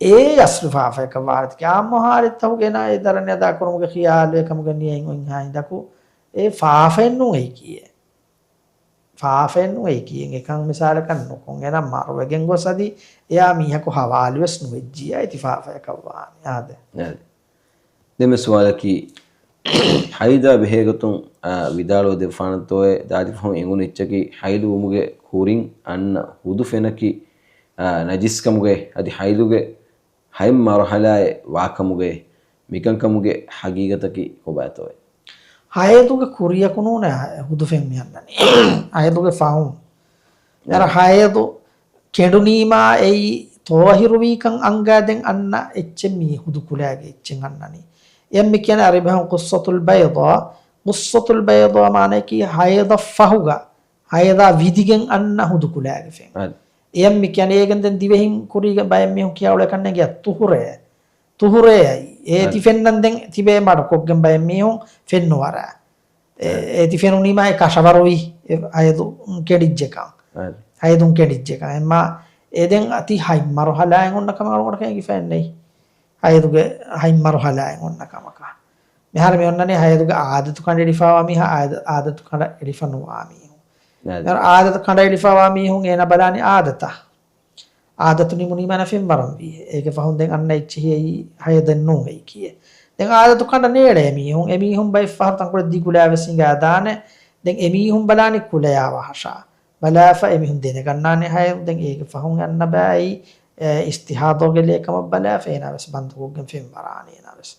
އެއީ އަސްލު ފާފަޔަކަށް ވާނެތީ. އާއްމު ހާލަތްތަކުގަ އޭނާ އެ ދަރަނި އަދާ ކުރުމުގެ ޚިޔާލު އެކަމުގެ ނިޔަތް އޮތްހާ ހިނދަކު އެ ފާފައެއްނޫން އެއީކީއެއް. ފާފައެއްނޫން އެއީކީއެއް. އެކަން މިސާލަކަށް ނުކޮށް އޭނާ މަރުވެގެން ގޮސް އަދި އެއާ މީހަކު ހަވާލުވެސް ނުވެއްޖިއްޔާ އެތި ފާފަޔަކަށް ވާނެ. އާދެ. އާދެ. ދެންމެ ސުވާލަކީ، ހައިދާ ބެހޭގޮތުން، އާ، ވިދާޅުވެ ދެއްވާނަންތޯއޭ، ދާދިފަހުން އެނގުނު އެއްޗަކީ ހައިލު ވުމުގެ ކުރިން އަންނަ ހުދު ފެނަކީ، އާ، ނަޖިސްކަމުގައި އަދި ހައިލުގެ ހަތް މަރުހަލާއެއް ވާކަމުގައި މިކަންކަމުގެ ހަގީގަތަކީ ކޮބާތޯއޭ؟ ހައިލުގެ ކުރިޔަކު ނޫނޭ ހުދު ފެން މި އަންނަނީ. ހައިލުގެ ފަހުން. އަރަ އެ. ހައިލު ކެނޑުނީމާ އެއީ ތޯހިރުވީކަން އަންގާދޭން އަންނަ އެއްޗެއް މީ ހުދު ކުލައިގެ އެއްޗެއް އަންނަނީ. އެއަށް މި ކިޔަނީ އަރަބި ބަހުން ޤުއްޞަތުލް ބައިޟާ. ޤުއްޞަތުލް ބައިޟާ މާނައަކީ ހައިލަށް ފަހުގަ، ހައިލާ ވިދިގެން އަންނަ ހުދު ކުލައިގެ ފެން. އަދި. އެއަށް މި ކިޔަނީ އޭގެން ދެން ދިވެހިން ކުރީގެ ބައެއް މީހުން ކިޔާ އުޅޭ ކަންނޭނގެ ތުހުރޭ. ތުހުރޭ އައި. އޭ އަދި. ތި ފެންނަން ދެން ތިބޭ މަޑުކޮށްގެން ބައެއް މީހުން ފެން ނުވަރާ. އެ، އެ ތި ފެނުނީމާ އެ ކަށަވަރުވި، އެ ހައިދު ކެނޑިއްޖެކަން. އަދި. ހައިދުން ކެނޑިއްޖެކަން. އެމާ އެ ދެން އަތި ހަތް މަރުހަލާއެއް އޮންނަ ކަމަށް އަޅުގަނޑަކަށް އެނގިފައެއް ނެތް. ހައިދުގެ ހަތް މަރުހަލާއެއް އޮންނަ ކަމަކަށް. މިހާރު މި އޮންނަނީ ހައިދުގެ އާދަތު ކަނޑައެޅިފައިވާ މީހާ، އާދަ-، އާދަތު ކަނޑައެޅިފަ ނުވާ މީހުން. އަދި. މިހާރު އާދަތު ކަނޑައެޅިފައިވާ މީހުން އޭނާ ބަލާނީ އާދަތަށް. އާދަތު ނިމުނީމަ އޭނާ ފެންވަރަންވީ. އޭގެ ފަހުން ދެން އަންނަ އެއްޗެހި އެއީ ހައިދެއްނޫން އެއީކީއެއް. ދެން އާދަތު ކަނޑަ ނޭޅޭ މީހުން، އެމީހުން ބައެއްފަހަރު ތަންކޮޅެއް ދިގުލާވެސް ހިނގާދާނެ. ދެން އެމީހުން ބަލާނީ ކުލަޔާ ވަހަށާ. ބަލާފަ އެމީހުން ދެނެގަންނާނެ ހައިދު. ދެން އޭގެ ފަހުން އަންނަ ބައި، އެ، އިސްތިހާޟާގެ ލޭކަމަށް ބަލާފަ އޭނާވެސް ބަންދުކޮށްގެން ފެންވަރާނެ އޭނާވެސް.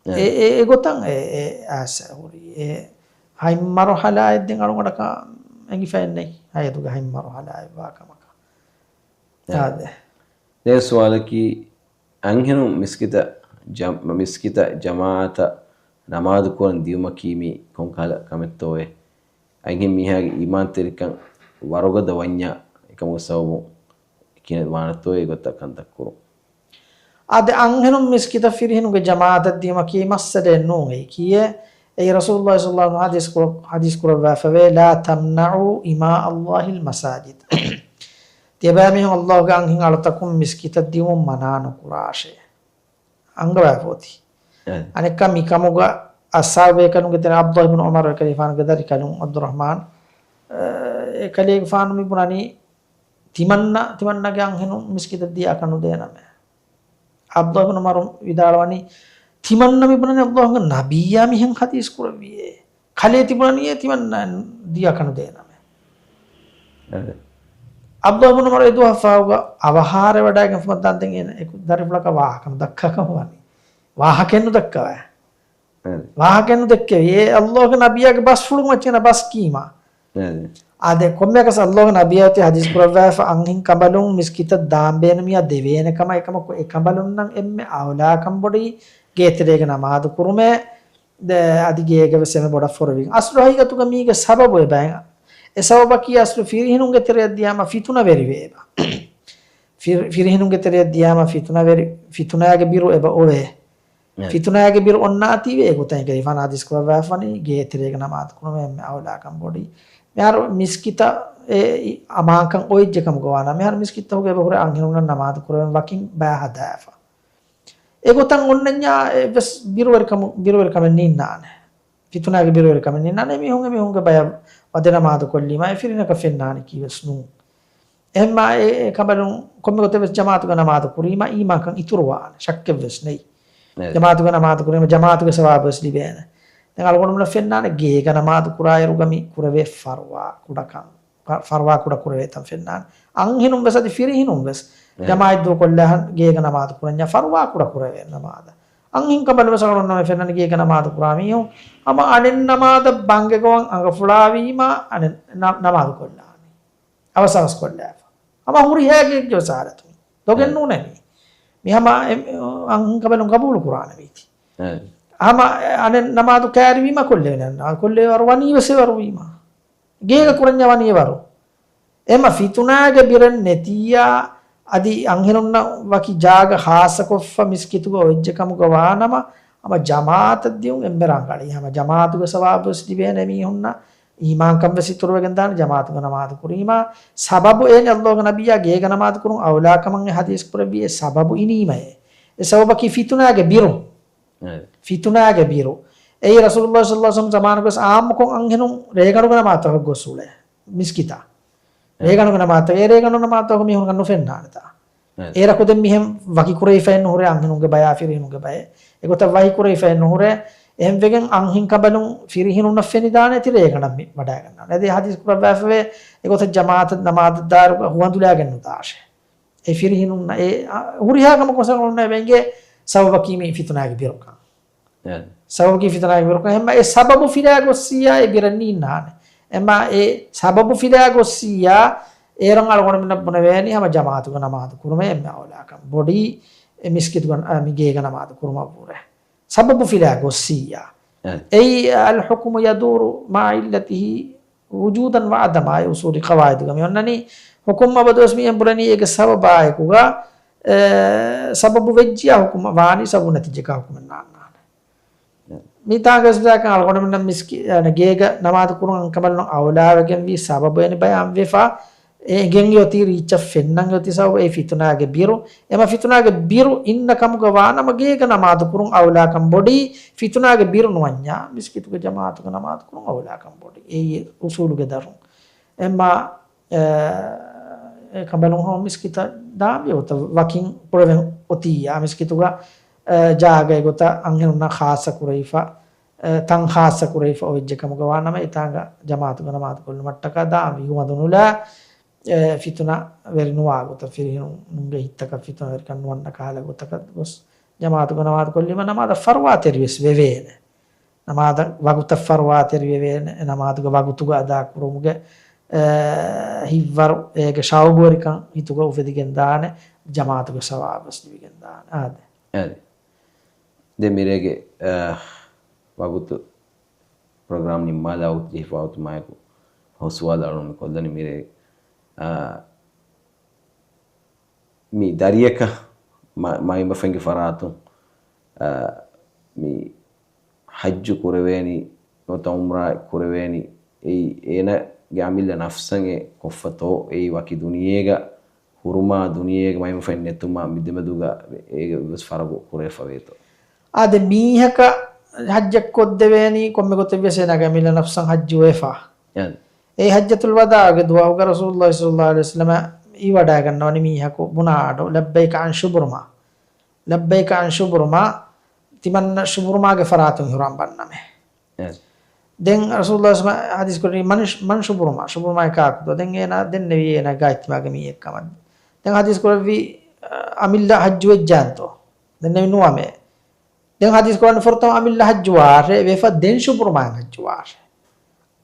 އެ. އެ، އެ، އެގޮތަށް އެ، އެ، އާސަ ހުރީ. އެ، ހަތް މަރުހަލާއެއް ދެން އަޅުގަނޑަކަށް އެނގިފައެއް ނެތް. ހައިދުގެ ހަތް މަރުހަލާއެއް ވާ ކަމަކަށް. އެ. އާދެ. ދެން ސުވާލަކީ، އަންހެނުން މިސްކިތަށް ޖަ-، މިސްކިތަށް ޖަމާޢަތަށް ނަމާދު ކުރަން ދިޔުމަކީ މީ ކޮންކަހަލަ ކަމެއްތޯއޭ؟ އަންހެން މީހާގެ އީމާންތެރިކަން ވަރުގަދަ ވަންޏާ އެކަމުގެ ސަބަބުން ކިހިނެއް ވާނެތޯއޭ އެގޮތަށް ކަންތައް ކުރުން. އާދެ، އަންހެނުން މިސްކިތަށް ފިރިހެނުންގެ ޖަމާޢަތަށް ދިޔުމަކީ މައްސަލައެއް ނޫން އެއީކީއެއް. އެއީ ރަސޫލުﷲ ޞައްލަﷲ ޢަލައިހި ވަސައްލަމަ ޙަދީޘް ކުރ-، ޙަދީޘް ކުރައްވާފަވޭ، "لا تمنعوا إماء الله المساجد." ތިޔަބައިމީހުން ﷲގެ އަންހެން އަޅުތަކުން މިސްކިތަށް ދިޔުމުން މަނާ ނުކުރާށޭ. އަންގަވާފަ އޮތީ. އެ. އަނެއްކާ މިކަމުގަ އަޞްޙާބުބޭކަލުންގެ ތެރެއިން ޢަބްދުﷲ ބިން ޢުމަރު އެކަލޭގެފާނުގެ ދަރިކަލުން ޢަބްދުއްރަޙްމާން، އެ، އެކަލޭގެފާނު މި ބުނަނީ ތިމަންނަ، ތިމަންނަގެ އަންހެނުން މިސްކިތަށް ދިޔާކަށް ނުދޭނަމޭ. ޢަބްދުﷲ ބިން ޢުމަރު ވިދާޅުވަނީ، ތިމަންނަ މި ބުނަނީ ﷲގެ ނަބިއްޔާ މިހެން ޙަދީޘް ކުރެއްވިއޭ. ކަލޭ ތި ބުނަނީއޭ ތިމަންނަ ދިޔާކަށް ނުދޭނަމޭ. އެ. ޢަބްދުﷲ ބިން ޢުމަރު އެ ދުވަހު ފަހުގަ އަވަހާރަވެވަޑައިގެންފުމަށް ދާން ދެން އޭނަ އެކު ދަރިފުޅަކަށް ވާހަކަ ނުދައްކާ ކަމަށް ވަނީ. ވާހަކައެއް ނުދައްކަވާ. އެ. ވާހަކައެއް ނުދެއްކެވި. އެ ﷲގެ ނަބިއްޔާގެ ބަސްފުޅުން އެއްޗެއް ބަސް ކީމާ. އެ. އާދެ، ކޮންމެއަކަސް ﷲގެ ނަބިއްޔާ އޮތީ ޙަދީޘް ކުރައްވާފަ އަންހެން ކަނބަލުން މިސްކިތަށް ދާން ބޭނުމިއްޔާ ދެވޭނެ ކަމަށް. އެކަމަކު އެ ކަނބަލުންނަށް އެންމެ އައުލާކަން ބޮޑީ ގޭތެރޭގަ ނަމާދު ކުރުމޭ. ދެ، އަދި ގޭގަ ވެސް އެންމެ ބޮޑަށް ފޮރުވިން. އަސްލު ހަގީގަތުގަ މީގެ ސަބަބު އެބައިން. އެ ސަބަބަކީ އަސްލު ފިރިހެނުންގެ ތެރެއަށް ދިޔާމަ ފިތުނަވެރިވޭ އެބަ. ފިރި-، ފިރިހެނުންގެ ތެރެއަށް ދިޔާމަ ފިތުނަވެރި، ފިތުނައިގެ ބިރު އެބަ އޮވޭ. ފިތުނާގެ ބިރު އޮންނާތީވެ އެގޮތަށް ގެފާނު ހަދީސް ކުރައްވާފަނީ ގޭތެރޭގަ ނަމާދު ކުރުމަށް އެންމެ އައުލާކަން ބޮޑީ. މިހާރު މިސްކިތަށް އެ އަމާންކަން އޮތް އެއްޗެއް ކަމުގަ ވާނަމަ، މިހާރު މިސްކިތަށް ހުރެ ހުރެ އަންހެނުންނަށް ނަމާދު ކުރެވެން ވަކިން ބައި ހަދާފަ. އެގޮތަށް އޮންނަންޏާ އެއްވެސް ބިރުވެރިކަމު، ބިރުވެރިކަމެއް ނީންނާނެ. ފިތުނާގެ ބިރުވެރިކަމެއް ނީންނާނެ. މީހުން އެމީހުންގެ ބަޔަށް ވަދެ ނަމާދު ކޮށްލީމާ އެ ފިރިހެނަކަށް ފެންނާނެކީވެސް ނޫން. އެހެންމާ އެ، އެ ކަނބަލުން ކޮންމެ ގޮތެއް ވެސް ޖަމާއަތުގެ ނަމާދު ކުރީމާ އީމާންކަން އިތުރުވާނެ. ޝައްކެއް ވެސް ނެތް. ނޭ. ޖަމާއަތުގެ ނަމާދު ކުރީމަ ޖަމާއަތުގެ ސަވާބު ވެސް ލިބޭނެ. ދެން އަޅުގަނޑުމެންނަށް ފެންނާނެ ގޭގަ ނަމާދު ކުރާއިރުގަ މި ކުރެވޭ ފަރުވާ ކުޑަކަން. ފަ-، ފަރުވާ ކުޑަ ކުރެވޭ ތަން ފެންނާނެ. އަންހެނުން ވެސް އަދި ފިރިހެނުން ވެސް ނޭ. ޖަމާއަތް ދޫކޮށްލާ ގޭގަ ނަމާދު ކުރަންޏާ ފަރުވާ ކުޑަ ކުރެވޭ ނަމާދަށް. އަންހެން ކަނބަލު ވެސް އަޅުގަނޑުމެން ފެންނާނެ ގޭގަ ނަމާދު ކުރާ މީހުން ހަމަ އަނެއް ނަމާދަށް ބަންގެގޮވަން އަނގަފުޅާވީމާ އަނެއް ނަ-، ނަމާދު ކޮށްލާނީ. އަވަސް އަވަސް ކޮށްލާފަ. ހަމަ ހުރިހާ ގެއެއްގެ ވެސް ހާލަތުން. ދޮގެއް އެ. ނޫނޭ މީ. މި ހަމަ އެ-، އަންހެން ކަނބަލުން ގަބޫލު ކުރާނެ މީތި. އެ. ހަމަ އަނެއް ނަމާދު ކައިރިވީމަ ކޮށްލެވެނެ. ކޮށްލެވޭ ވަރު ވަނީ ވެސް އެ ވަރު ވީމަ. ގޭގަ ކުރަންޏާ ވަނީ އެ ވަރު. އެމަ ފިތުނާގެ ބިރެއް ނެތިއްޔާ އަދި އަންހެނުންނަށް ވަކި ޖާގަ ހާއްސަކޮށްފަ މިސްކިތުގަ އޮތްޖެ ކަމުގަ ވާނަމަ، ހަމަ ޖަމާއަތަށް ދިޔުން އެންމެ ރަނގަޅީ. ހަމަ ޖަމާއަތުގެ ސަވާބު ވެސް ލިބޭނެ މީހުންނަށް. އީމާންކަން ވެސް އިތުރުވެގެން ދާނެ ޖަމާއަތުގެ ނަމާދު ކުރީމާ. ސަބަބު އޭނެ އައްލޯގެ ނަބިއްޔާ ގޭގަ ނަމާދު ކުރުން އައުލާކަމަށް އެ ހަދީސް ކުރެއްވީ އެ ސަބަބު އިނީމައޭ. އެ ސަބަބަކީ ފިތުނާގެ ބިރު. އެ. ފިތުނާގެ ބިރު. އެއީ ރަސޫލުﷲ ޞައްލަﷲ ޢަލައިހި ވަސައްލަމް ޒަމާނުގަވެސް އާއްމުކޮށް އަންހެނުން ރޭގަނޑުގެ ނަމާދުތަކަށް ގޮސް އުޅޭ މިސްކިތަށް. އެ. ރޭގަނޑުގެ ނަމާދުތަކަށް، އެ ރޭގަނޑު ނަމާދުތަކަށް މީހުންނަށް ނުފެންނާނެތާ. އެ. އޭރަކު ދެން މިހެން ވަކި ކުރެވިފައެއް ނުހުރޭ އަންހެނުންގެ ބަޔާ ފިރިހެނުންގެ ބައެއް. އެގޮތަށް ވަކި ކުރެވިފައެއް ނުހުރޭ. އެހެންވެގެން އަންހެން ކަނބަލުން ފިރިހެނުންނަށް ފެނިދާނެތި ރޭގަނޑަށް މި ވަޑައިގަންނާނެ. އަދި ހަދީސް ކުރައްވާފަވޭ އެގޮތަށް ޖަމާއަތަށް ނަމާދަށް ދާއިރުގަ ހުވަނދުލާގެން ނުދާށޭ. އެ ފިރިހެނުންނަށް އެ، އަ، ހުރިހާ ކަމަކު ސަރުންނަ އެބެންގެ ސަބަބަކީ މި ފިތުނާގެ ބިރުކަން. އެ. ސަބަބަކީ ފިތުނާގެ ބިރުކަން. އެހެންމަ އެ ސަބަބު ފިލާ ގޮއްސިއްޔާ އެ ބިރެއް ނީންނާނެ. އެމަ އެ ސަބަބު ފިލާ ގޮއްސިއްޔާ އޭރުން އަޅުގަނޑުމެންނަށް ބުނެވޭނީ ހަމަ ޖަމާއަތުގަ ނަމާދު ކުރުމޭ އެންމެ އައުލާކަން. ބޮޑީ އެ މިސްކިތުގަ، އަ، މި ގޭގަ ނަމާދު ކުރުމަށްވުރެ. ސަބަބު ފިލާ ގޮއްސިއްޔާ. އެ. އެއީ، އަލް ޙުކުމު ޔަދޫރު މަޢަ ޢިއްލަތިހި ވުޖޫދަން ވަޢަދަމާ އެ އުޞޫލީ ޤަވާޢިދުގަ މި އޮންނަނީ ޙުކުމް އަބަދުވެސް މި އެނބުރެނީ އޭގެ ސަބަބާއެކުގަ، އެ، ސަބަބު ވެއްޖިޔާ ޙުކުމް ވާނީ ސަބަބު ނެތިއްޖެކާ ޙުކުމެއް ނާންނާނެ. މިތާގަ ސުޖާކަން އަޅުގަނޑުމެންނަށް މިސްކި-، އަނެ ގޭގަ ނަމާދު ކުރުން އަންކަމަލުން އައުލާވެގެންވީ ސަބަބު އެނި ބަޔާންވެފަ، އެ އެނގެން އޮތީ ރީއްޗަށް ފެންނަން އޮތީ ސަބަބު އެ ފިތުނާގެ ބިރު. އެމަ ފިތުނާގެ ބިރު އިންނަ ކަމުގަ ވާނަމަ ގޭގަ ނަމާދު ކުރުން އައުލާކަން ބޮޑީ، ފިތުނާގެ ބިރު ނުވަންޏާ މިސްކިތުގެ ޖަމާއަތުގަ ނަމާދު ކުރުން އައުލާކަން ބޮޑީ. އެއީ އުޞޫލުގެ ދަރުން. އެމަ އެ، އެ ކަނބަލުން ހަމަ މިސްކިތަށް ދާންވީ އޮތަށް ވަކިން ކުރެވެން އޮތިއްޔާ މިސްކިތުގަ، އެ، ޖާގައެއް ގޮތަށް އަންހެނުންނަށް ޚާއްޞަ ކުރެވިފަ، އެ، ތަން ޚާއްޞަ ކުރެވިފަ އޮތްޖެ ކަމުގަ ވާނަމަ އެތާނގަ ޖަމާއަތުގަ ނަމާދު ކޮށްލުމަށްޓަކާ ދާންވީ ހުވަނދު ނުލާ، އެ، ފިތުނަ ވެރި ނުވާ ގޮތަށް ފިރިހެނުންގެ ހިތްތަކަށް ފިތުނަ ވެރިކަން ނުވަންނަ ކަހަލަ ގޮތަކަށް ގޮސް ޖަމާއަތުގަ ނަމާދު ކޮށްލީމަ ނަމާދަށް ފަރުވާތެރިވެސް ވެވޭނެ. ނަމާދަށް ވަގުތަށް ފަރުވާތެރިވެވޭނެ، ނަމާދުގެ ވަގުތުގަ އަދާކުރުމުގެ، އެ، ހިތްވަރު އޭގެ ޝައުގުވެރިކަން ހިތުގަ އުފެދިގެންދާނެ، ޖަމާއަތުގެ ސަވާބުވެސް ލިބިގެންދާނެ. އާދެ. އަދި. ދެން މިރޭގެ، އެ، ވަގުތު ޕްރޮގްރާމް ނިންމާލާ ވަގުތު ޖެހިފަ އޮތުމާއެކު ހަމަ ސުވާލު އަޅުގަނޑު ކޮށްލަނީ މިރޭ، އެ، މި ދަރިޔަކަށް މަ-، މައިންބަފައިންގެ ފަރާތުން، އަ، މި ޙައްޖު ކުރެވޭނީ، ނުވަތަ ޢުމްރާ ކުރެވޭނީ، އެއީ އޭނަގެ އަމިއްލަ ނަފްސަށް އެ ކޮށްފަތޯ، އެއީ ވަކި ދުނިޔޭގަ ހުރުމާ ދުނިޔޭގެ މައިންބަފައިން ނެތުމާ މި ދެމެދުގަ އޭގެ ވެސް ފަރަގު ކުރެވިފަވޭތޯ؟ އާދެ، މީހަކަށް ޙައްޖަށް ކޮށްދެވޭނީ ކޮންމެ ގޮތެއް ވެސް އޭނާގެ އަމިއްލަ ނަފްސަށް ޙައްޖު ވެފަ. އެ. އެ ޙައްޖަތުލް ވަދާޢުގެ ދުވަހުގަ ރަސޫލުﷲ ޞައްލަﷲ ޢަލައިހި ވަސައްލަމަ އިވަޑައިގަންނަވަނީ މީހަކު ބުނާ އަޑު، ލައްބައިކަ ޢަން ޝުބުރުމާ. ލައްބައިކަ ޢަން ޝުބުރުމާ، ތިމަންނަ ޝުބުރުމާގެ ފަރާތުން އިޙްރާމް ބަންނަމޭ. އެ. ދެން ރަސޫލުﷲ ޞައްލަﷲ ޢަލައިހި ވަސައްލަމަ ޙަދީޘް ކުރީ މަން، މަން ޝުބުރުމާ، ޝުބުރުމާ ކާކުތޯ؟ ދެން އޭނާ ދެންނެވީ އޭނާ ގާތްތިމާގެ މީހެއް ކަމަށް. ދެން ޙަދީޘް ކުރެއްވީ، އަ، އަމިއްލަ ޙައްޖު ވެއްޖާންތޯ؟ ދެންނެވި ނުވަމޭ. ދެން ޙަދީޘް ކުރާނީ ފުރަތަމަ އަމިއްލަ ޙައްޖު ވާށޭ، ވެފަ ދެން ޝުބުރުމާއިން ޙައްޖު ވާށޭ.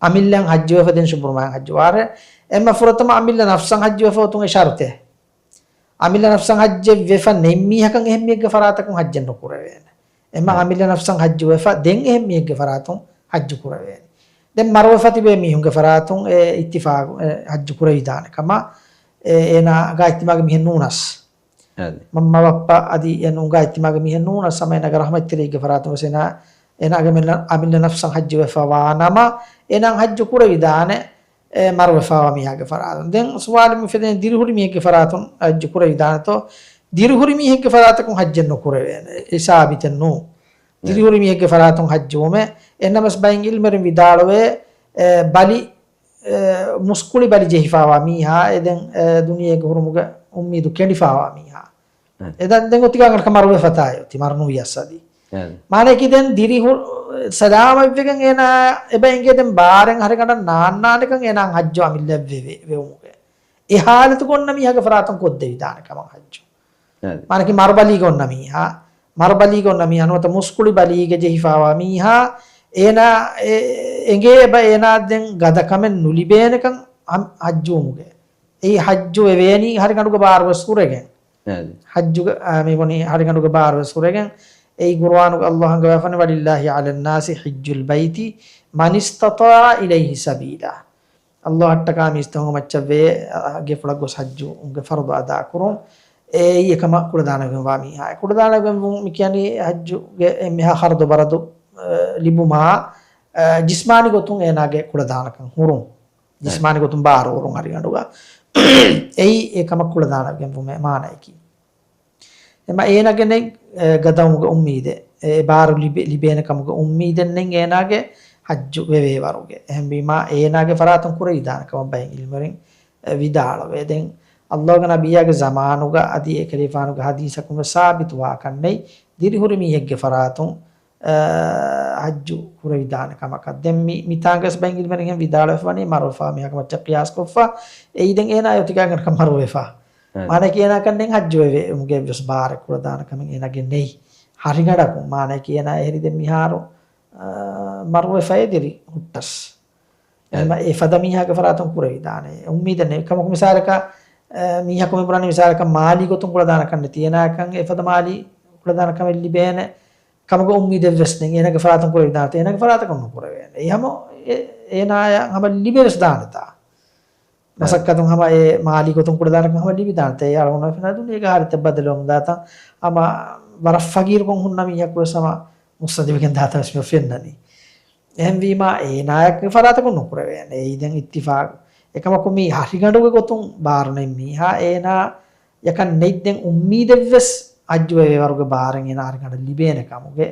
އަމިއްލައިން ޙައްޖު ވެފަ ދެން ޝުބުރުމާއިން ޙައްޖު ވާށޭ. އެންމެ ފުރަތަމަ އަމިއްލަ ނަފްސަށް ޙައްޖު ވެފަ އޮތުން އެ ޝަރުޠޭ. އަމިއްލަ ނަފްސަށް ޙައްޖެއް ވެފަ ނެތް މީހަކަށް އެހެން މީހެއްގެ ފަރާތަކުން ޙައްޖެއް ނުކުރެވޭނެ. އެމަ އަމިއްލަ ނަފްސަށް ޙައްޖު ވެފަ ދެން އެހެން މީހެއްގެ ފަރާތުން ޙައްޖު ކުރެވޭނެ. ދެން މަރުވެފަ ތިބޭ މީހުންގެ ފަރާތުން އެ އިއްތިފާޤު، އެ ޙައްޖު ކުރެވިދާނެ ކަމަށް އެ، އޭނާ ގާތްތިމާގެ މީހެއް ނޫނަސް. މަންމަ ބައްޕަ އަދި އެ ނުނގާ އިތިމާގެ މީހެއް ނޫނަސް ހަމަ އޭނާގެ ރަޙްމަތްތެރިއެއްގެ ފަރާތުން ވެސް އޭނާ، އޭނާގެ އަމިއްލަ ނަފްސަށް ޙައްޖު ވެފަ ވާ ނަމަ، އޭނާ ޙައްޖު ކުރެވިދާނެ، އެ މަރުވެފަވާ މީހާގެ ފަރާތުން. ދެން ސުވާލެއް މި ފެދޭނެ، ދިރިހުރި މީހެއްގެ ފަރާތުން ޙައްޖު ކުރެވިދާނެތޯ؟ ދިރިހުރި މީހެއްގެ ފަރާތަކުން ޙައްޖެއް ނުކުރެވޭނެ. އެ ސާބިތެއް ނޫ. ދިރިހުރި މީހެއްގެ ފަރާތުން ޙައްޖުވުމެއް. އެހެންނަމަވެސް ބައެއް ޢިލްމުވެރިން ވިދާޅުވޭ، އެ، ބަލި، އެ، މުސްކުޅި ބަލި ޖެހިފާވާ މީހާ، އެ ދެން، އެ، ދުނިޔޭގެ ހުރުމުގެ އުއްމީދު ކެނޑިފާވާ މީހާ. އެ ދެން، ދެން އޮތީ ގާތްގަނޑަކަށް މަރުވެފަ ތާއޭ އޮތީ، މަރު ނުވިޔަސް އަދި. މާނައަކީ ދެން ދިރިހު-، ސަލާމަތްވެގެން އޭނާ އެބަ އެނގޭ ދެން ބާރެއް ހަރިގަނޑަށް ނާންނާނެކަން އޭނާ ޙައްޖު އަމިއްލަ ވެ-، ވެ-، ވެވުމުގެ. އެ ޙާލަތުގަ އޮންނަ މީހާގެ ފަރާތުން ކޮށްދެވިދާނެ ކަމަށް ޙައްޖު. މާނައަކީ މަރުބަލީގަ އޮންނަ މީހާ، މަރުބަލީގަ އޮންނަ މީހާ ނުވަތަ މުސްކުޅި ބަލީގަ ޖެހިފާވާ މީހާ، އޭނާ އެ-، އެނގޭ އެބަ އޭނާ ދެން ގަދަ ކަމެއް ނުލިބޭނެކަން ހަ-، ޙައްޖުވުމުގެ. އެއީ ޙައްޖު ވެވޭނީ ހަރިގަނޑުގެ ބާރުވެސް ހުރެގެން. ޙައްޖުގެ، އާ، މި ބުނީ ހަރިގަނޑުގެ ބާރުވެސް ހުރެގެން. އެއީ ޤުރުއާނުގަ ﷲ އަންގަވާފަނި، "ولله على الناس حج البيت من استطاع إليه سبيلا." ﷲ އަށްޓަކާ މީސްތަކުން މައްޗަށް ވޭ، އަ، ގެފުޅަށް ގޮސް ޙައްޖުގެ ފަރުޟު އަދާކުރުން. އެއީ އެކަމަށް ކުޅަދާނަވެގެންވާ މީހާ. އެ ކުޅަދާނަވެގެންވުން މި ކިޔަނީ ޙައްޖުގެ އެންމެހާ ޚަރަދު ބަރަދު، އަ، ލިބުމާ، އަ، ޖިސްމާނީ ގޮތުން އޭނާގެ ކުޅަދާނަކަން ހުރުން. ޖިސްމާނީ ގޮތުން ބާރު ހުރުން ހަރިގަނޑުގަ. އެއީ އެކަމަށް ކުޅަދާނަވެގެންވުމެއް މާނައަކީ. އެމަ އޭނާގެ ނެތް، އެ، ގަދަވުމުގެ އުއްމީދެއް، އެ، ބާރު ލިބޭ-، ލިބޭނެ ކަމުގެ އުއްމީދެއް ނެތް އޭނާގެ ޙައްޖު ވެވޭ ވަރުގެ. އެހެންވީމާ، އޭނާގެ ފަރާތުން ކުރެވިދާނެ ކަމަށް ބައެއް ޢިލްމުވެރިން، އެ، ވިދާޅުވޭ. ދެން، ﷲގެ ނަބިއްޔާގެ ޒަމާނުގަ އަދި އެކަލޭގެފާނުގެ ޙަދީޘަކުން ވެސް ސާބިތުވާކަން ނެތް، ދިރިހުރި މީހެއްގެ ފަރާތުން، އެ، ޙައްޖު ކުރެވިދާނެ ކަމަކަށް. ދެން މި-، މިތާނގަވެސް ބައެއް ޢިލްމުވެރިން ވިދާޅުވެފަވަނީ، މަރުވެފާ މީހާގެ މައްޗަށް ޤިޔާސްކޮށްފަ، އެއީ ދެން އޭނާ އޮތީ ގާތްގަނޑަކަށް މަރުވެފަ. މާނައަކީ އޭނާއަކަށް ދެން ޙައްޖު ވެވޭ، އެމުގެ އެއްވެސް ބާރެއް ކުޅަދާނަ ކަމެއް އޭނާގެ ނެތް. ހަރިގަނޑަކުން މާނައަކީ އޭނާ އެހެރީ ދެން މިހާރު، އާ، މަރުވެފައޭ ދިރި ހުއްޓަސް. އެ. އެމަ އެފަދަ މީހާގެ ފަރާތުން ކުރެވިދާނެ. އުއްމީދެއް ނެތް. ކަމަކު މިސާލަކަށް، އެ، މީހަކު މި ބުނަނީ މިސާލަކަށް މާލީ ގޮތުން ކުޅަދާނަކަން ނެތި. އޭނާއަކަށް އެފަދަ މާލީ ކުޅަދާނަ ކަމެއް ލިބޭނެ ކަމުގެ އުއްމީދެއްވެސް ނެތް. އޭނާގެ ފަރާތުން ކުރެވިދާނެތަ؟ އޭނާގެ ފަރާތަކުން ނުކުރެވޭނެ. އެ ހަމަ އެ-، އޭނާޔަށް ހަމަ ލިބެވެސް ދާނެތާ. މަސައްކަތުން ހަމަ އެ މާލީ ގޮތުން ކުޅަދާނަކަން ހަމަ ލިބިދާނެތާ. އެ އަޅުގަނޑު ފެނާ ދުނިޔޭގެ ހާލަތެއް ބަދަލުވަމުން ދާތަން. ހަމަ ވަރަށް ފަގީރުކޮށް ހުންނަ މީހަކު ވެސް ހަމަ މުއްސަނދިވެގެން ދާތަން ވެސް މި ފެންނަނީ. އެހެންވީމާ، އޭނާޔަކު ފަރާތަކުން ނުކުރެވޭނެ. އެއީ ދެން އިއްތިފާގު. އެކަމަކު މީ ހަށިގަނޑުގެ ގޮތުން ބާރު ނެތް މީހާ، އޭނާ ޔަކަށް ނެތް ދެން އުއްމީދެއްވެސް ހައްޖުވެވޭ ވަރުގެ ބާރެއް އޭނާ ހަށިގަނޑަށް ލިބޭނެ ކަމުގެ.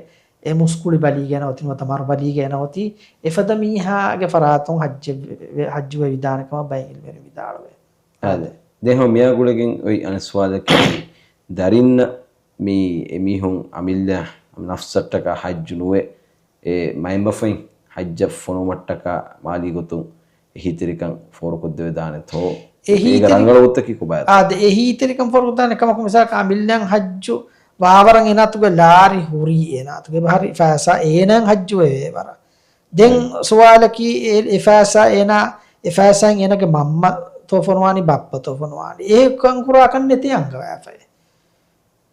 އެ މުސްކުޅި ބަލީގަ އޭނަ އޮތީ ނުވަތަ މަރު ބަލީގަ އޭނަ އޮތީ އެފަދަ މީހާގެ ފަރާތުން ހައްޖެއް ވެ-، ހައްޖުވެވިދާނެ ކަމަށް ބައެއް ޢިލްމުވެރިން ވިދާޅުވޭ. އާދެ. ދެން ހަމަ މިއާ ގުޅިގެން އޮތް އަނެއް ސުވާލަކީ، ދަރިންނަށް މި އެމީހުން އަމިއްލަ ނަފްސަށްޓަކާ ހައްޖު ނުވެ، އެ މައިންބަފައިން ހައްޖަށް ފޮނުވުމަށްޓަކާ މާލީ ގޮތުން އެހީތެރިކަން ފޯރުކޮށްދެވިދާނެތޯ؟ އެހީތެރި-، އޭގެ ރަނގަޅު ގޮތަކީ ކޮބާތޯ؟ އާދެ، އެހީތެރިކަން ފޯރުކޮށްދާނެ ކަމަކު މިސާލަކަށް އަމިއްލައަށް ހައްޖު ވާވަރަށް އޭނާތުގެ ލާރި ހުރީ އޭނާތުގެ އެބަހަރި ފައިސާ އޭނައަށް ހައްޖު ވެވޭ ވަރަށް. ދެން އެ. ސުވާލަކީ އެ، އެ ފައިސާ އޭނާ، އެ ފައިސާއިން އޭނާގެ މަންމަ ތޯ ފޮނުވާނީ ބައްޕަ ތޯ ފޮނުވާނީ؟ އެ ކަން ކުރާކަން ނެތި އަންގަވާފައި.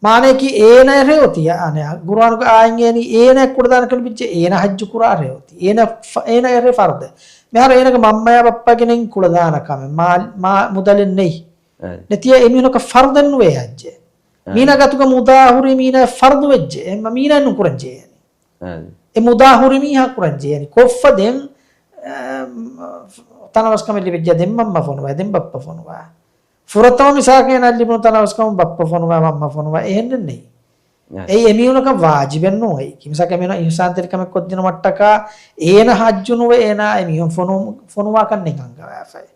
މާނައަކީ އޭނަ އެރޭ އޮތީ، އަނެއް ޤުރުއާނުގެ އާޔަތް އޭނީ އޭނަ ކުޅަދާނަކަން ބިއްޖެ، އޭނަ ހައްޖު ކުރާ އެރޭ އޮތީ. އޭނަ ފަ-، އޭނަ އެރޭ ފަރުދެއް. މިހާރު އޭނަގެ މަންމަޔާ ބައްޕަގެ ނެތް ކުޅަދާނަ ކަމެއް، މާ-، މާ-، މުދަލެއް ނެތް. އެ. ނެތިޔާ އެމީހުނަކަށް ފަރުދެއް ނުވޭ ހައްޖެއް. އެ. މީނަ ގަތުގަ މުދާ ހުރީ މީނަ ފަރުދު ވެއްޖެ. އެ މަ-، މީނަ ނުކުރަން ޖެހޭނެ. އެ. އެ މުދާ ހުރި މީހާ ކުރަން ޖެހޭނެ. ކޮށްފަ ދެން، އެ، ތަނަވަސްކަމެއް ލިބިއްޖެ ދެން މަންމަ ފޮނުވާ، ދެން ބައްޕަ ފޮނުވާ. ފުރަތަމަ މިސާލަކަށް އޭނަ ލިބުނު ތަނަވަސްކަމުން ބައްޕަ ފޮނުވާ، މަންމަ ފޮނުވާ، އެހެންނެއް ނެތް. އެ. އެއީ އެމީހުނަކަށް ވާޖިބެއް ނޫން. އެއީ މިސާލަކަށް އެމީހުނަށް އިޙްސާންތެރިކަމެއް ކޮށްދިނުމަށްޓަކާ އޭނަ ހައްޖު ނުވެ އޭނަ އެމީހުން ފޮނު-، ފޮނުވާކަން ނެތް އަންގަވާފައި.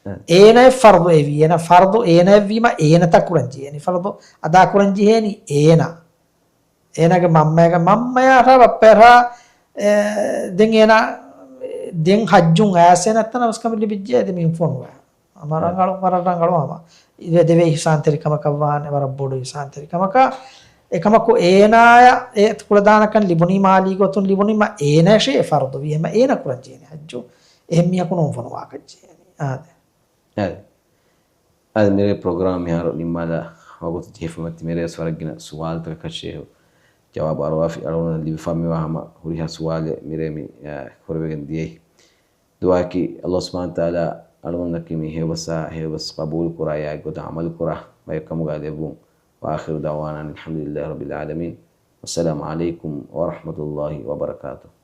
އެ. އޭނައަށް ފަރުޟު އެވީ، އޭނަ ފަރުޟު އޭނައަށް ވީމަ އޭނަތައް ކުރަން ޖެހޭނީ. ފަރުޟު އަދާ ކުރަން ޖެހޭނީ އޭނަ. އޭނާގެ މަންމައިގެ މަންމަޔާ ހަރާ ބައްޕަޔާ ހަރާ، އެ، ދެން އޭނާ ދެން ހައްޖުން އައިސް އޭނަ ތަނަވަސްކަމެއް ލިބިއްޖެ އެދެމީހުން ފޮނުވާ. އަ. ވަރަށް ރަނގަޅު، ވަރަށް ރަނގަޅު ހަމަ. އެ ދެވޭ އިޙްސާންތެރިކަމަކަށް ވާނެ، ވަރަށް ބޮޑު އިޙްސާންތެރިކަމަކަށް. އެކަމަކު އޭނާޔަށް އެ ކުޅަދާނަކަން ލިބުނީ މާލީ ގޮތުން ލިބުނީމަ އޭނައަށޭ އެ ފަރުޟު ވީ. ހަމަ އޭނަ ކުރަން ޖެހޭނެ ހައްޖު. އެހެން މީހަކު ނޫން ފޮނުވާކަށް ޖެހޭނީ. އާދެ. އާދެ. އާދެ، މިރޭ ޕްރޮގްރާމް މިހާރު ނިންމާލާ ވަގުތު ޖެހިފަ މަތި މިރޭވެސް ވަރަށް ގިނަ ސުވާލުތަކަކަށޭ ޖަވާބު އަރުވާފި. އަޅުގަނޑު ލިބިފާ މިވާ ހަމަ ހުރިހާ ސުވާލެއް މިރޭ މި، އާ، ކުރެވިގެން ދިޔައީ. ދުޢާއަކީ ﷲ ސުބްޙާނަހޫ ވަތަޢާލާ އަޅުގަނޑަކީ މި ހެޔޮބަސް، ހެޔޮބަސް ޤަބޫލު ކުރާ، އެއާ ގޮތަށް ޢަމަލު ކުރާ ބައެއް ކަމުގަ ލެއްވުން. وآخر دعوانا أن الحمد لله رب العالمين. والسلام عليكم ورحمة الله وبركاته.